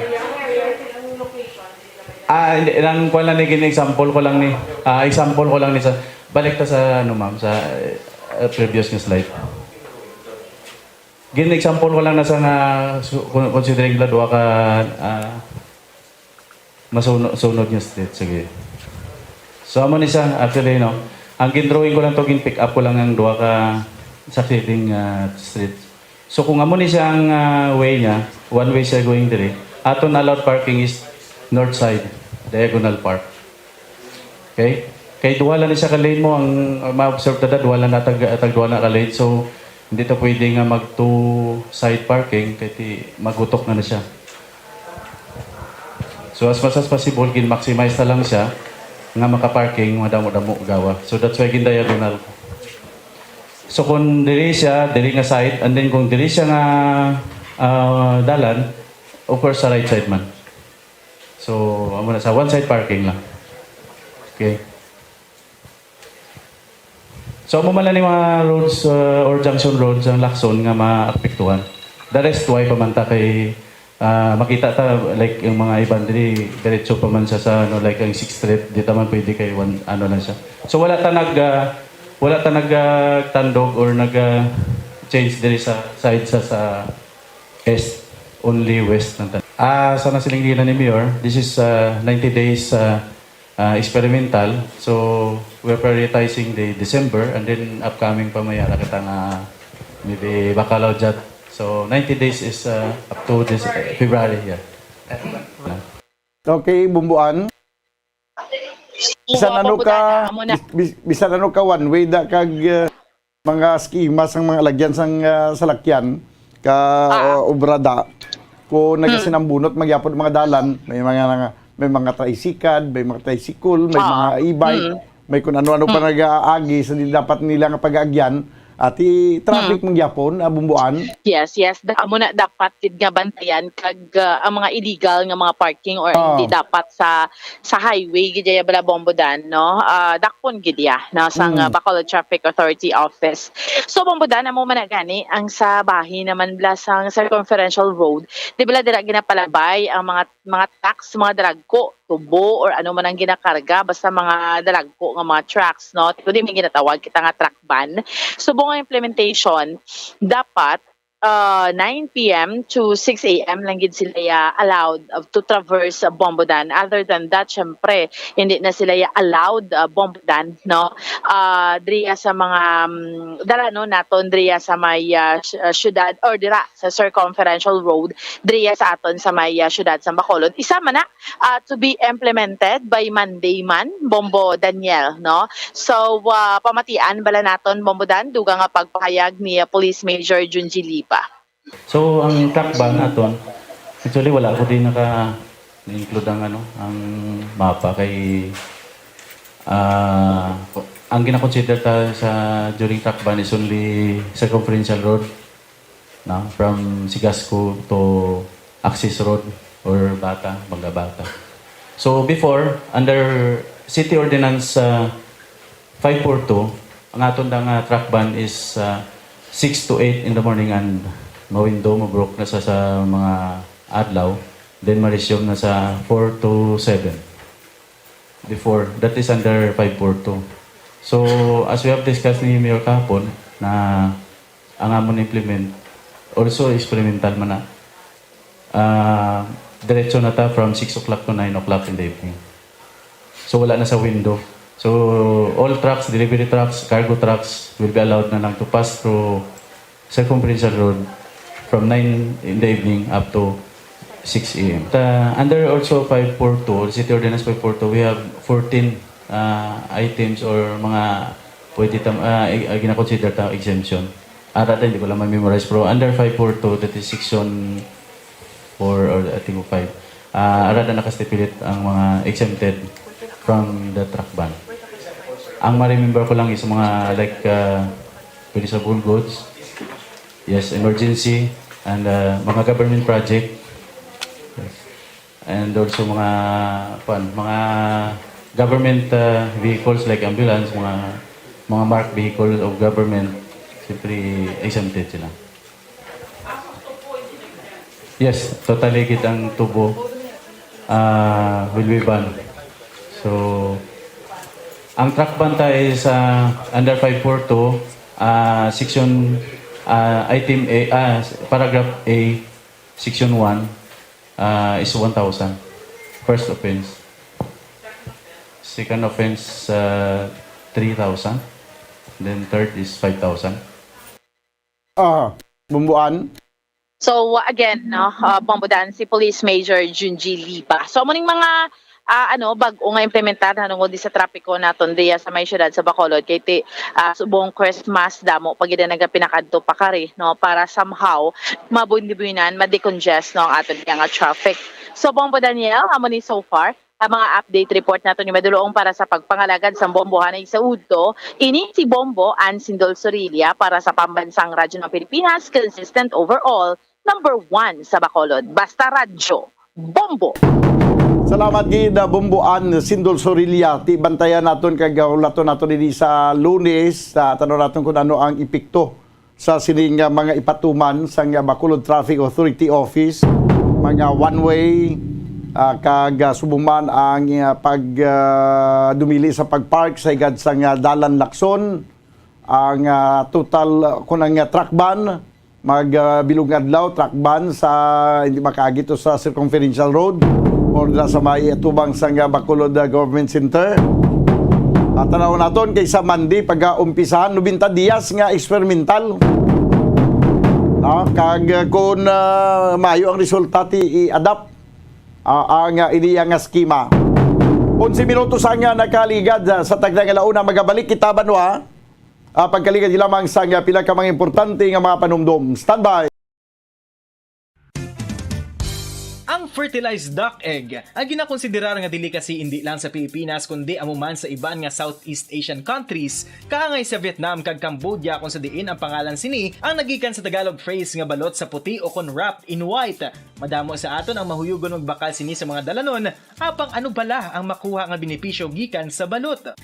Ah, hindi, lang ko lang ni, gin-example ko lang ni, ah, example ko lang ni sa, balik ta sa, ano, ma'am, sa, uh, previous nga slide. Gin-example ko lang na sa nga, su-, con-, considering la duha ka, ah, masuno-, sunod nga street. Sige. So, amo ni siya, actually, no? Ang gin-drawing ko lang to, gin-pick up ko lang ang duha ka succeeding, ah, streets. So, kung amo ni siya ang, ah, way niya, one way siya going diri, aton allowed parking is north side, diagonal park. Okay? Kay duha lang ni siya ka lane mo, ang, ah, ma-observe ta, duha lang na tag, tag duha na ka lane. So, hindi ta pwede nga mag two side parking kay ti magutok na na siya. So, as much as possible, gin-maximize na lang siya nga maka-parking, madamo-damo gawa. So, that's why gin-diagonal. So, kung diri siya, diri nga side, and then kung diri siya nga, ah, dalan, of course, sa right side man. So, amo na sa one side parking lang. Okay. So, amo man lang ni mga roads, uh, or junction roads ang Lacson nga maapektuhan. The rest, way pa man ta kay, uh, makita ta, like, yung mga iban diri, diretso pa man siya sa, ano, like, ang Sixth Street, di ta man pwede kay one, ano lang siya. So, wala ta nag, uh, wala ta nag, uh, tandog or nag, uh, change diri sa side sa, sa East, only West lang ta. Ah, sa nasiling nila ni Mayor, this is, uh, ninety days, uh, uh, experimental. So, we're prioritizing the December and then upcoming pa may ara kita nga maybe Bacolod dyan. So, ninety days is, uh, up to this, uh, February, yeah. Okay, Bumbuan. Bisan ano ka, bis- bis- bisan ano ka one way da kag, uh, mga schema sang mga lagyan sang, uh, salakyan ka, uh, obra da. Kung nagasinambunot magyapon mga dalan, may mga, may mga tricycle, may mga tricycle, may mga e-bike, may kung ano-ano pa nagaagi sa di dapat nila nga pag-aagyan, ati traffic man gyapon, ah, Bumbuan. Yes, yes. Da-, amo na dapat gid nga bantayan kag, ah, ang mga illegal nga mga parking or hindi dapat sa sa highway gid ya bala, Bombodan, no? Ah, dakpon gid ya, no, sang, ah, Bacolod Traffic Authority Office. So, Bombodan, amo man na gani ang sa bahin naman bala sang Circumferential Road. Di bala dira ginapalabay ang mga mga trucks, mga dalagko, tubo, or ano man ang ginakarga, basta mga dalagko nga mga trucks, no? Kundi may ginatawag kita nga truck ban. Subong ang implementation, dapat, uh, nine p m to six a m lang gid sila ya allowed, uh, to traverse, uh, Bombodan. Other than that, syempre, hindi na sila ya allowed, uh, Bombodan, no? Uh, driya sa mga, um, dala, no, naton driya sa may, uh, sy- uh, syudad or dira sa Circumferential Road, driya sa aton sa may, uh, syudad sa Bacolod. Isa man na, uh, to be implemented by Monday man, Bombo Daniel, no? So, uh, pamatian bala naton, Bombo Dan, dugang nga pagpahayag ni, uh, Police Major Junji Lipa. So, ang truck ban aton, actually, wala ko din naka-include ang, ano, ang mapa kay, ah, ang gina-consider ta sa during truck ban is only Circumferential Road, no? From Sigasco to Axis Road or Bata, Bangabata. So, before, under City Ordinance, ah, five four two, ang aton da nga truck ban is, ah, six to eight in the morning and ma-window, ma-broke na sa, sa mga adlaw, then ma-resume na sa four to seven. before, that is under five four two. So, as we have discussed ni Mayor kahapon, na ang amon implement, also experimental man na, ah, diretso na ta from six o'clock to nine o'clock in the evening. So, wala na sa window. So, all trucks, delivery trucks, cargo trucks will be allowed na lang to pass through Circumferential Road from nine in the evening up to six a m. Ta, under also five four two, City Ordinance five four two, we have fourteen, ah, items or mga pwede tam-, ah, i-, ah, gina-consider ta exemption. Ara ta, hindi ko lang ma-memorize, pero under five four two, that is section four or I think five, ah, ara na naka-stipulate ang mga exempted from the truck ban. Ang ma-remember ko lang is mga like, ah, perishable goods, yes, emergency, and, ah, mga government project, yes. And also mga, kuwan, mga government, ah, vehicles like ambulance, mga, mga marked vehicles of government, siyempre exempted sila. Yes, totally gid ang tubo, ah, will be banned. So, ang truck ban ta is, ah, under five four two, ah, section, ah, item A, ah, paragraph A, section one, ah, is one thousand. First offense. Second offense, ah, three thousand. Then third is five thousand. Ah, Bumbuan. So, again, no, uh, Bombodan, si Police Major Junji Liba. So, amo ning mga, ah, ano, bag-o nga implementar na nungod sa trapiko naton diya sa may siyudad sa Bacolod. Kay ti, ah, subong Christmas, damo pa gid ang nagapinakadto pa kari, no, para somehow mabundibuinan, ma-decongest, no, ang aton diya nga traffic. So, Bombo Daniel, amo ni so far ang mga update report naton ni Madulong para sa pagpangalagad sang Bombo hanay sa udto. Ini si Bombo Ann Sindol Sorilla para sa Pambansang Radyo ng Pilipinas, consistent overall, number one sa Bacolod. Basta radyo, Bombo! Salamat gid, uh, Bombo Ann Sindol Sorilla. Ti bantayan naton kag hulaton naton ini sa Lunes. Uh, tanaw naton kung ano ang epekto sa sining, uh, mga ipatuman sang, uh, Bacolod Traffic Authority Office, mga one-way, ah, kag, ah, subong man ang, ah, pag, ah, dumili sa pagpark sa higad sang, ah, dalan Lacson, ang, ah, total, ah, kun ang, ah, truck ban, mag, ah, bilog nga adlaw, truck ban sa hindi makaagi to sa Circumferential Road or na sa may atubang sang, ah, Bacolod, ah, Government Center. At tanaw naton kay sa Monday pag-umpisahan, nobenta dias nga experimental. No? Kag, uh, kung, uh, maayo ang resulta, ti i-adapt, uh, ang, uh, iniya nga schema. Onse minutos ang, uh, nakaligad, uh, sa tagna nga launa. Magabalik kita, banwa, uh, pagkaligad lamang sa, uh, pila ka mga importante nga mga panumdom. Standby. Ang fertilized duck egg ang ginakonsiderar nga delicacy indi lang sa Pilipinas kundi amo man sa iban nga Southeast Asian countries, kaangay sa Vietnam kag Cambodia, kung sa diin ang pangalan sini ang nagikan sa Tagalog phrase nga balot sa puti o kon wrapped in white. Madamo sa aton ang mahuyugon magbakal sini sa mga dalanon, apang ano bala ang makuha nga benepisyo gikan sa balot?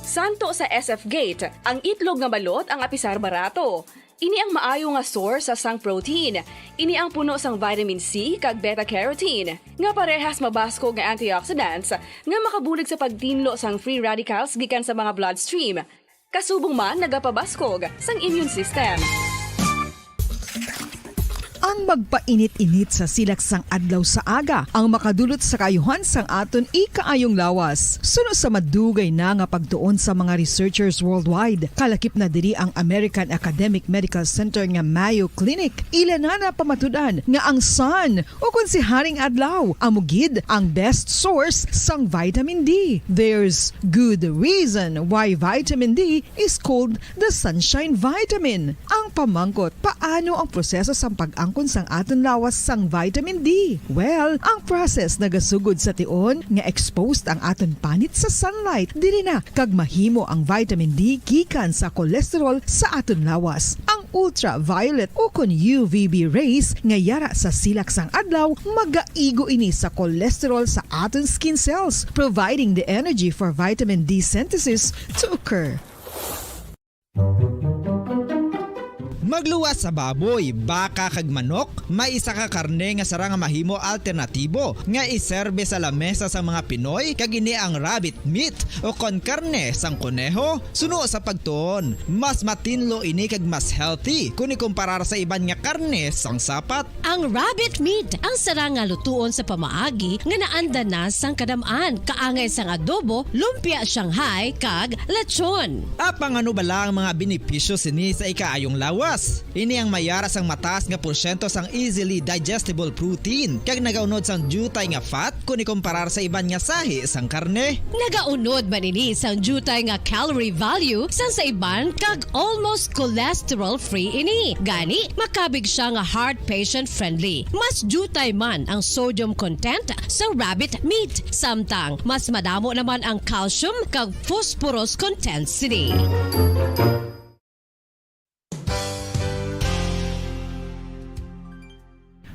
Santo sa S F Gate, ang itlog nga balot ang apisar barato. Ini ang maayo nga source sang protein. Ini ang puno sang vitamin C kag beta-carotene, nga parehas mabaskog nga antioxidants nga makabulig sa pagtinlo sang free radicals gikan sa mga bloodstream. Kasubong man nagapabaskog sang immune system. Ang magpainit-init sa silak sang adlaw sa aga ang makadulot sa kaayuhan sang aton ikaayong lawas. Suno sa madugay na nga pagtuon sa mga researchers worldwide, kalakip na diri ang American Academic Medical Center nga Mayo Clinic. Ila na napamatud-an nga ang sun, o kon si Haring Adlaw, amo gid ang best source sang vitamin D. There's good reason why vitamin D is called the sunshine vitamin. Ang pamangkot, paano ang proseso sang pag-angkon sang aton lawas sang vitamin D? Well, ang process nagasugod sa tion nga exposed ang aton panit sa sunlight, diri na kag mahimo ang vitamin D gikan sa cholesterol sa aton lawas. Ang ultraviolet o kon U V B rays nga yara sa silak sang adlaw magaigo ini sa cholesterol sa aton skin cells, providing the energy for vitamin D synthesis to occur. Pagluwas sa baboy, baka kag manok, may isa ka karne nga sarang nga mahimo alternatibo nga iserbe sa lamesa sang mga Pinoy, kag ini ang rabbit meat o kon karne sang koneho. Suno sa pagtuon, mas matinlo ini kag mas healthy kon ikumparar sa iban nga karne sang sapat. Ang rabbit meat ang sarang nga lutuon sa pamaagi nga naanda na sang kadam-an, kaangay sang adobo, lumpia Shanghai, kag lechon. Apang ano bala ang mga benepisyo sini sa ikaayong lawas? Ini ang may ara sang mataas nga porsyento sang easily digestible protein kag nagaunod sang diutay nga fat kon ikumparar sa iban nga sahi sang karne. Nagaunod man ini sang diutay nga calorie value sang sa iban kag almost cholesterol-free ini. Gani, makabig sia nga heart patient-friendly. Mas diutay man ang sodium content sa rabbit meat, samtang mas madamo naman ang calcium kag phosphorus content sini.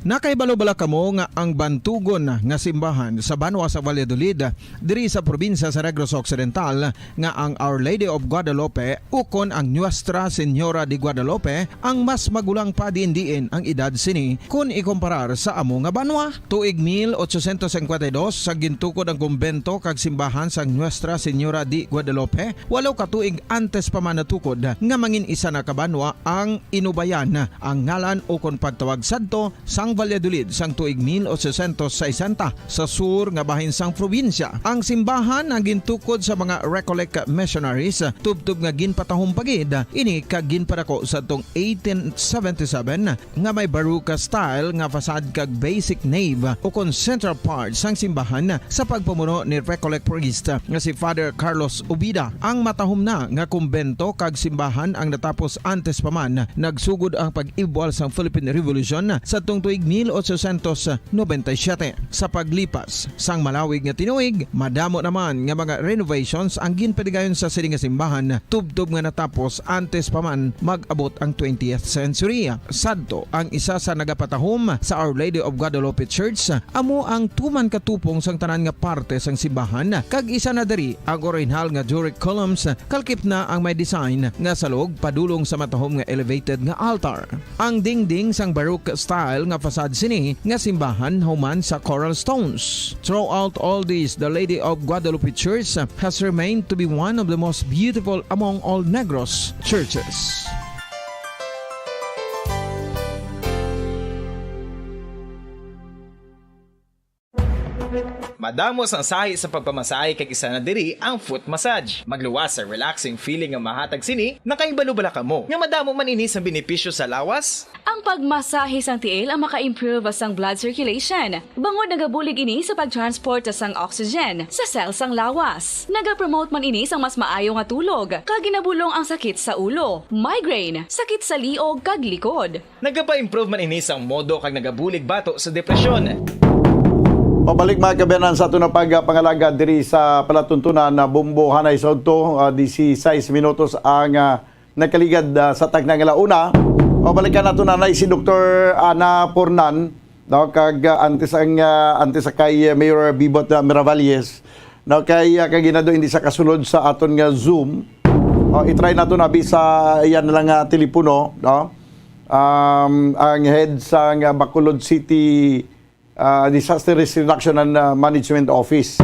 Nakahibalo bala kamo nga ang bantugon nga simbahan sa banwa sa Valladolid, diri sa probinsya sa Negros Occidental, nga ang Our Lady of Guadalupe ukon ang Nuestra Señora de Guadalupe ang mas magulang pa diin-diin ang edad sini kon ikumparar sa amo nga banwa? Tuig mil ochocientos cincuenta y dos, sa gintukod ang kumbento kag simbahan sang Nuestra Señora de Guadalupe, walo ka tuig antes pa man natukod nga mangin isa na ka banwa ang Inubayan, ang ngalan ukon pagtawag sadto sang Valladolid sang tuig mil ochocientos sesenta, sa sur nga bahin sang probinsya. Ang simbahan ang gintukod sa mga Recollect missionaries, tubtob nga ginpatahom pa gid ini kag ginpadako sadtong eighteen seventy-seven, nga may Baroque style nga facade kag basic nave ukon central part sang simbahan sa pagpamuno ni Recollect priest nga si Father Carlos Ubida. Ang matahom na nga kumbento kag simbahan ang natapos antes pa man nagsugod ang pag-ibwal sang Philippine Revolution sadtong tuig mil ochocientos noventa y siete. Sa paglipas sang malawig nga tinuig, madamo naman nga mga renovations ang ginpatigayon sa sini nga simbahan, tubtob nga natapos antes pa man mag-abot ang twentieth century. Sadto, ang isa sa nagapatahom sa Our Lady of Guadalupe Church, amo ang tuman katupong sang tanan nga parte sang simbahan, kag isa na diri ang orihinal nga Doric columns, kalkip na ang may design nga salog padulong sa matahom nga elevated nga altar. Ang dingding sang Baroque style nga facade sini nga simbahan human sa coral stones. Throughout all this, the Lady of Guadalupe Church has remained to be one of the most beautiful among all Negros churches. Madamo sang sahi sa pagpamasahe, kag isa na diri ang foot massage. Magluwas sa relaxing feeling nga mahatag sini. Nakahibalo bala kamo nga madamo man ini sa benepisyo sa lawas? Ang pagmasahe sang tiil ang maka-improve sang blood circulation, bangod nagabulig ini sa pag-transport sang oxygen sa cell sang lawas. Nagapromote man ini sang mas maayo nga tulog, kag ginabulong ang sakit sa ulo, migraine, sakit sa liog, kag likod. Nagapa-improve man ini sang modo kag nagabulig bato sa depresyon. Pabalik, mga kaabyanan, sa aton nga pagpangalagad diri sa palatuntunan na Bombo Hanay sa udto, ah, dieciséis minutos ang, ah, nagkaligad, ah, sa takna nga launa. Pabalikan nato na si Doktor Ana Pornan, no, kag, ah, antes ang, ah, antes sa kay, ah, Mayor Bebot, ah, Miravalles, no, kay, ah, kag ginado hindi sa kasulod sa aton nga Zoom. O, i-try nato na bi sa iya na lang nga telepono, no? Um, ang head sang Bacolod City, ah, Disaster Risk Reduction and, ah, Management Office.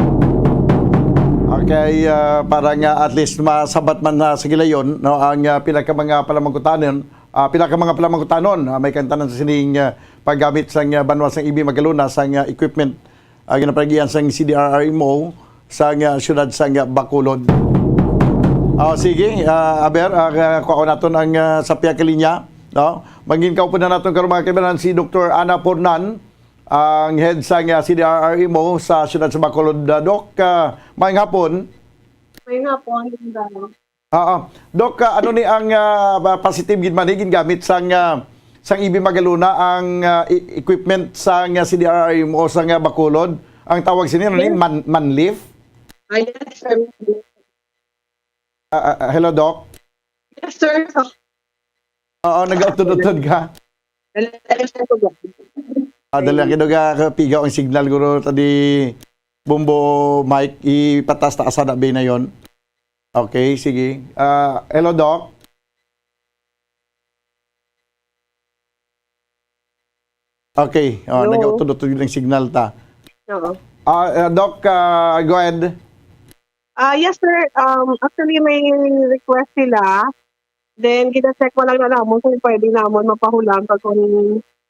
Okay, ah, para nga at least masabat man na sa gilayon, no, ang, ah, pila ka mga palamangkutanon, ah, pila ka mga palamangkutanon, ah, may kantanan sa sining, ah, paggamit sang, ah, banwa sang E B Magalona sang, ah, equipment, ah, ginapalagian sang C D R R M O sang, ah, siyudad sang, ah, Bacolod. Ah, sige, ah, aber, ah, kuha naton ang, ah, sa pihak linya, no? Mangin kaupod na naton karon, mga kaibanan, si Doktor Ana Pornan, ang head sang, ah, C D R R M O sa siyudad sa Bacolod. Ah, Doc, ah, maayong hapon. Maayong hapon, Dong Dano. Oo. Doc, ah, ano ni ang, ah, ba-, positive gid man ni gingamit sang, ah, sang E B Magalona ang, ah, e-, equipment sang, ah, C D R R M O sang, ah, Bacolod? Ang tawag sini, ano ni? Yes. Man-, manlift? Ah, yes, sir. Ah, ah, ah, hello, Doc? Yes, sir. Oo, nag-utod-utod ka. Dali, dali, sir, po ba? Ah, dali lang, kay daw ka-, kapigaw ang signal, guro, tadi Bombo Mike, ipataas-taas na ba na yon? Okay, sige. Ah, hello, Doc? Okay, oh, Hello? Nag-utod-utod yung signal ta. Oo. Ah, ah, Doc, ah, go ahead. Ah, yes, sir. Um, actually, may request sila. Then, gina-check ko lang na namon kung pwede namon mapahulam pag kung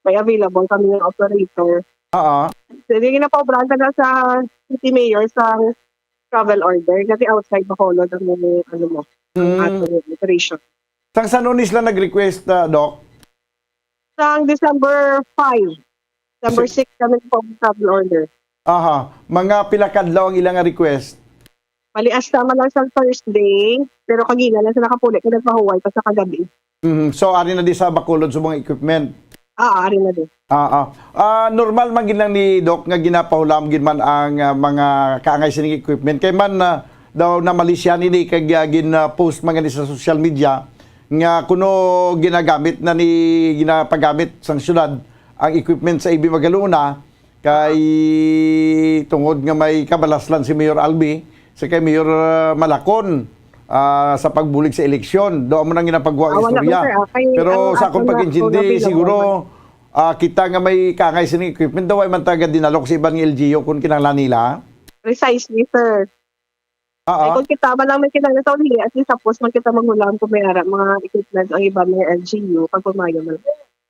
may available kami ng operator. Oo. Then, yung ginapaobrahan na sa city mayor sa travel order kasi outside Bacolod ang, ano mo, ang Mm. ating operation. Sang san-o ni sila nag-request, ah, Doc? Sang December five, December six kami po ang travel order. Aha. Mga pila kadlaw ang ilang request? Mali, hasta man lang sa Thursday, pero kagina lang sa nakapuli kay nagpahuway pa sa kagabi. Mhm. So, ari na di sa Bacolod sa mga equipment. Ah, ari na din. Ah, ah. Ah, normal man gid lang ni Doc nga ginapahulam gid man ang, ah, mga kaangay sining equipment. Kay man, ah, daw namalisyahan ini kay, ah, gin-post man gani sa social media nga kuno ginagamit na ni, ginapagamit sang syudad ang equipment sa A B Magalona kay tungod nga may kabalaslan si Mayor Albi sa kay Mayor, ah, Malacon, ah, sa pagbulig sa eleksyon. Daw amo nang ginapagwa ang Ah, wala istorya. man, sir, ah, kay Pero ang sa akong ato na, pag-intindi, ang available siguro man. Ah, kita nga may kaangay sining equipment daw, ay man taga dinalok sa iban nga L G U kung kinahanglan nila. Precisely, sir. Ay, Ah, ah. Kung kita man lang may kinahanglan sa ulihi, at least tapos man kita maghulam kung may ara mga equipment ang iba mga L G U pag pumayo man.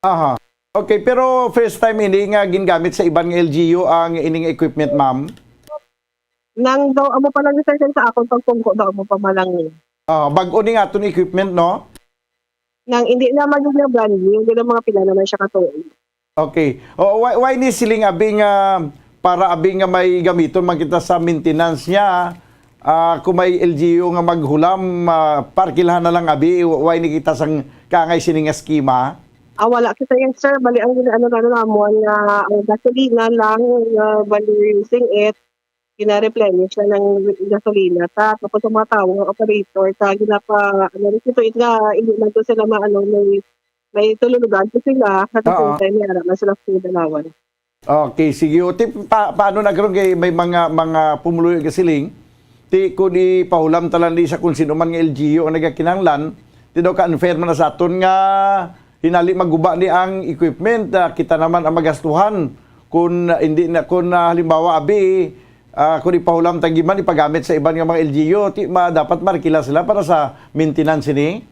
Aha. Okay, pero first time ini nga gingamit sa iban nga L G U ang ining equipment, ma'am? Nang daw amo pa lang, sir, sa akon pagpungko daw amo pa man lang. Ah, bag-o ni nga aton equipment, no? Nang hindi na maging na brand new, hindi na mga pila naman siya katuig. Okay. O, why, why ni siling abi nga para abi nga may gamiton man kita sa maintenance niya, ah, kung may L G U nga maghulam, ah, parkilahan na lang abi, why ni kita sang kaangay sini nga schema? Ah, wala kita yan, sir. Bali, ang gina-, ano, ano namon, nga ang gasolina lang, nga bali, using it, gina-replenish na ng gasolina ta. Tapos ang mga tao nga operator, ta, ginapa, ano, rin ito, it nga, hindi man to sila maano, may, may tululugan ko sila, at the same Oo. time, may aram na sila sa dalawan. Okay, sige. O, ti-, pa, paano na karon kay may mga, mga pumuluyo nga siling? Ti, kung ipahulam talan di sa kung sino man nga L G U ang nagakinahanglan, ti daw ka-unfair man na sa aton nga hinali maguba ni ang equipment, ah, kita naman ang magastuhan. Kung, ah, hindi na, kung, ah, halimbawa, abi, ah, kung ipahulam tagi man, ipagamit sa iban nga mga L G U, ti, ma, dapat markila sila para sa maintenance ini.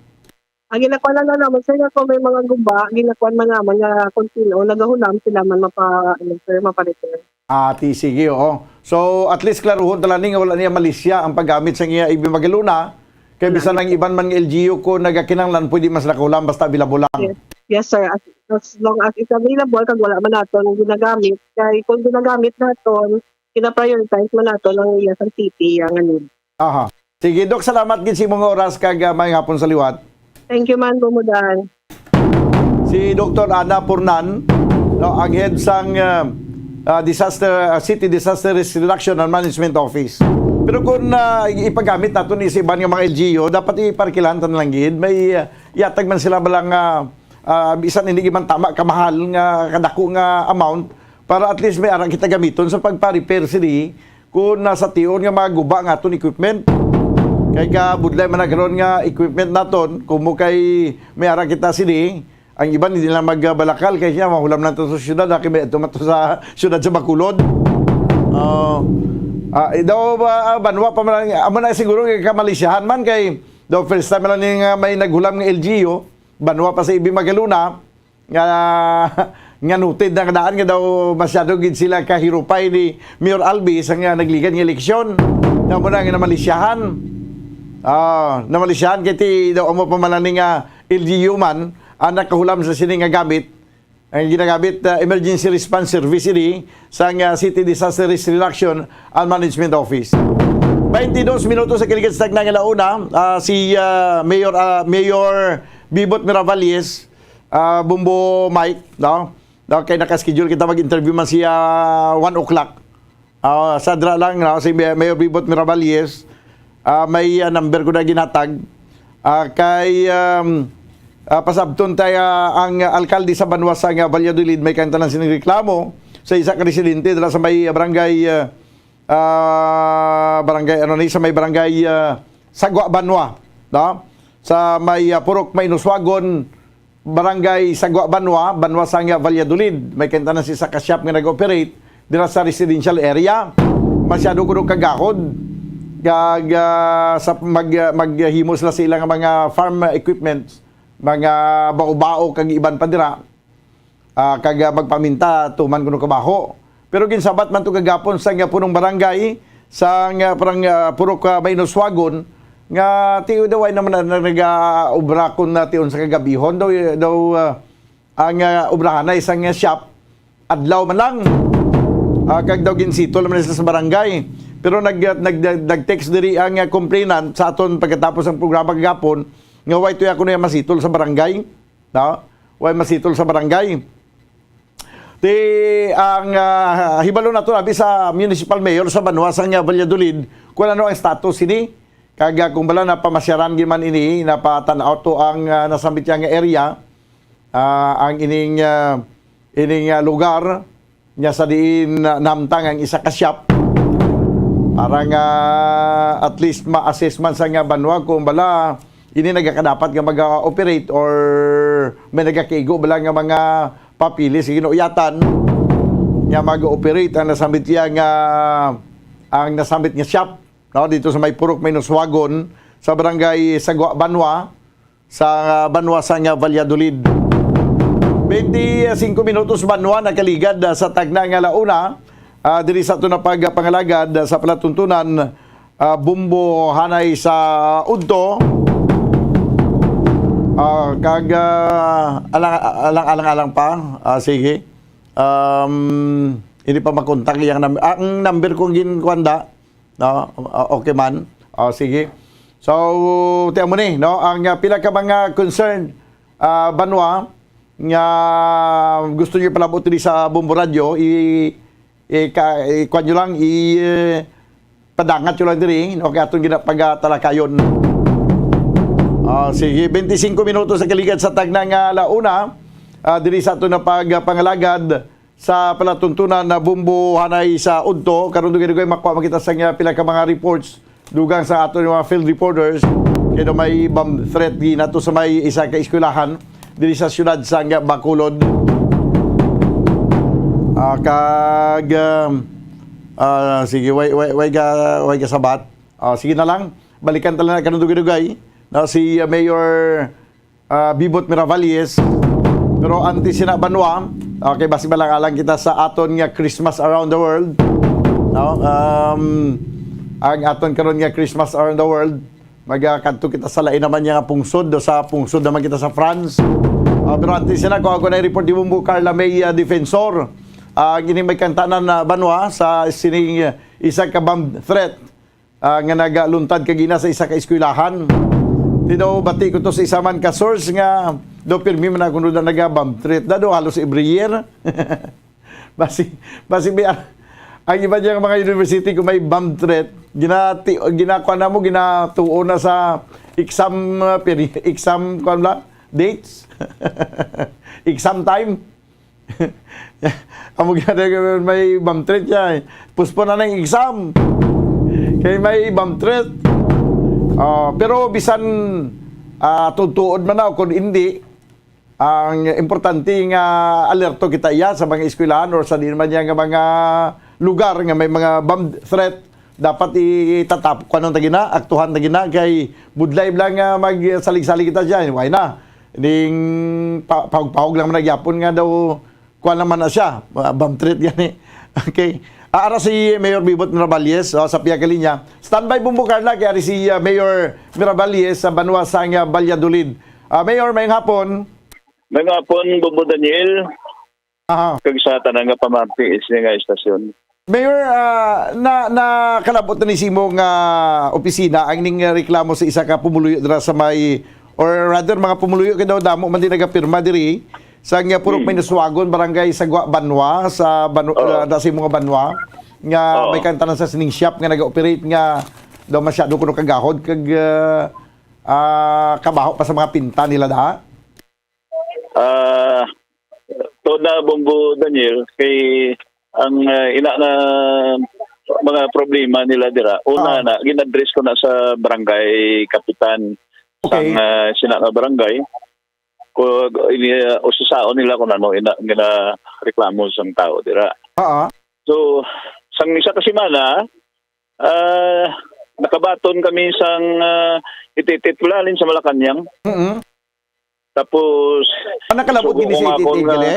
Ang ginakuha lang na naman, sir, nga kung may mga guba, ginakuha man naman nga kung sino, nagahulam sila man mapa, ano, sir, mapa-repair. Ah, ti, sige, oo. So, at least klaruhon tala ni nga wala niya malisya ang paggamit sa iya A B Magalona. Kay bisan ang iban man nga L G U ko nagakinahanglan, pwede man sila kahulam basta available lang. Yes. Yes, sir. As, as long as it's available, kag wala man naton ginagamit. Kay kung ginagamit naton, gina-prioritize man naton ang iya sa city, ang ano. Aha. Sige, Doc, salamat gid sa imong oras kag, ah, maayong hapon sa liwat. Thank you man, Bumudan. Si Doktor Ana Purnan, no, ang head sang, ah, ah, disaster, ah, City Disaster Risk Reduction and Management Office. Pero kung, ah, ipagamit nato ni sa iban nga mga L G U, dapat iparkilahan ta na lang gid. May, ah, yatag man sila balang, ah, ah, bisan hindi man tama kamahal nga kadako nga amount para at least may ara kita gamiton sa pagpa-repair sini kung nasa tion nga mga guba nga aton equipment. Kay kabudlay man na karon nga equipment naton, kung mo kay may ara kita sini, ang iban hindi lang magbalakal kay siya mahulam lang to sa syudad, ha, kay may adto man to sa syudad sa Bacolod. Oh. Ah, eh, daw ba, ah, banwa pa man, amo na siguro kay kamalisyahan man kay daw first time lang ni nga may naghulam nga L G U, banwa pa sa A B Magalona, nga, nga noted na daan nga daw masyado gid sila kahirupay ni Mayor Albi sa nga nagligad nga eleksyon. Daw mo na nga namalisyahan. Ah, namalisyahan kay ti daw amo pa man ni nga L G U man ang nakahulam sa sini nga gamit. Ang ginagamit, ah, emergency response service ini sa nga City Disaster Risk Reduction and Management Office. Twenty-dos minutos sa kiligad sa tagna nga launa, ah, si, ah, Mayor, ah, Mayor Bibot Miravalles, ah, Bumbo Mike, no? No, kay naka-schedule kita mag-interview man siya one o'clock. Ah, sadra lang, no, si May-, Mayor Bibot Miravalles, ah, may, ah, number ko na ginatag. Ah, kay, um, ah, pasabton tayo, ah, ang alkalde sa banwa sa nga Valladolid may kantanan sining reklamo sa isa ka residente dala sa may barangay, ah, ah, barangay, ano ni, sa may barangay, ah, Sagwa Banwa, no? Sa may, ah, Purok Mainuswagon, Barangay Sagwa Banwa, Banwa sang Valladolid. May kantanan si isa ka shop nga nag-operate dira sa residential area. Masyado kuno kagahod kag ah, sa mag, maghimo sila sa ilang mga farm equipment, mga bao-bao kag iban pa dira. Ah, kag ah, magpaminta tuman kuno kabaho. Pero ginsabat man to kagapon sang punong barangay sang ah, parang ah, purok ah, Mainoswagon nga tiyo daw ay naman na nagaobra kon na tion sa kagabihon daw daw ah, ang ah, obrahan na isang ah, shop adlaw man lang. Ah, kag daw ginsitol man sila sa barangay. Pero nag, nag, nag, nag-text diri ang ah, complainant sa aton pagkatapos ang programa kagapon nga way tuya kuno masitol sa barangay. No? Way masitol sa barangay. Ti ang ah, hibalo nato abi sa municipal mayor sa banwa sang ah, Valladolid kung ano ang status ini. Kag ah, kung bala napamasyaran gid man ini, napatan-aw to ang ah, nasambit nga area, ah, ang ining ah, ining ah, lugar nga sa diin ah, namtang ang isa ka shop para nga at least ma-assess man sa nga banwa kung bala ini nagakadapat nga mag-operate or may nagakaigo bala nga mga papilis sa ginuuyatan nga mag-operate ang nasambit niya nga ang nasambit nga shop, no, dito sa may Purok Mainoswagon sa barangay Sagwa Banwa sa Banwa sang Valladolid. Twenty-five minutos banwa nakaligad ah, sa tagna nga launa ah, diri sa ato na pagpangalagad ah, sa palatuntunan ah, Bumbo hanay sa udto. Ah, kag ah, alang alang alang alang pa. Ah, sige. Um, hindi pa makontak iyang number. Ah, ang number kong ginkuanda, no? Ah, okay man. Ah, sige. So, tiyan mo ni, no? Ang ah, pila ka mga concerned ah, banwa nga gusto niyo palabot diri sa Bombo Radio, i, i, ka, i, kuwan nyo lang, i, eh, padangat nyo lang diri, no? Kaya atong ginapagatalayon. Ah, sige, twenty-five minutos sa kaligad sa tagna nga launa, ah, diri sa ato na pagpangalagad sa palatuntunan na Bumbo hanay sa udto. Karon dugay-dugay makuha makita sa nga pila ka mga reports dugang sa ato nga mga field reporters kay daw may bomb threat ginato sa may isa ka eskwelahan diri sa siyudad sa nga Bacolod. Ah, kag um, ah, sige, way, way, way, ga, way gasabat. Ah, sige na lang. Balikan tala na karon dugay-dugay. No, si uh, Mayor ah, Bibot Miravalles. Pero antes sina banwa, okay, basi balang-alang kita sa aton nga Christmas around the world. No? Um, ang aton karon nga Christmas around the world, magakadto kita sa lain naman nga pungsod, do sa pungsod naman kita sa France. Ah, pero antes sina, kung ako na report di mo Carla May ah, Defensor, ah, ang ining may kantanan na banwa sa sining ah, isa ka bomb threat ah, nga nagaluntad kag ina sa isa ka eskwelahan. Tinaw bati ko to sa isa man ka source nga do pirmi man ako na naga-bomb threat na do halos every year. Basi, basi may, ang iba niya mga university kung may bomb threat, ginati, ginakuha na mo, ginatuon na sa exam, uh, peri, exam, kuwan ba? Dates? Exam time? Amo gani may bomb threat siya eh. Postpone na ng exam. Kay may bomb threat. Ah, pero bisan ah, tutuod man na o kung hindi, ang importante nga alerto kita iya sa mga eskwelahan or sa di man niya nga mga lugar nga may mga bomb threat, dapat itatap kuno ta gina, aktuhan ta gina kay budlay lang nga magsalig-salig kita diyan. Why na? Ding pa, pahog-pahog lang man nagyapon nga daw kuan naman na siya, ah, bomb threat gani. Okay. Ah, ara si Mayor Bibot Miravalles, oh, sa pihak linya. Standby, Bumbo Carla, kay ari si ah, Mayor Miravalles sa banwa sang ah, Valladolid. Ah, Mayor, mayong hapon. Mayong hapon, Bumbo Daniel. Aha. Kag sa tanan nga pamati sa nga estasyon. Mayor, ah, na nakalabot na ni simo nga opisina ang ning reklamo sa isa ka pumuluyo dira sa may, or rather, mga pumuluyo kay daw damo man din nagapirma diri sa nga Purok Mm. Mainoswagon, Barangay Sagwa Banwa, sa Banu-, Oo. ah, da sa imo nga Banwa, nga Oo. may kantanan sa sining shop nga nag-operate nga daw masyado kuno kagahod kag ah, ah, kabaho pa sa mga pinta nila da. Ah, to na, Bumbo Daniel, kay ang ah, ina nga mga problema nila dira, una Ah. na gin-address ko na sa barangay kapitan Okay. sang ah, sina nga barangay. ko ini, uh, usisaon nila kung ano ina, ginareklamo sang tao dira. Oo. So, sang isa ka semana, ah, nakabaton kami sang, ah, ititit ko lang sa Malacañang. Mm. Tapos, Ah, nakalabot sugo gini ko sa nga akon ititit nga gali?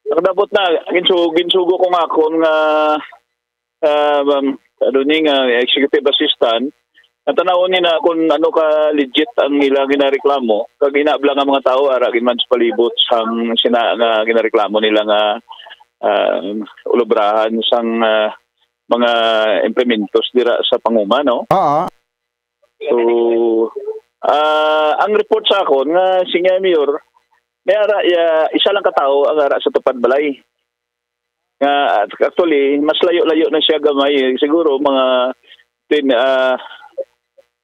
Nakadabot na, ginsu-, ginsugo ko nga akon nga, ah, um, ano ni nga executive assistant, ang tanawon ni na kung ano ka legit ang ilang ginareklamo, kag inabla nga mga tawo ara gid man sa palibot sang sina nga ginareklamo nila nga, ah, ulubrahan sang, ah, mga implementos dira sa panguma, no? Oo. So, ah, ang report sa akon nga si nga mayor, may ara, ya, isa lang ka tawo ang ara sa tupad balay. Nga, actually, mas layo-layo na siya gamay, eh. Siguro mga ten, ah,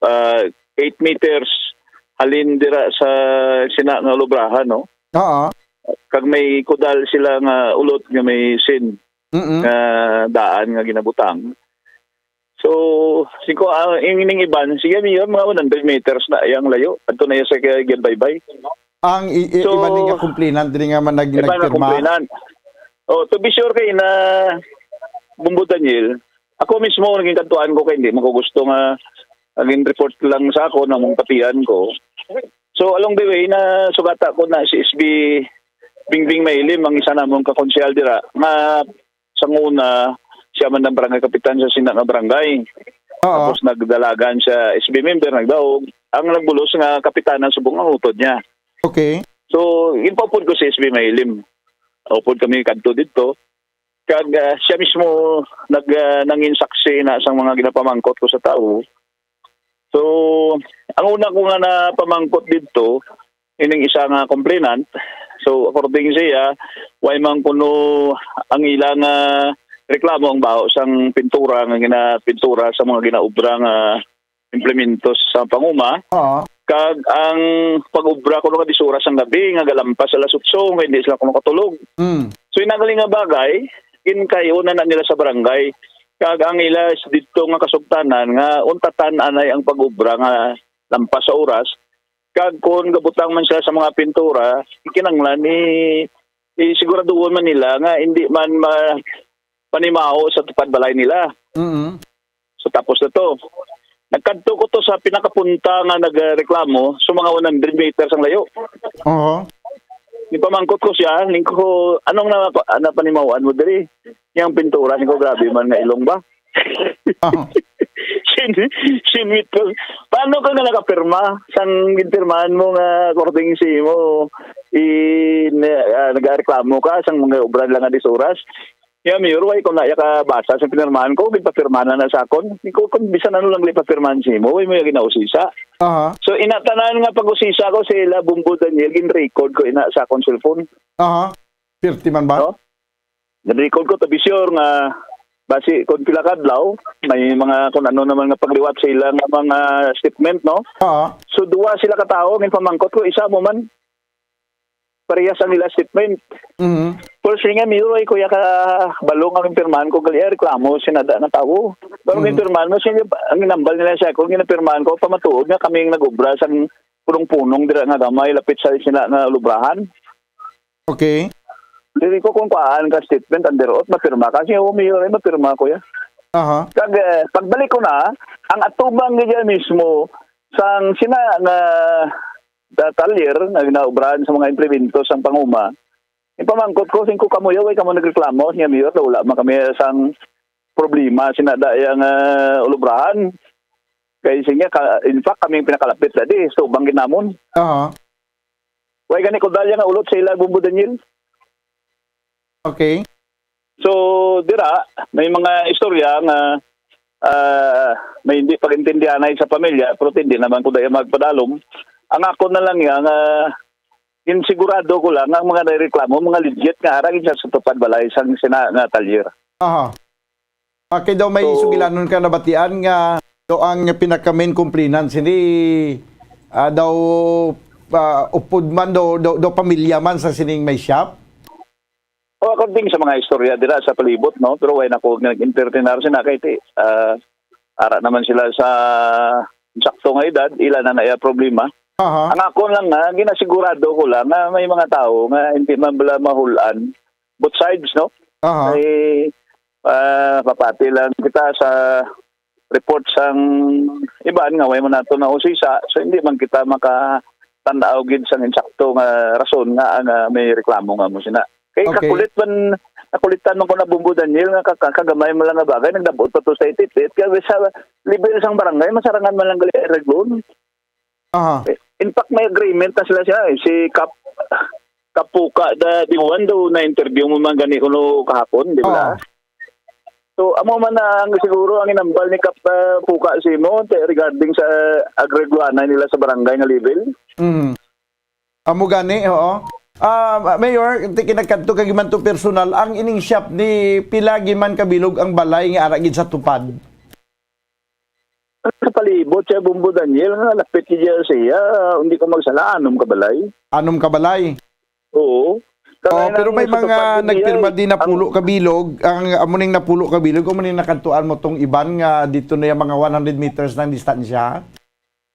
ah, eight meters halin dira sa sina nga lubrahan, no? Oo. Kag may kudal sila nga ulot nga may sin Mm-mm. nga daan nga ginabutang. So, singko, ah, ing-, ining iban, sige, mayor, mga one hundred meters na yang layo. Adto na iya sa kay Baybay. Ang i-, i-, So, iban nga complainant diri nga man nag-, iban nga nagpirma? Complainant. Oh, to be sure kay na, Bumbo Daniel, ako mismo naging kantuan ko kay hindi man ko gusto nga naging report lang sa ako nang mong tapian ko. So, along the way, na sugata ko na si S B Bingbing Mailim, ang isa namong kakonsehal dira, nga sang una, siya man ang barangay kapitan sa sina nga barangay. Oo. Tapos nagdalagan siya, S B member, nagdaog. Ang nagbulos nga kapitan ang subong ang utod niya. Okay. So, ginpaupod ko si S B Mailim. Upod kami kadto didto. Kag, ah, siya mismo nag, ah, nangin saksi na sang mga ginapamangkot ko sa tawo. So, ang una ko nga napamangkot didto, ining isa nga complainant. So, according siya, way man kuno ang ila nga reklamo ang baho sang pintura nga ginapintura sa mga ginaobra nga implementos sa panguma. Oo. Kag ang pag-obra kuno nga disuras ang gabi, nga galampas alas otso, nga hindi sila kuno katulog. Mm. So, inang gali nga bagay, ginkayo na na nila sa barangay. Kag ang ila didto nga kasugtanan nga untatan anay ang pag-obra nga lampas sa oras. Kag kon gabutang man sila sa mga pintura, kinahanglan i-, i-siguraduhon man nila nga hindi man ma-, panimaho sa tupad balay nila. Mm. So, tapos na to. Nagkadto ko to sa pinakapunta nga nagreklamo, so mga one hundred meters ang layo. Oho. Ginpamangkot ko siya, ning ko, "Anong na, ah, napanimahuan mo diri? Yang pintura," ning ko, "grabe man nga ilong ba?" Ah. Sin-, sinwit ko, "Paano ka nga nakapirma? Sang ginpirmahan mo nga according sa imo, in, ah, nagareklamo ka sang mga obra lang nga disuras?" Ya, Mayor, way ko na iya kabasa sa pinirmahan ko, ginpapirmahan na sa akon. Di ko, kung bisan ano lang ipapirmahan sa imo, way mo iya ginausisa. Aha. So, ina tanan nga pag-usisa ko sa ila, Bumbo Daniel, gin-record ko ina sa akon cellphone. Aha. Pirti man ba? No? Gin-record ko, to be sure nga, basi kung pila ka adlaw, may mga kung ano naman nga pagliwat sa ila nga mga statement, no? Oo. So, duwa sila ka tawo, ginpamangkot ko, isa mo man, parehas ang ila statement. Mhm. First thing nga, Mayor, ay kuya ka balong ang pirmahan ko, gali, reklamo, sinada na tawo. Pero Mhm. Ang pirmahan mo, siya, ang nambal nila siya, kung ginapirmahan ko, pamatuod nga kami ang nag-obra sa punong-punong dira nga gamay, lapit sa sina nga lubrahan. Okay. Diri ko kung kuhaan ka statement, under oath, mapirma ka. Siya, "Oh, Mayor, ay mapirma ko ya." Aha. Kag, eh, pagbalik ko na, ang atubang niya mismo, sang sina nga, nga talyer nga ginaobrahan sa mga implemento sang panguma. Ipamangkot ko, singko kamo ya, way kamo nagreklamo, siya, "Mayor, wala man kami sang problema, sina da yang, ah, ulubrahan." Kay siya, ka, in fact, kami ang pinakalapit na di, sa ubang ginamon. Aha. Way gani ko dalya nga ulot sa ila, Bumbo Daniel. Okay. So, dira, may mga istorya nga, ah, may hindi pag-intindihanay sa pamilya, pero hindi naman ko daya magpadalom. Ang ako na lang nga, nga ginsigurado ko lang, ang mga nagreklamo, mga legit nga arang siya sa tupad balay sang sina nga talyer. Aha. Ah, kay daw may So, sugilanon ka nabatian nga daw ang pinaka-main complainant sini, ah, daw, ah, upod man, daw, daw, daw pamilya man sa sining may shop? O, according sa mga istorya dira sa palibot, no? Pero way na ko nag-entertainar sina kay ti, ah, ara naman sila sa sakto nga edad, ila na na iya problema. Aha. Ang ako lang nga, ginasigurado ko lang nga may mga tawo nga hindi man bala mahulan. Both sides, no? Aha. Ay, ah, papati lang kita sa report sang iban nga way man nato na usisa, so hindi man kita makatan-aw gid sang insakto nga rason nga, nga may reklamo nga mo sina. Kay Okay. kakulit man, kakulitan man ko na, Bombo Daniel, nga ka-, ka-, kagamay man lang nga bagay, nagdabot pa to sa itipit. Kaya sa level sang barangay, masarangan man lang gali areglo. Aha. In fact, may agreement na sila siya, eh. Si Kap, Kapuka da Diwan daw na-interview mo man gani kuno kahapon, di ba? Oo. So, amo man na ang siguro ang inambal ni Kap, ah, Puka sa imo te-, regarding sa agreguanay nila sa barangay nga level. Mm. Amo gani, oo. Ah, Mayor, ti-, kinagkadto kag iman to personal, ang ining shop ni pila gid man kabilog ang balay nga ara gid sa tupad? Sa palibot siya, Bombo Daniel, nga lapit gid siya siya, hindi ko magsala, anom ka balay. Anom ka balay? Oo. Oh, Kaya pero may nang sa mga tupad gid niya, nagpirma eh. Din na Ang pulo ka bilog, ang amo ning napulo ka bilog, amo ning nakadtuan mo tong iban nga dito na yung mga one hundred meters ng distansya?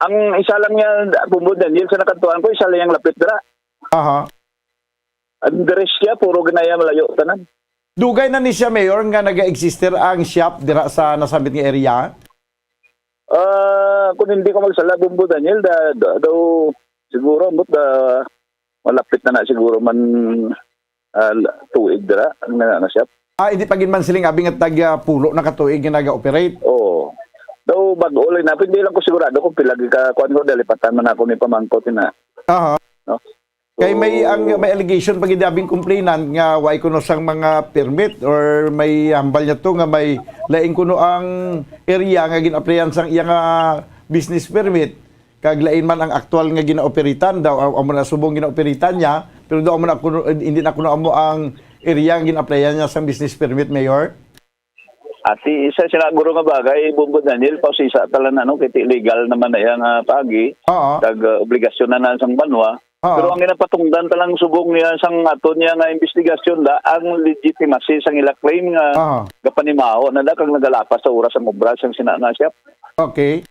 Ang isa lang niya, Bombo Daniel, sa nakadtuan ko, isa lang yung lapit dira. Aha. Ang the rest siya, puro ginaya malayo tanan. Dugay na ni siya, Mayor, nga naga-exister ang shop dira sa nasambit nga area? Ah, kung hindi ko magsala, Bombo Daniel, da, da, daw, siguro, ambot da, malapit na na siguro man, ah, la-, tuig dira, ang na, na shop. Ah, hindi pa gid man siling abi nga tag, ah, pulo na ka tuig nga naga-operate? Oo. Daw, bag-o lang na, hindi lang ko sigurado kung pila ka, kuwan ko, dalipatan man ako ni pamangkot na. Aha. No? Kay may, ang, Oo. May allegation pa gid abing complainant nga way kuno sang mga permit or may hambal niya to nga may lain kuno ang area nga gin-applyan sang iya nga business permit, kag lain man ang aktual nga ginaoperitan daw, am-, amo na subong ginaoperitan niya, pero daw amo na kuno, hindi na kuno amo ang area nga gin-applyan niya sang business permit, Mayor? Ati, isa sila guro nga bagay, Bombo Daniel, pausisa talan, ano, kay ti illegal naman na iya nga paagi. Oo. Kag, uh, obligasyon na na sang banwa. Oo. Pero ang ginapatungdan talang subong niya sang aton niya nga investigasyon da, ang legitimacy sang ila claim nga Oo. Gapanimaho na da kag nagalapas sa oras ang obra sang sina nga siya. Okay.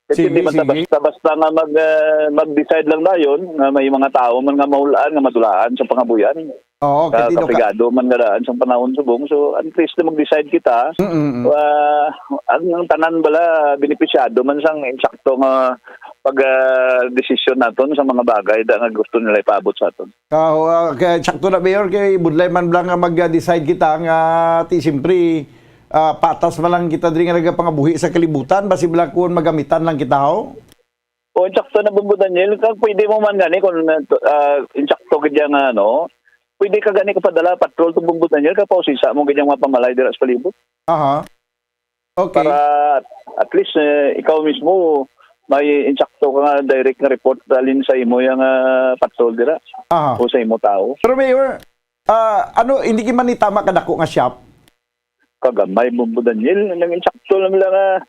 Kasi Sige, hindi man ta sige. Basta-basta nga mag, ah, mag-decide lang dayon nga may mga tao man nga mahulaan nga madulaan sa pangabuyan. Oo, Ka-, kay di no ka- kapigado man nga daan sa panahon subong. So, at least na mag-decide kita, Mm, mm. ah, ang, ang tanan bala benepisyado man sang insakto nga pag, ah, desisyon naton sa mga bagay da nga gusto nila ipaabot sa aton. Ah, oo, ah, kay sakto na, Mayor, kay budlay man lang nga mag-decide kita nga ti siyempre, ah, patas man lang kita diri nga nagapangabuhi sa kalibutan, basi bala kun magamitan lang kita, ho? O, insakto na, Bombo Daniel, kag pwede mo man gani kung, ah, insakto gid yang, ano, pwede ka gani kapadala patrol to, Bombo Daniel, kapausisa mo gid yang mga pamalay dira sa palibot. Aha. Okay. Para at least, eh, ikaw mismo may insakto ka nga direct nga report dalin sa imo yang, ah, patrol dira Aha. O sa imo tao. Pero Mayor, ah, ano, hindi gid man ni tama kadako nga shop? Kagamay, Bombo Daniel, nang insakto lang lang, ah.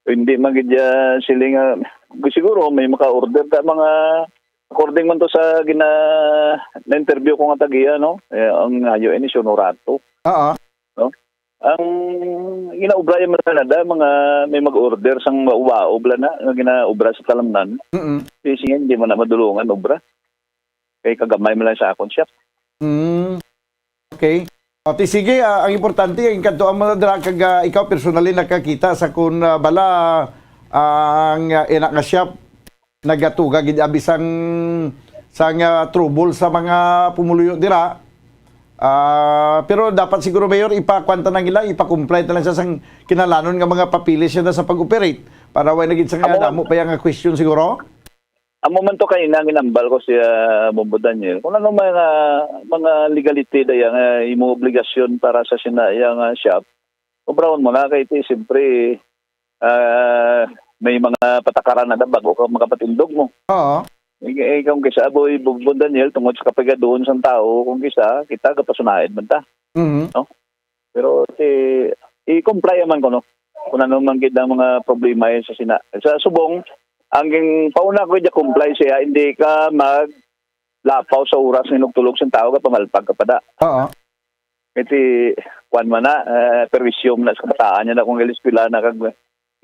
Hindi man gid, ah, sila nga, siguro may maka-order ta mga, according man to sa gina-, na-interview ko nga tagiya, no? Eh, ang hayo ini si Honorato. Oo. No? Ang ginaobra yung mga nada, mga may mag-order sang mauwaob lang na, nga ginaobra sa talamnan. Mm-mm. Kasi nga, hindi man na madulungan obra. Kay kagamay man lang sa akon siya. Mm. Okay. O, ti sige, ah, ang importante, ang kanto ang mga dra-, kag, ah, ikaw personally nakakita sa kun, ah, bala, ah, ang, ah, ina nga siya nagatuga gid abi sang, sang, ah, trouble sa mga pumuluyo dira. Ah, pero dapat siguro, Mayor, ipakuan ta na nila, ipa-comply ta lang sa sang kinahanglanon nga mga papeles siya na sa pag-operate para way na gid sa nga Amo man. Damo pa yang question siguro. Amo man to kay nang inambal ko siya, Bombo Daniel. Kung ano mga, mga legality da yang, ah, imo obligasyon para sa sina yang, ah, shop, obrahon mo na kay ti, siyempre, ah, may mga patakaran na da bago ka makapatindog mo. Oo. Eh, eh, kung kisa, boy, Bombo Daniel, tungod sa kapigaduhon sang tao, kung kisa, kita gapasunaid man ta. Mhm. No? Pero ti, i-comply man ko, no? Kung ano man gid ang mga problema yun sa sina-, sa subong, ang ging-, pauna ko, di comply siya, hindi ka maglapaw sa oras nga nagtulog sang tao, ka pamalpag ka pa da. Oo. Iti, kwan man na, eh, perwisyo man na sa kabataan niya na kung iliskwela na kag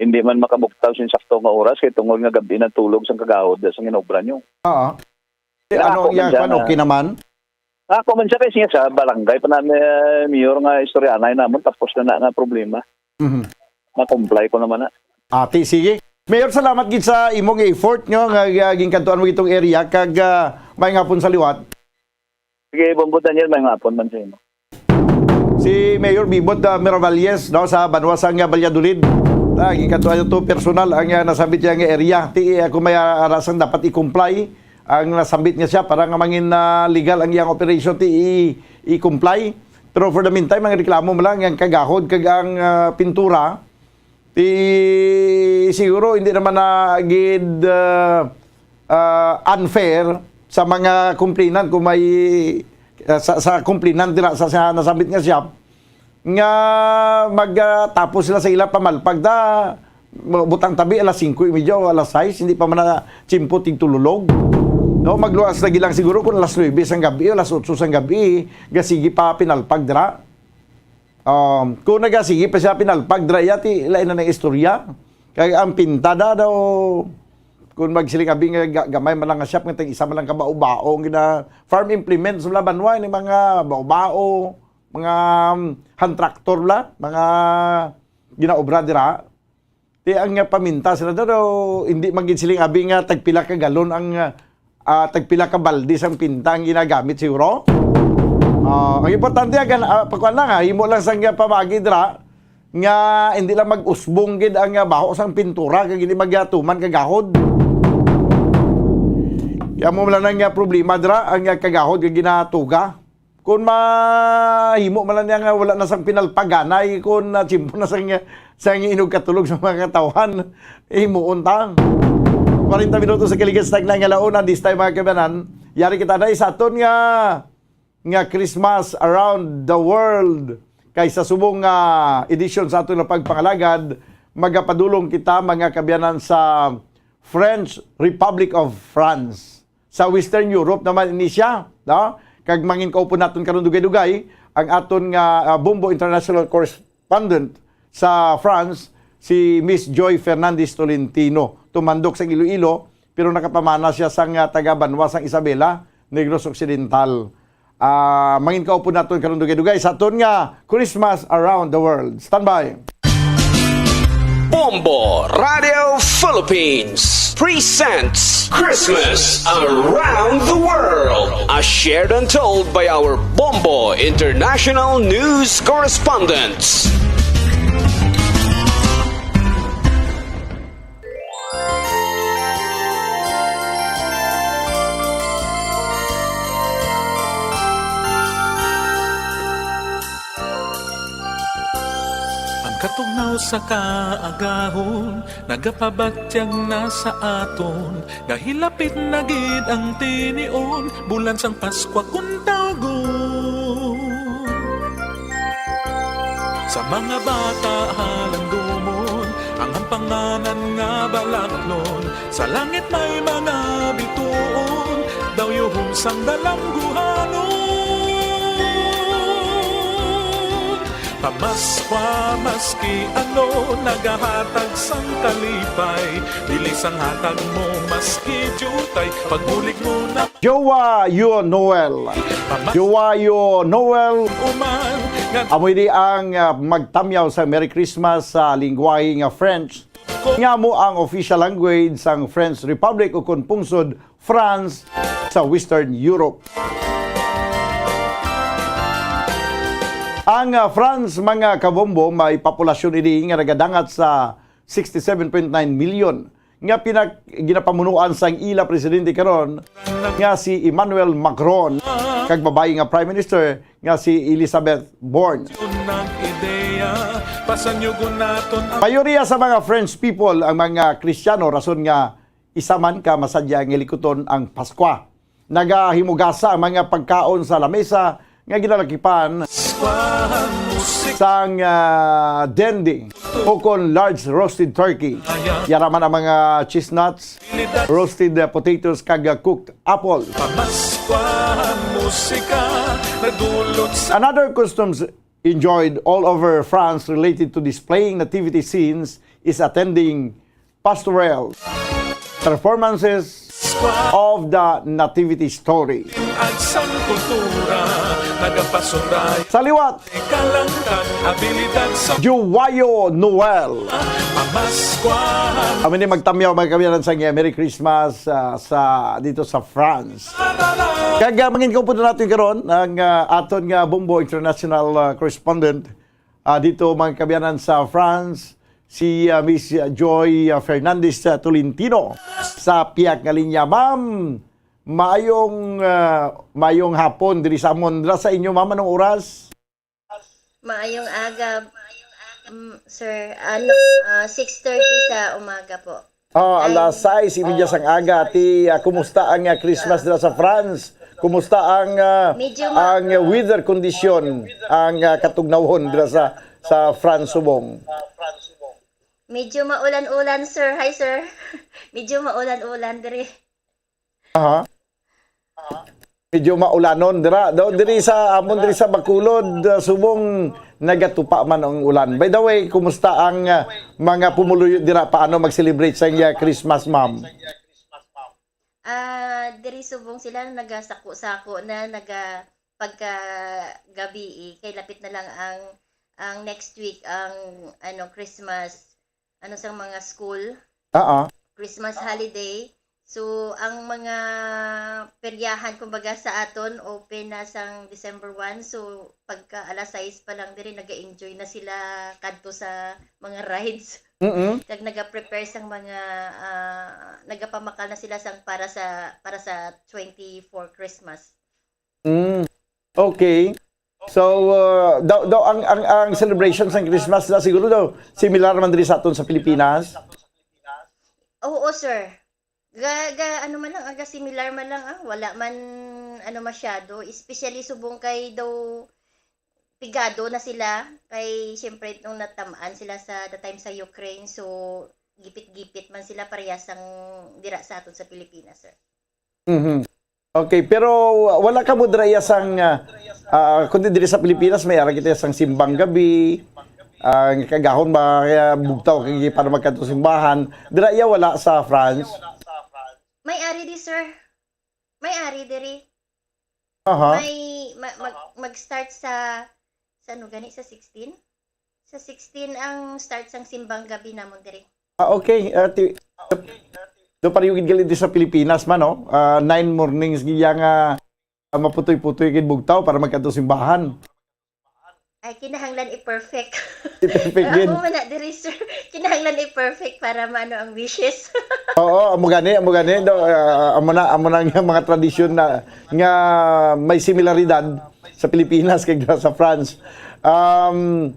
hindi man makabuktaw sa sakto nga oras kay tungod nga gab-i na tulog sang kagahod sa ginobra nyo. Oo. Eh, ano, Ako man iya, siya kwan, na okay naman? Ako man siya kay siya sa barangay pa namin, eh, mayor nga istoryanay namon, tapos na na nga problema. Mhm. Na-comply ko naman na. Ati, sige. Mayor, salamat gid sa imong effort nyo nga, nga ginkadtuan mo itong area kag, ah, may ngapon sa liwat. Sige, Bombo Daniel, may ngapon man sa imo. Si Mayor Bibot, ah, Miravalles, no, sa banwa sang, ah, Valladolid. Ah, ginkadtuan to personal ang, ah, nasambit niya nga area. Ti, ah, kung may, ah, arasang dapat i-comply ang nasambit nga siya para nga mangin, ah, legal ang iyang operation, ti i-, i-comply. Pero for the meantime, ang reklamo mo lang, ang kagahod kag ang, ah, pintura, ti siguro hindi naman na gid, ah, ah, unfair sa mga complainant kung may, ah, sa, sa complainant dira sa, sa nasambit nga shop nga magtapos sila sa ila pamalpag ta butang tabi alas singko y media o alas sais, hindi pa man na tiyempo tigtululog. No, magluwas lagi lang siguro kung alas nuebe sang gabi o alas otso sang gabi, gasigi pa pinalpag dira. Um, kung nagasigi pa siya pinalpag dira, iya ti lain na nang istorya. Kay ang pintada daw, kung magsiling abi nga ga-, gamay man lang nga shop, nga tag isa man lang ka bao-bao, ang gina-, farm implements, wala banwa, ni mga bao-bao, mga, um, hand tractor, wala, mga ginaobra dira. Ti ang, ah, paminta sila daw, daw, hindi man gid siling abi nga tagpila ka galon ang, ah, ah, tagpila ka balde sang pinta ang ginagamit siguro. Ah, ang importante, agan, ah, pagkuan lang, ah, himo lang sang, ah, pamagi dira nga hindi lang mag-usbong gid ang, ah, baho sang pintura kag hindi magyatuman kagahod. Kaya mo lang nga problema dira ang, ah, kagahod nga ginatuga. Kung mahimo man lang niya nga wala na sang pinalpaganay, kung, ah, tiyempo na sang, sang inog katulog sa mga katawhan, himuon ta. Kwarenta minutos sa kaligas tag na nga launa, this time, mga kabanan, yari kita na sa aton nga, nga Christmas Around the World. Kay sa subong nga edisyon sa aton nga pagpangalagad, magapadulong kita, mga kabanan, sa French Republic of France. Sa Western Europe naman ini siya, no? Kag mangin kaupod naton karon dugay-dugay ang aton nga, ah, Bombo International Correspondent sa France, si Miss Joy Fernandez Tolentino. Tumandok sa Iloilo, pero nakapamana siya sang, ah, taga banwa sang Isabela, Negros Occidental. Ah, mangin kaupod naton karon dugay-dugay sa aton nga Christmas Around the World. Standby. Bombo Radio Philippines presents Christmas Around the World, as shared and told by our Bombo International News Correspondents. Ang katugnaw sa kaagahon nagapabatyag na sa aton, nga hilapit na gid ang tinion, bulan sang Paskwa kun tawgon. Sa mga bata halandumon ang hampanganan nga balaklon, sa langit may mga bituon, daw yuhom sang dalangguhanon. Pamaskwa, maski ano, nagahatag sang kalipay, dili sang hatag mo maski diutay, pagbulig mo na Jowa Yo Noel. Jowa Yo Noel. Amo ini ang, ah, magtamyaw sa Merry Christmas sa lingwahe nga French, nga amo ang official language sang French Republic, ukon pungsod France sa Western Europe. Ang, ah, France, mga kabombo, may populasyon ini nga nagadangat sa sixty-seven point nine million nga pinak-, ginapamunuan sang ila presidente karon nga si Emmanuel Macron kag babayi nga Prime Minister nga si Elizabeth Borne. Nag-ideya, pasanyugon naton ang Mayoriya sa mga French people ang mga Kristiyano, rason nga isa man ka masadya nga likuton ang Paskwa. Nagahimugasa ang mga pagkaon sa lamesa nga ginalakipan Paskwa, musik sang, ah, dende, ukon large roasted turkey. Yara man ang mga chestnuts, roasted, ah, potatoes, kag, ah, cooked apple. Pamaskwa, musika, nagdulot sa Another customs enjoyed all over France related to displaying nativity scenes is attending pastoral performances of the Nativity Story. Ag sang kultura, nagapasuray. Sa liwat, kalangkan, abilidad sa Juwayo Noel. Pamaskwahan. Kami ni magtamyaw, mga kabiyanan, sa inyo. Merry Christmas, ah, sa, dito sa France. Kag, ah, mangin ko po natin karon ang, ah, aton nga Bombo International, ah, correspondent, ah, dito, mga kabiyanan, sa France, si, ah, Miss Joy, ah, Fernandez, ah, Tolentino sa pihak nga linya. Ma'am, maayong, ah, maayong hapon diri sa amon. Dira sa inyo, ma'am, anong oras? Maayong aga, mm, sir. Ano, ah, six thirty sa umaga po. Ah, Ay. Alas sais y media sang aga. Ti, ah, kumusta ang, ah, Christmas dira sa France? Kumusta ang, ah, Medyo ma- ang, ah, weather condition, ang, ah, katugnawhon dira sa, sa France subong? Medyo maulan-ulan, sir. Hi, sir. Medyo maulan-ulan diri. Aha. Medyo maulanon dira. Daw diri sa amon diri sa Bacolod, ah, subong nagatupa man ang ulan. By the way, kumusta ang, ah, mga pumuluyo dira? Paano mag-celebrate sa iya Christmas, ma'am? Ah, diri subong sila nagasako-sako na, naga-, pagka gabi, eh, kay lapit na lang ang, ang next week, ang, ano, Christmas, ano, sa mga school, Oo. Christmas holiday. So, ang mga peryahan, kumbaga, sa aton, open na sang December one. So, pagka alas sais pa lang diri, naga-enjoy na sila kadto sa mga rides. Mm-mm. Kag naga-prepare sang mga, ah, nagapamakal na sila sang para sa, para sa twenty-four Christmas. Mm. Okay. So, uh, daw, daw ang, ang, ang celebration sang Christmas na siguro daw similar man diri sa aton sa Pilipinas. Oo, sir. Ga, ga, ano man lang, aga similar man lang, ah. Wala man, ano, masyado. Especially subong kay daw pigado na sila. Kay, siyempre, nung natamaan sila sa the time sa Ukraine, so, gipit-gipit man sila parehas sang dira sa aton sa Pilipinas, sir. Mhm. Okay, pero wala ka mo dira iya sang, ah, ah, kundi diri sa Pilipinas, may ara kita sang simbang gabi, ah, kagahon ba, kaya bugtaw kay para magkadto simbahan. Dira iya wala sa France? May ari di, sir. May ari diri. Aha. May ma-, mag-, mag-start sa, sa ano gani, sa sixteen? Sa sixteen ang start sang simbang gabi namon diri. Ah, okay. Ah, ti-, do pareho gid gali di sa Pilipinas man, no? Ah, nine mornings gid iya nga, ah, maputoy-putoy gid bugtaw para magkadto simbahan. Ay, kinahanglan i-perfect. I-perfect gid. Amo man na diri, sir. Kinahanglan i-perfect para maano ang wishes. Oo, amo gani, amo gani. Do, ah, amo na, amo na nga mga tradisyon na nga may similaridad sa Pilipinas kag sa France. Um,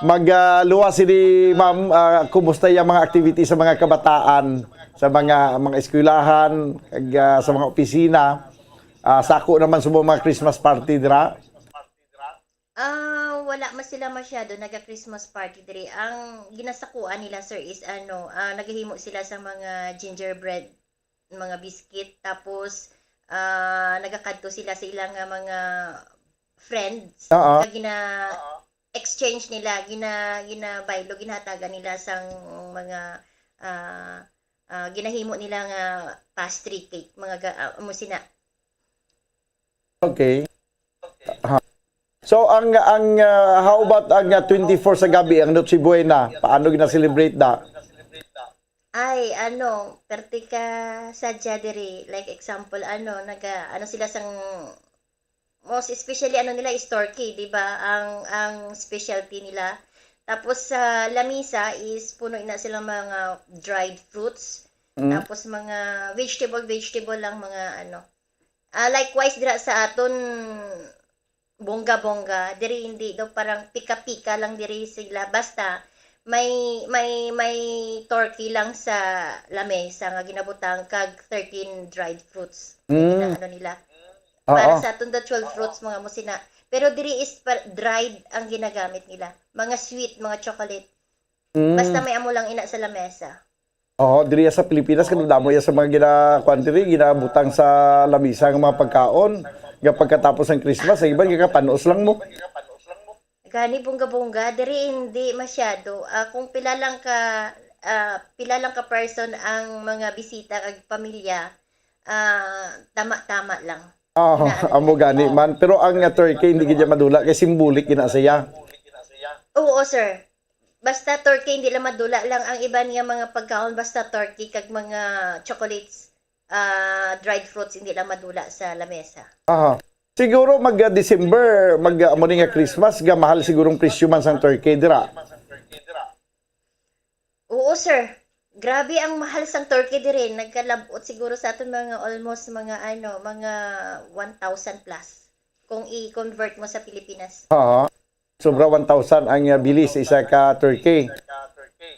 mag, ah, luwas sini, ma'am, ah, kumusta yung mga activities sa mga kabataan, sa mga, mga eskwelahan, kag, ah, sa mga opisina? Ah, sako naman sa mga Christmas party dira? Ah, wala man sila masyado naga-Christmas party diri. Ang ginasakuan nila, sir, is ano, ah, nagahimo sila sa mga gingerbread, mga biscuit, tapos, ah, nagakadto sila sa ilang, ah, mga friends. Oo. Nga gina-exchange nila, gina-, ginabaylo, ginahatagan nila sang mga, ah, ah, ginahimo nila nga pastry cake, mga ga-, ah, amo sina. Okay. Ha. So, ang, ang, ah, how about ang, ah, twenty-four sa gabi, ang Noche Buena? Paano gina-celebrate da? Ay, ano, perte ka sadya diri. Like, example, ano, naga, ano sila sang, most especially, ano nila is turkey, di ba? Ang, ang specialty nila. Tapos, sa lamisa is puno na silang mga dried fruits. Mm. Tapos, mga vegetable, vegetable lang, mga, ano. Ah, likewise, dira sa aton, bongga-bongga. Diri hindi daw, parang pika-pika lang diri sila. Basta may, may, may turkey lang sa lamesa nga ginabutang kag thirteen dried fruits. Mm. Gina-, ano nila. Oo. Para sa aton daw twelve fruits, mga musina. Pero diri is pa-, dried ang ginagamit nila. Mga sweet, mga chocolate. Mm. Basta may amo lang ina sa lamesa. Oo, diri sa Pilipinas, kadamo iya sa mga gina-, kuwan diri, ginabutang sa lamisa ang mga pagkaon. Nga pagkatapos ng Christmas, ang iban, kakapanos lang mo. Gani, bongga-bongga, diri hindi masyado. Ah, kung pila lang ka, ah, pila lang ka person ang mga bisita kag pamilya, ah, tama-tama lang. Ah, amo gani man. Pero ang, ah, turkey, hindi gid madula kay symbolic gina siya. Oo, sir. Basta turkey, hindi lang madula lang ang iban nga mga pagkaon, basta turkey kag mga chocolates, ah, dried fruits, hindi lang madula sa lamesa. Aha. Siguro mag, ah, December, mag, ah, amo ni nga Christmas, ga mahal sigurong presyo man sang turkey dira. Oo, sir. Grabe ang mahal sang turkey diri. Nagkalabot siguro sa aton mga almost mga ano, mga one thousand plus kung i-convert mo sa Pilipinas. Aha. Sobra one thousand ang, ah, bili sa isa ka turkey.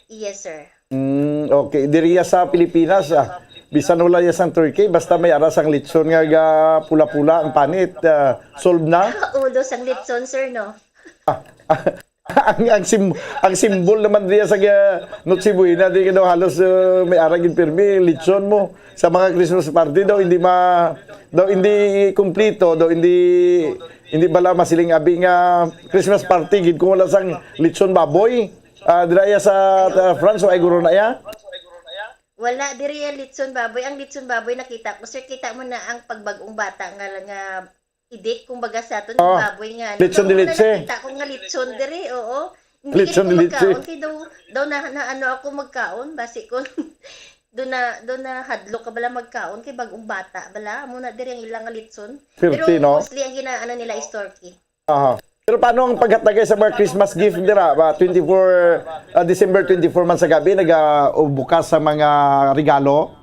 Yes, sir. Mm, okay. Diri ya sa Pilipinas, ah, bisan wala ya sang turkey, basta may aras ang litson nga ga pula-pula ang panit, ah, solve na. Ulo sang litson, sir, no? Ah, ang, ang sim-, ang simbol naman diya sa ga-, Noche Buena, di ka daw halos, uh, may arag gid pirmi, litson mo. Sa mga Christmas party daw, hindi ma-, daw hindi kumpleto, daw hindi, hindi bala masiling abi nga Christmas party gid kung wala sang litson baboy. Ah, dira ya sa, ah, France, o ay guro na ya? Wala, diri ang litson baboy. Ang litson baboy nakita ko, sir, kita mo na ang pagbag-ong bata nga, nga idik, kumbaga, sa aton, oh, baboy nga. Litson de leche. Nakita ko nga litson diri, oo. Hindi gid ko magkaon kay daw, daw na, na ano ako magkaon, basi ko do na, do na hadlok ka bala magkaon kay bag-ong bata bala. Amo na diri ang ilang nga litson. Pero mostly ang ginaano nila is turkey. Aha. Pero paano ang paghatagay sa mga Christmas gift dira? Ba, twenty-four, ah, December twenty-four man sa gabi, nagabukas sa mga regalo?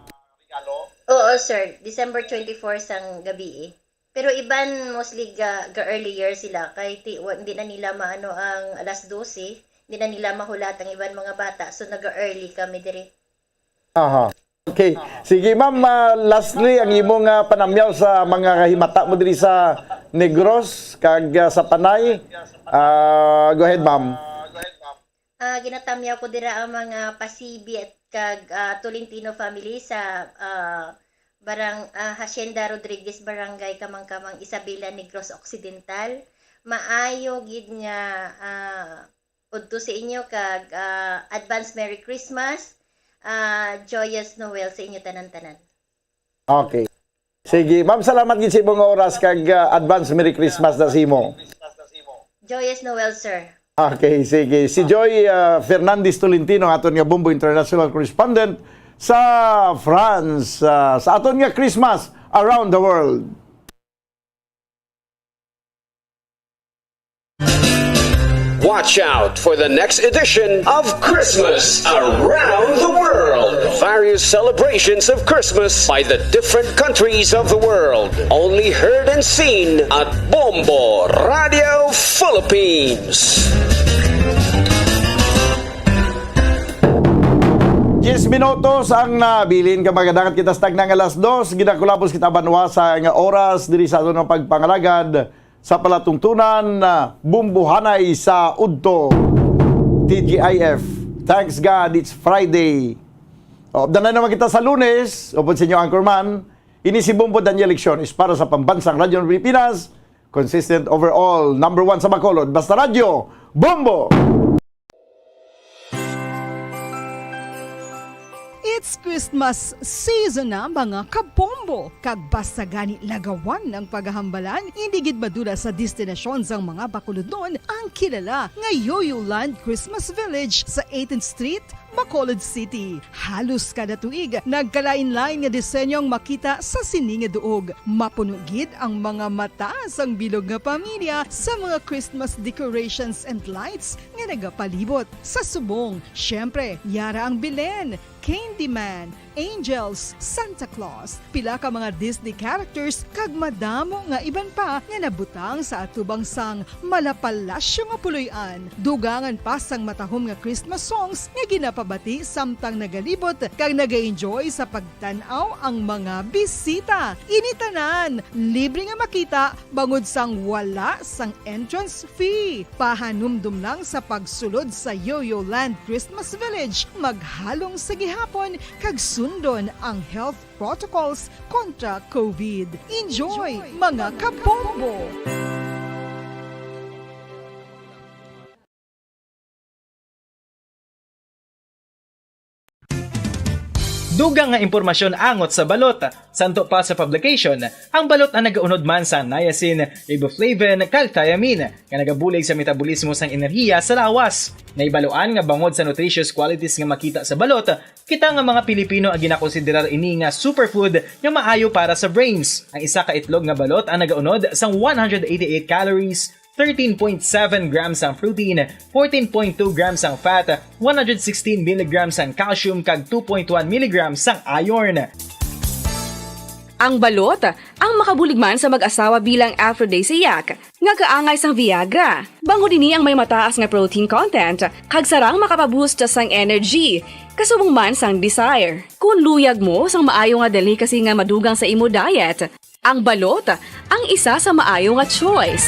Oo, sir. December twenty-four sang gabi eh. Pero iban mostly ga, ga earlier sila kay ti, wa, hindi na nila maano ang alas dose, hindi na nila mahulat ang iban mga bata, so naga-early kami diri. Aha. Okay. Sige, ma'am, ah, lastly, ang imo nga panamyaw sa mga kahimata mo diri sa Negros kag, ah, sa Panay. Ah, go ahead, ma'am. Ah, ginatamyaw ko dira ang mga Pasibi at kag, ah, Tolentino family sa, ah, barang-, ah, Hacienda Rodriguez, Barangay Kamangkamang, Isabela, Negros Occidental. Maayo gid nga, ah, udto sa inyo kag, ah, advance Merry Christmas, ah, joyous Noel sa inyo tanan-tanan. Okay. Sige, ma'am, salamat gid sa imong oras kag, ah, advance Merry Christmas na sa imo. Joyous Noel, sir. Okay, sige. Si Joy, ah, Fernandez Tolentino, aton nga Bombo International Correspondent sa France, ah, sa aton nga Christmas Around the World. Watch out for the next edition of Christmas Around the World. Various celebrations of Christmas by the different countries of the world. Only heard and seen at Bombo Radio Philippines. Diyes minutos ang nabilin ka, mga dangat kita sa tagna nga alas dos. Ginakulabos kita banwa sa nga oras diri sa aton nga pagpangalagad sa palatungtunan, ah, bumbuhanay sa udto. T G I F. Thanks God, it's Friday. O, danay naman kita sa Lunes. Upod sa inyo, Anchorman. Ini si Bombo Daniel Lecciones para sa Pambansang Radyo ng Pilipinas. Consistent overall, number one sa Bacolod. Basta Radyo, Bombo! It's Christmas season na, mga kabombo! Kag basta gani lagawan ang paghahambalan, hindi gid madula sa destinasyon sang mga Bacolodnon ang kilala nga Yoyo Land Christmas Village sa eighteenth Street, Bacolod City. Halos kada tuig, nagkalain-lain nga disenyo ang makita sa sini nga duog. Mapuno gid ang mga mata sang bilog nga pamilya sa mga Christmas decorations and lights nga nagapalibot. Sa subong, siyempre, yara ang Belen, Candyman, Angels, Santa Claus, pila ka mga Disney characters, kag madamo nga iban pa nga nabutang sa atubang sang malapalasyo nga puloy-an. Dugangan pa sang matahom nga Christmas songs nga ginapabati samtang nagalibot kag nag-enjoy sa pagtan-aw ang mga bisita. Ini tanan libre nga makita bangod sang wala sang entrance fee. Pahanumdom lang sa pagsulod sa Yoyo Land Christmas Village, maghalong sa gihapon kag sundon ang health protocols kontra COVID. Enjoy, mga kabombo! Dugang nga impormasyon angot sa balot. Santo pa sa publication, ang balot ang nagaunod man sang niacin, riboflavin, kag thiamine, nga nagabulig sa metabolismo sang enerhiya sa lawas. Nahibaluan nga bangod sa nutritious qualities nga makita sa balot, kita nga mga Pilipino ang ginakonsiderar ini nga superfood nga maayo para sa brains. Ang isa ka itlog nga balot ang nagaunod sang one hundred eighty-eight calories, thirteen point seven grams ang protein, fourteen point two grams ang fat, one hundred sixteen milligrams ang calcium, kag two point one milligrams ang iron. Ang balot ang makabulig man sa mag-asawa bilang aphrodisiac nga kaangay sang Viagra. Bangod ini ang may mataas nga protein content kag sarang makapaboost sang energy, kasubong man sang desire. Kung luyag mo sang maayo nga delicacy nga madugang sa imo diet, ang balot ang isa sa maayo nga choice.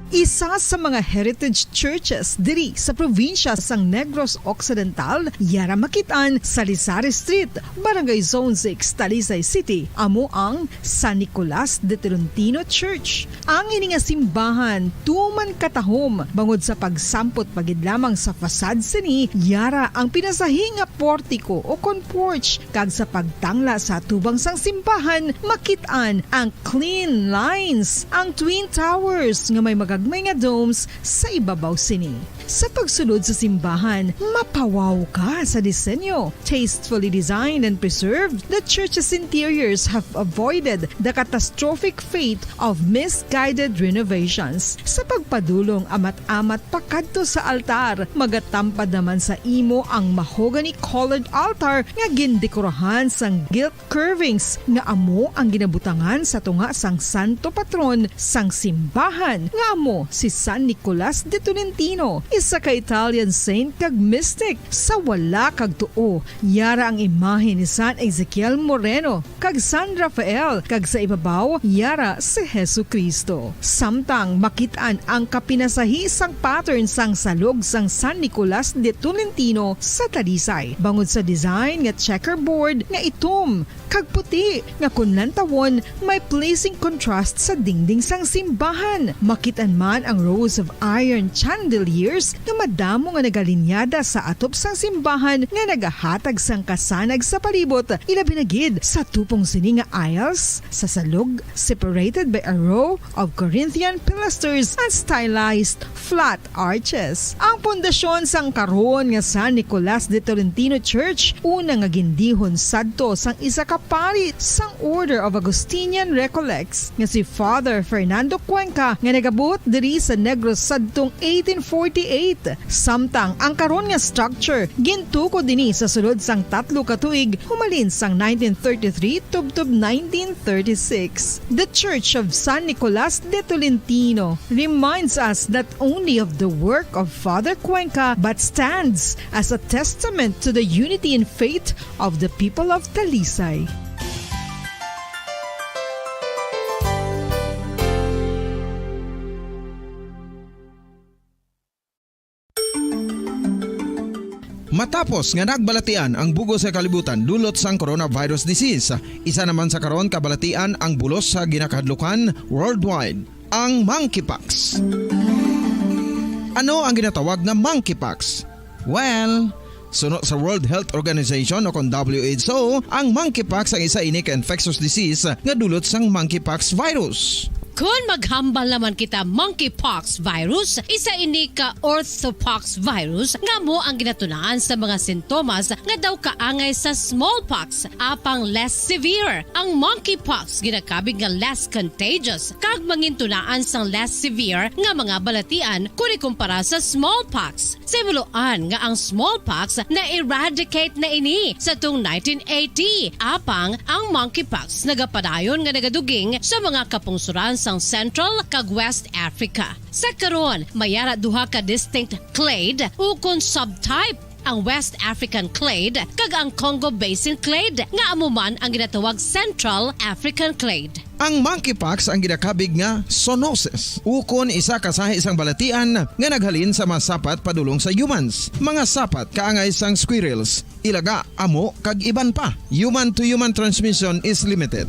Isa sa mga heritage churches diri sa probinsya sang Negros Occidental, yara makit-an sa Lisari Street, Barangay Zone six, Talisay City, amo ang San Nicolas de Tolentino Church. Ang ini nga simbahan tuman katahom bangod sa pagsampot pa gid lamang sa facade sini, yara ang pinasahi nga portiko o kon porch, kag sa pagtangla sa atubang sang simbahan makit-an ang clean lines, ang twin towers nga may magagmay nga domes sa ibabaw sini. Sa pagsulod sa simbahan, mapawaw ka sa disenyo. Tastefully designed and preserved, the church's interiors have avoided the catastrophic fate of misguided renovations. Sa pagpadulong amat-amat pakadto sa altar, magatampad naman sa imo ang mahogany-colored altar nga gindekorahan sang gilt curvings nga amo ang ginabutangan sa tunga sang santo patron sang simbahan, nga amo si San Nicolas de Tolentino, isa ka Italian saint kag mystic. Sa wala kag tuo, yara ang imahe ni San Ezekiel Moreno kag San Rafael, kag sa ibabaw, yara si Jesu-Cristo. Samtang makit-an ang kapinasahi sang pattern sang salog sang San Nicolas de Tolentino sa Talisay, bangod sa design nga checkerboard nga itom kag puti, nga kon lantawon, may pleasing contrast sa dingding sang simbahan. Makit-an man ang rows of iron chandeliers nga madamo nga nagalinyada sa atop sang simbahan nga nagahatag sang kasanag sa palibot, ilabi na gid sa tupong sini nga aisles sa salog, separated by a row of Corinthian pilasters and stylized flat arches. Ang pundasyon sang karon nga San Nicolas de Tolentino Church, una nga gindihon sadto sang isa ka pari sang Order of Augustinian Recollects nga si Father Fernando Cuenca, nga nagabot diri sa Negros sadtong eighteen forty-eight. Samtang ang karon nga structure gintukod ini sa sulod sang tatlo ka tuig, humalin sang nineteen thirty-three tubtob nineteen thirty-six. The Church of San Nicolas de Tolentino reminds us not only of the work of Father Cuenca, but stands as a testament to the unity in faith of the people of Talisay. Matapos nga nagbalatian ang bug-os nga kalibutan dulot sang coronavirus disease, isa naman sa karon kabalatian ang bulos sa ginakahadlukan worldwide, ang monkeypox. Ano ang ginatawag nga monkeypox? Well, suno sa World Health Organization o kon W H O, ang monkeypox ang isa ini ka infectious disease nga dulot sang monkeypox virus. Kon maghambal naman kita monkeypox virus, isa ini ka orthopox virus nga amo ang ginatunaan sa mga sintomas nga daw kaangay sa smallpox, apang less severe. Ang monkeypox ginakabig nga less contagious kag mangintunaan sang less severe nga mga balatian kon ikumpara sa smallpox. Sa ibuloan nga ang smallpox na-eradicate na ini sa tung nineteen eighty, apang ang monkeypox nagapadayon nga nagaduging sa mga kapungsoran sang Central kag West Africa. Sa karon, may ara duha ka distinct clade ukon subtype, ang West African clade kag ang Congo Basin clade, nga amo man ang ginatawag Central African clade. Ang monkeypox ang ginakabig nga zoonosis, ukon isa ka sahi sang balatian nga naghalin sa mga sapat padulong sa humans, mga sapat kaangay sang squirrels, ilaga, amo, kag iban pa. Human-to-human transmission is limited.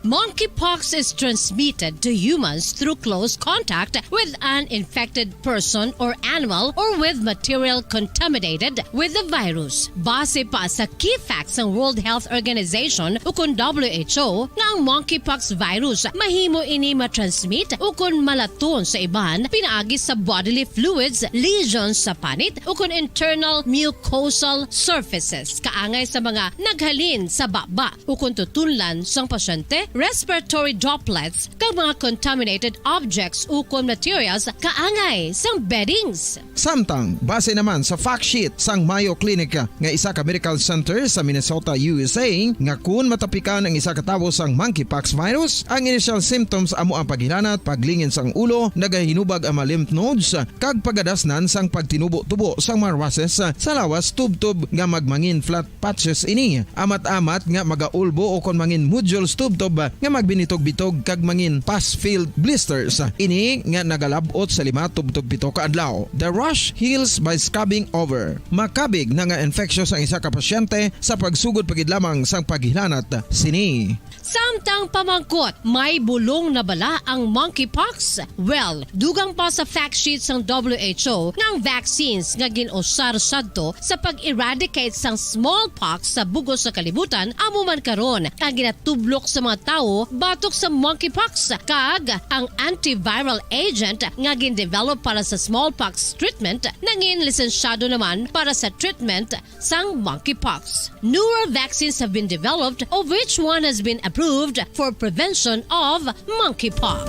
Monkeypox is transmitted to humans through close contact with an infected person or animal or with material contaminated with the virus. Base pa sa key facts sang World Health Organization ukon W H O nga ang monkeypox virus mahimo ini matransmit ukon malaton sa iban pinaagi sa bodily fluids, lesions sa panit ukon internal mucosal surfaces, kaangay sa mga naghalin sa baba ukon tutunlan sang pasyente, respiratory droplets, kag mga contaminated objects ukon materials kaangay sang beddings. Samtang, base naman sa fact sheet sang Mayo Clinic nga isa ka medical center sa Minnesota, U S A, nga kun matapikan ang isa ka tawo sang monkeypox virus, ang initial symptoms amo ang paghilanat, paglingin sang ulo, nagahinubag ang mga lymph nodes, kag pagadasnan sang pagtinubo-tubo sang mga rushes sa lawas tubtob nga magmangin flat patches ini. Amat-amat nga magaulbo o kon mangin nodules tubtob nga magbinitog-bitog kag mangin pus-filled blisters. Ini nga nagalab-ot sa lima tubtob pito ka adlaw. The rash heals by scabbing over. Makabig na nga infectious ang isa ka pasyente sa pagsugod pa gid lamang sang paghilanat sini. Samtang pamangkot, may bulong na bala ang monkeypox? Well, dugang pa sa fact sheet sang W H O nga ang vaccines nga gin-usar sadto sa pag-eradicate sang smallpox sa bug-os nga kalibutan amo man karon ang ginatublok sa mga tawo batok sa monkeypox, kag ang antiviral agent nga gin-develop para sa smallpox treatment nangin lisensyado naman para sa treatment sang monkeypox. Newer vaccines have been developed, of which one has been approved for prevention of monkeypox.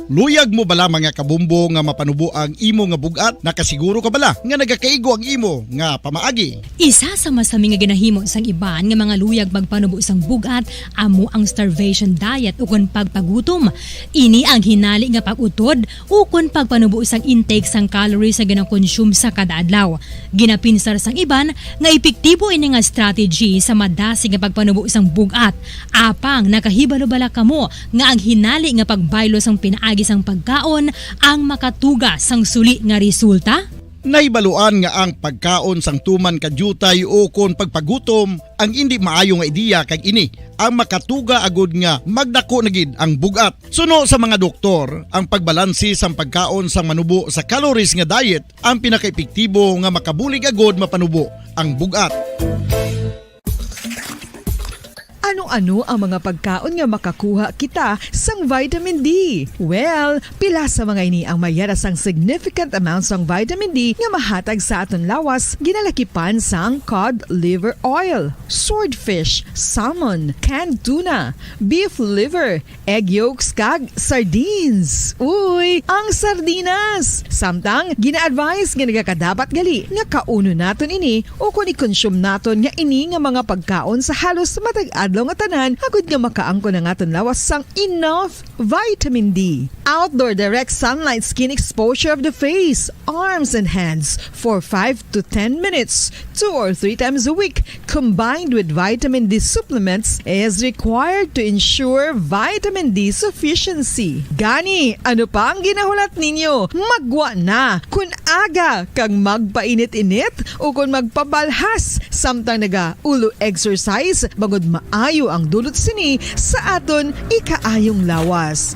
Luyag mo bala, mga kabumbo, nga mapanubo ang imo nga bug-at? Nakasiguro ka bala nga nagakaigo ang imo nga pamaagi? Isa sa masami nga ginahimo sang iban nga mga luyag magpanubo sang bug-at amo ang starvation diet ukon pagpagutom. Ini ang hinali nga pag-utod ukon pagpanubo sang intake sang calories nga ginakonsume sa kada adlaw. Ginapinsar sang iban nga epektibo ini nga strategy sa madasig nga pagpanubo sang bug-at. Apang nakahibalo bala kamo nga ang hinali nga pagbaylo sang pinaagi sang pagkaon ang makatuga sang suli nga resulta? Nahibaluan nga ang pagkaon sang tuman ka diutay ukon pagpagutom ang indi maayo nga ideya, kag ini ang makatuga agud nga magdako na gid ang bug-at. Suno sa mga doktor, ang pagbalanse sang pagkaon sang manubo sa calories nga diet ang pinakaepektibo nga makabulig agud mapanubo ang bug-at. Ano-ano ang mga pagkaon nga makakuha kita sang vitamin D? Well, pila sa mga ini ang mayara sang significant amount sang vitamin D nga mahatag sa aton lawas, ginalakipan sang cod liver oil, swordfish, salmon, canned tuna, beef liver, egg yolks, kag sardines. Uy, ang sardinas! Samtang, gina-advise nga nagakadapat gali nga kaunon naton ini ukon i-consume naton nga ini nga mga pagkaon sa halos matag adlaw nga tanan, agud nga makaangkon ang aton lawas sang enough vitamin D. Outdoor direct sunlight skin exposure of the face, arms, and hands for five to ten minutes, two or three times a week, combined with vitamin D supplements, is required to ensure vitamin D sufficiency. Gani, ano pa ang ginahulat ninyo? Maggwa na! Kun aga kag magpainit-init ukon magpabalhas samtang nagaulo exercise, bangod maayo ang dulot sini sa aton ikaayong lawas.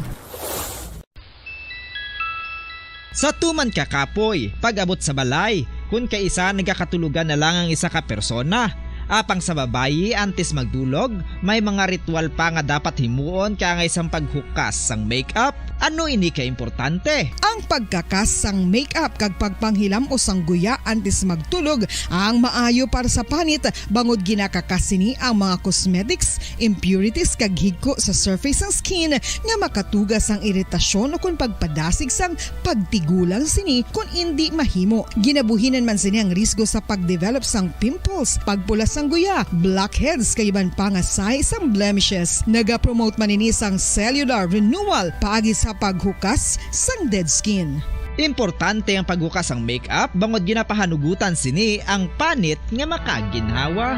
Sa tuman ka kapoy, pag-abot sa balay, kun kaisa nagakatulogan na lang ang isa ka persona. Apang sa babayi, antes magdulog, may mga ritual pa nga dapat himuon kaangay sang paghukas sang makeup. Ano ini ka importante? Ang pagkakas sang makeup kag pagpanghilam-os sang guya antes magtulog ang maayo para sa panit, bangod ginakakas sini ang mga cosmetics, impurities, kag higko sa surface sang skin nga makatuga sang iritasyon ukon pagpadasig sang pagtigulang sini kon indi mahimo. Ginabuhinan man sini ang risgo sa pagdevelop sang pimples, pagpula sang guya, blackheads, kag iban pa nga sahi sang blemishes. Nagapromote man ini sang cellular renewal paagi sa paghukas sang dead skin. Importante ang paghukas sang makeup bangod ginapahanugutan sini ang panit nga makaginhawa.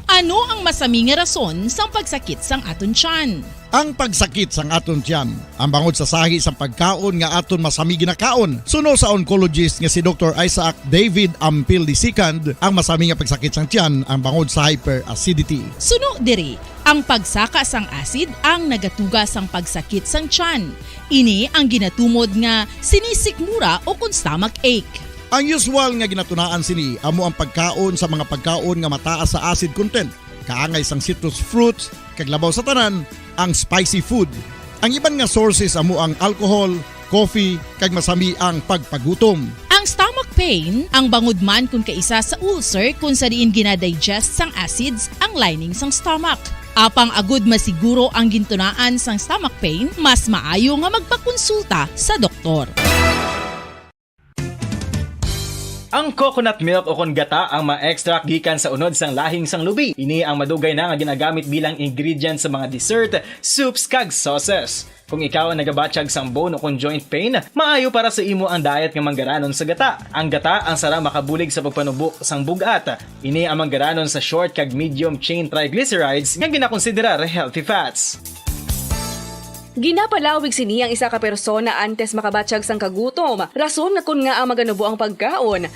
Ano ang masami nga rason sang pagsakit sang aton tiyan? Ang pagsakit sang aton tiyan, ang bangod sa sahi sang pagkaon nga aton masami ginakaon. Suno sa oncologist nga si Doktor Isaac David Ampil the second, ang masami nga pagsakit sang tiyan ang bangod sa hyperacidity. Suno diri, ang pagsaka sang acid ang nagatuga sang pagsakit sang tiyan. Ini ang ginatumod nga sinisikmura o kon stomach ache. Ang usual nga ginatunaan sini amo ang pagkaon sa mga pagkaon nga mataas sa acid content, kaangay sang citrus fruits, kag labaw sa tanan, ang spicy food. Ang iban nga sources amo ang alcohol, coffee, kag masami ang pagpagutom. Ang stomach pain, ang bangod man kon kaisa sa ulcer kung sa diin ginadigest sang acids ang lining sang stomach. Apang agud masiguro ang gintunaan sang stomach pain, mas maayo nga magpakonsulta sa doktor. Ang coconut milk o kon gata ang ma-extract gikan sa unod sang lahing sang lubi. Ini ang madugay na nga ginagamit bilang ingredient sa mga dessert, soups, kag sauces. Kung ikaw ang nagabatyag sang bone o kon joint pain, maayo para sa imo ang diet nga manggaranon sa gata. Ang gata ang sara makabulig sa pagpanubo sang bug-at. Ini ang manggaranon sa short kag medium chain triglycerides nga ginakonsiderar healthy fats. Ginapalawig sini ang isa ka persona antes makabatyag sang kagutom, rason nga kon ngaa maganubo ang pagkaon.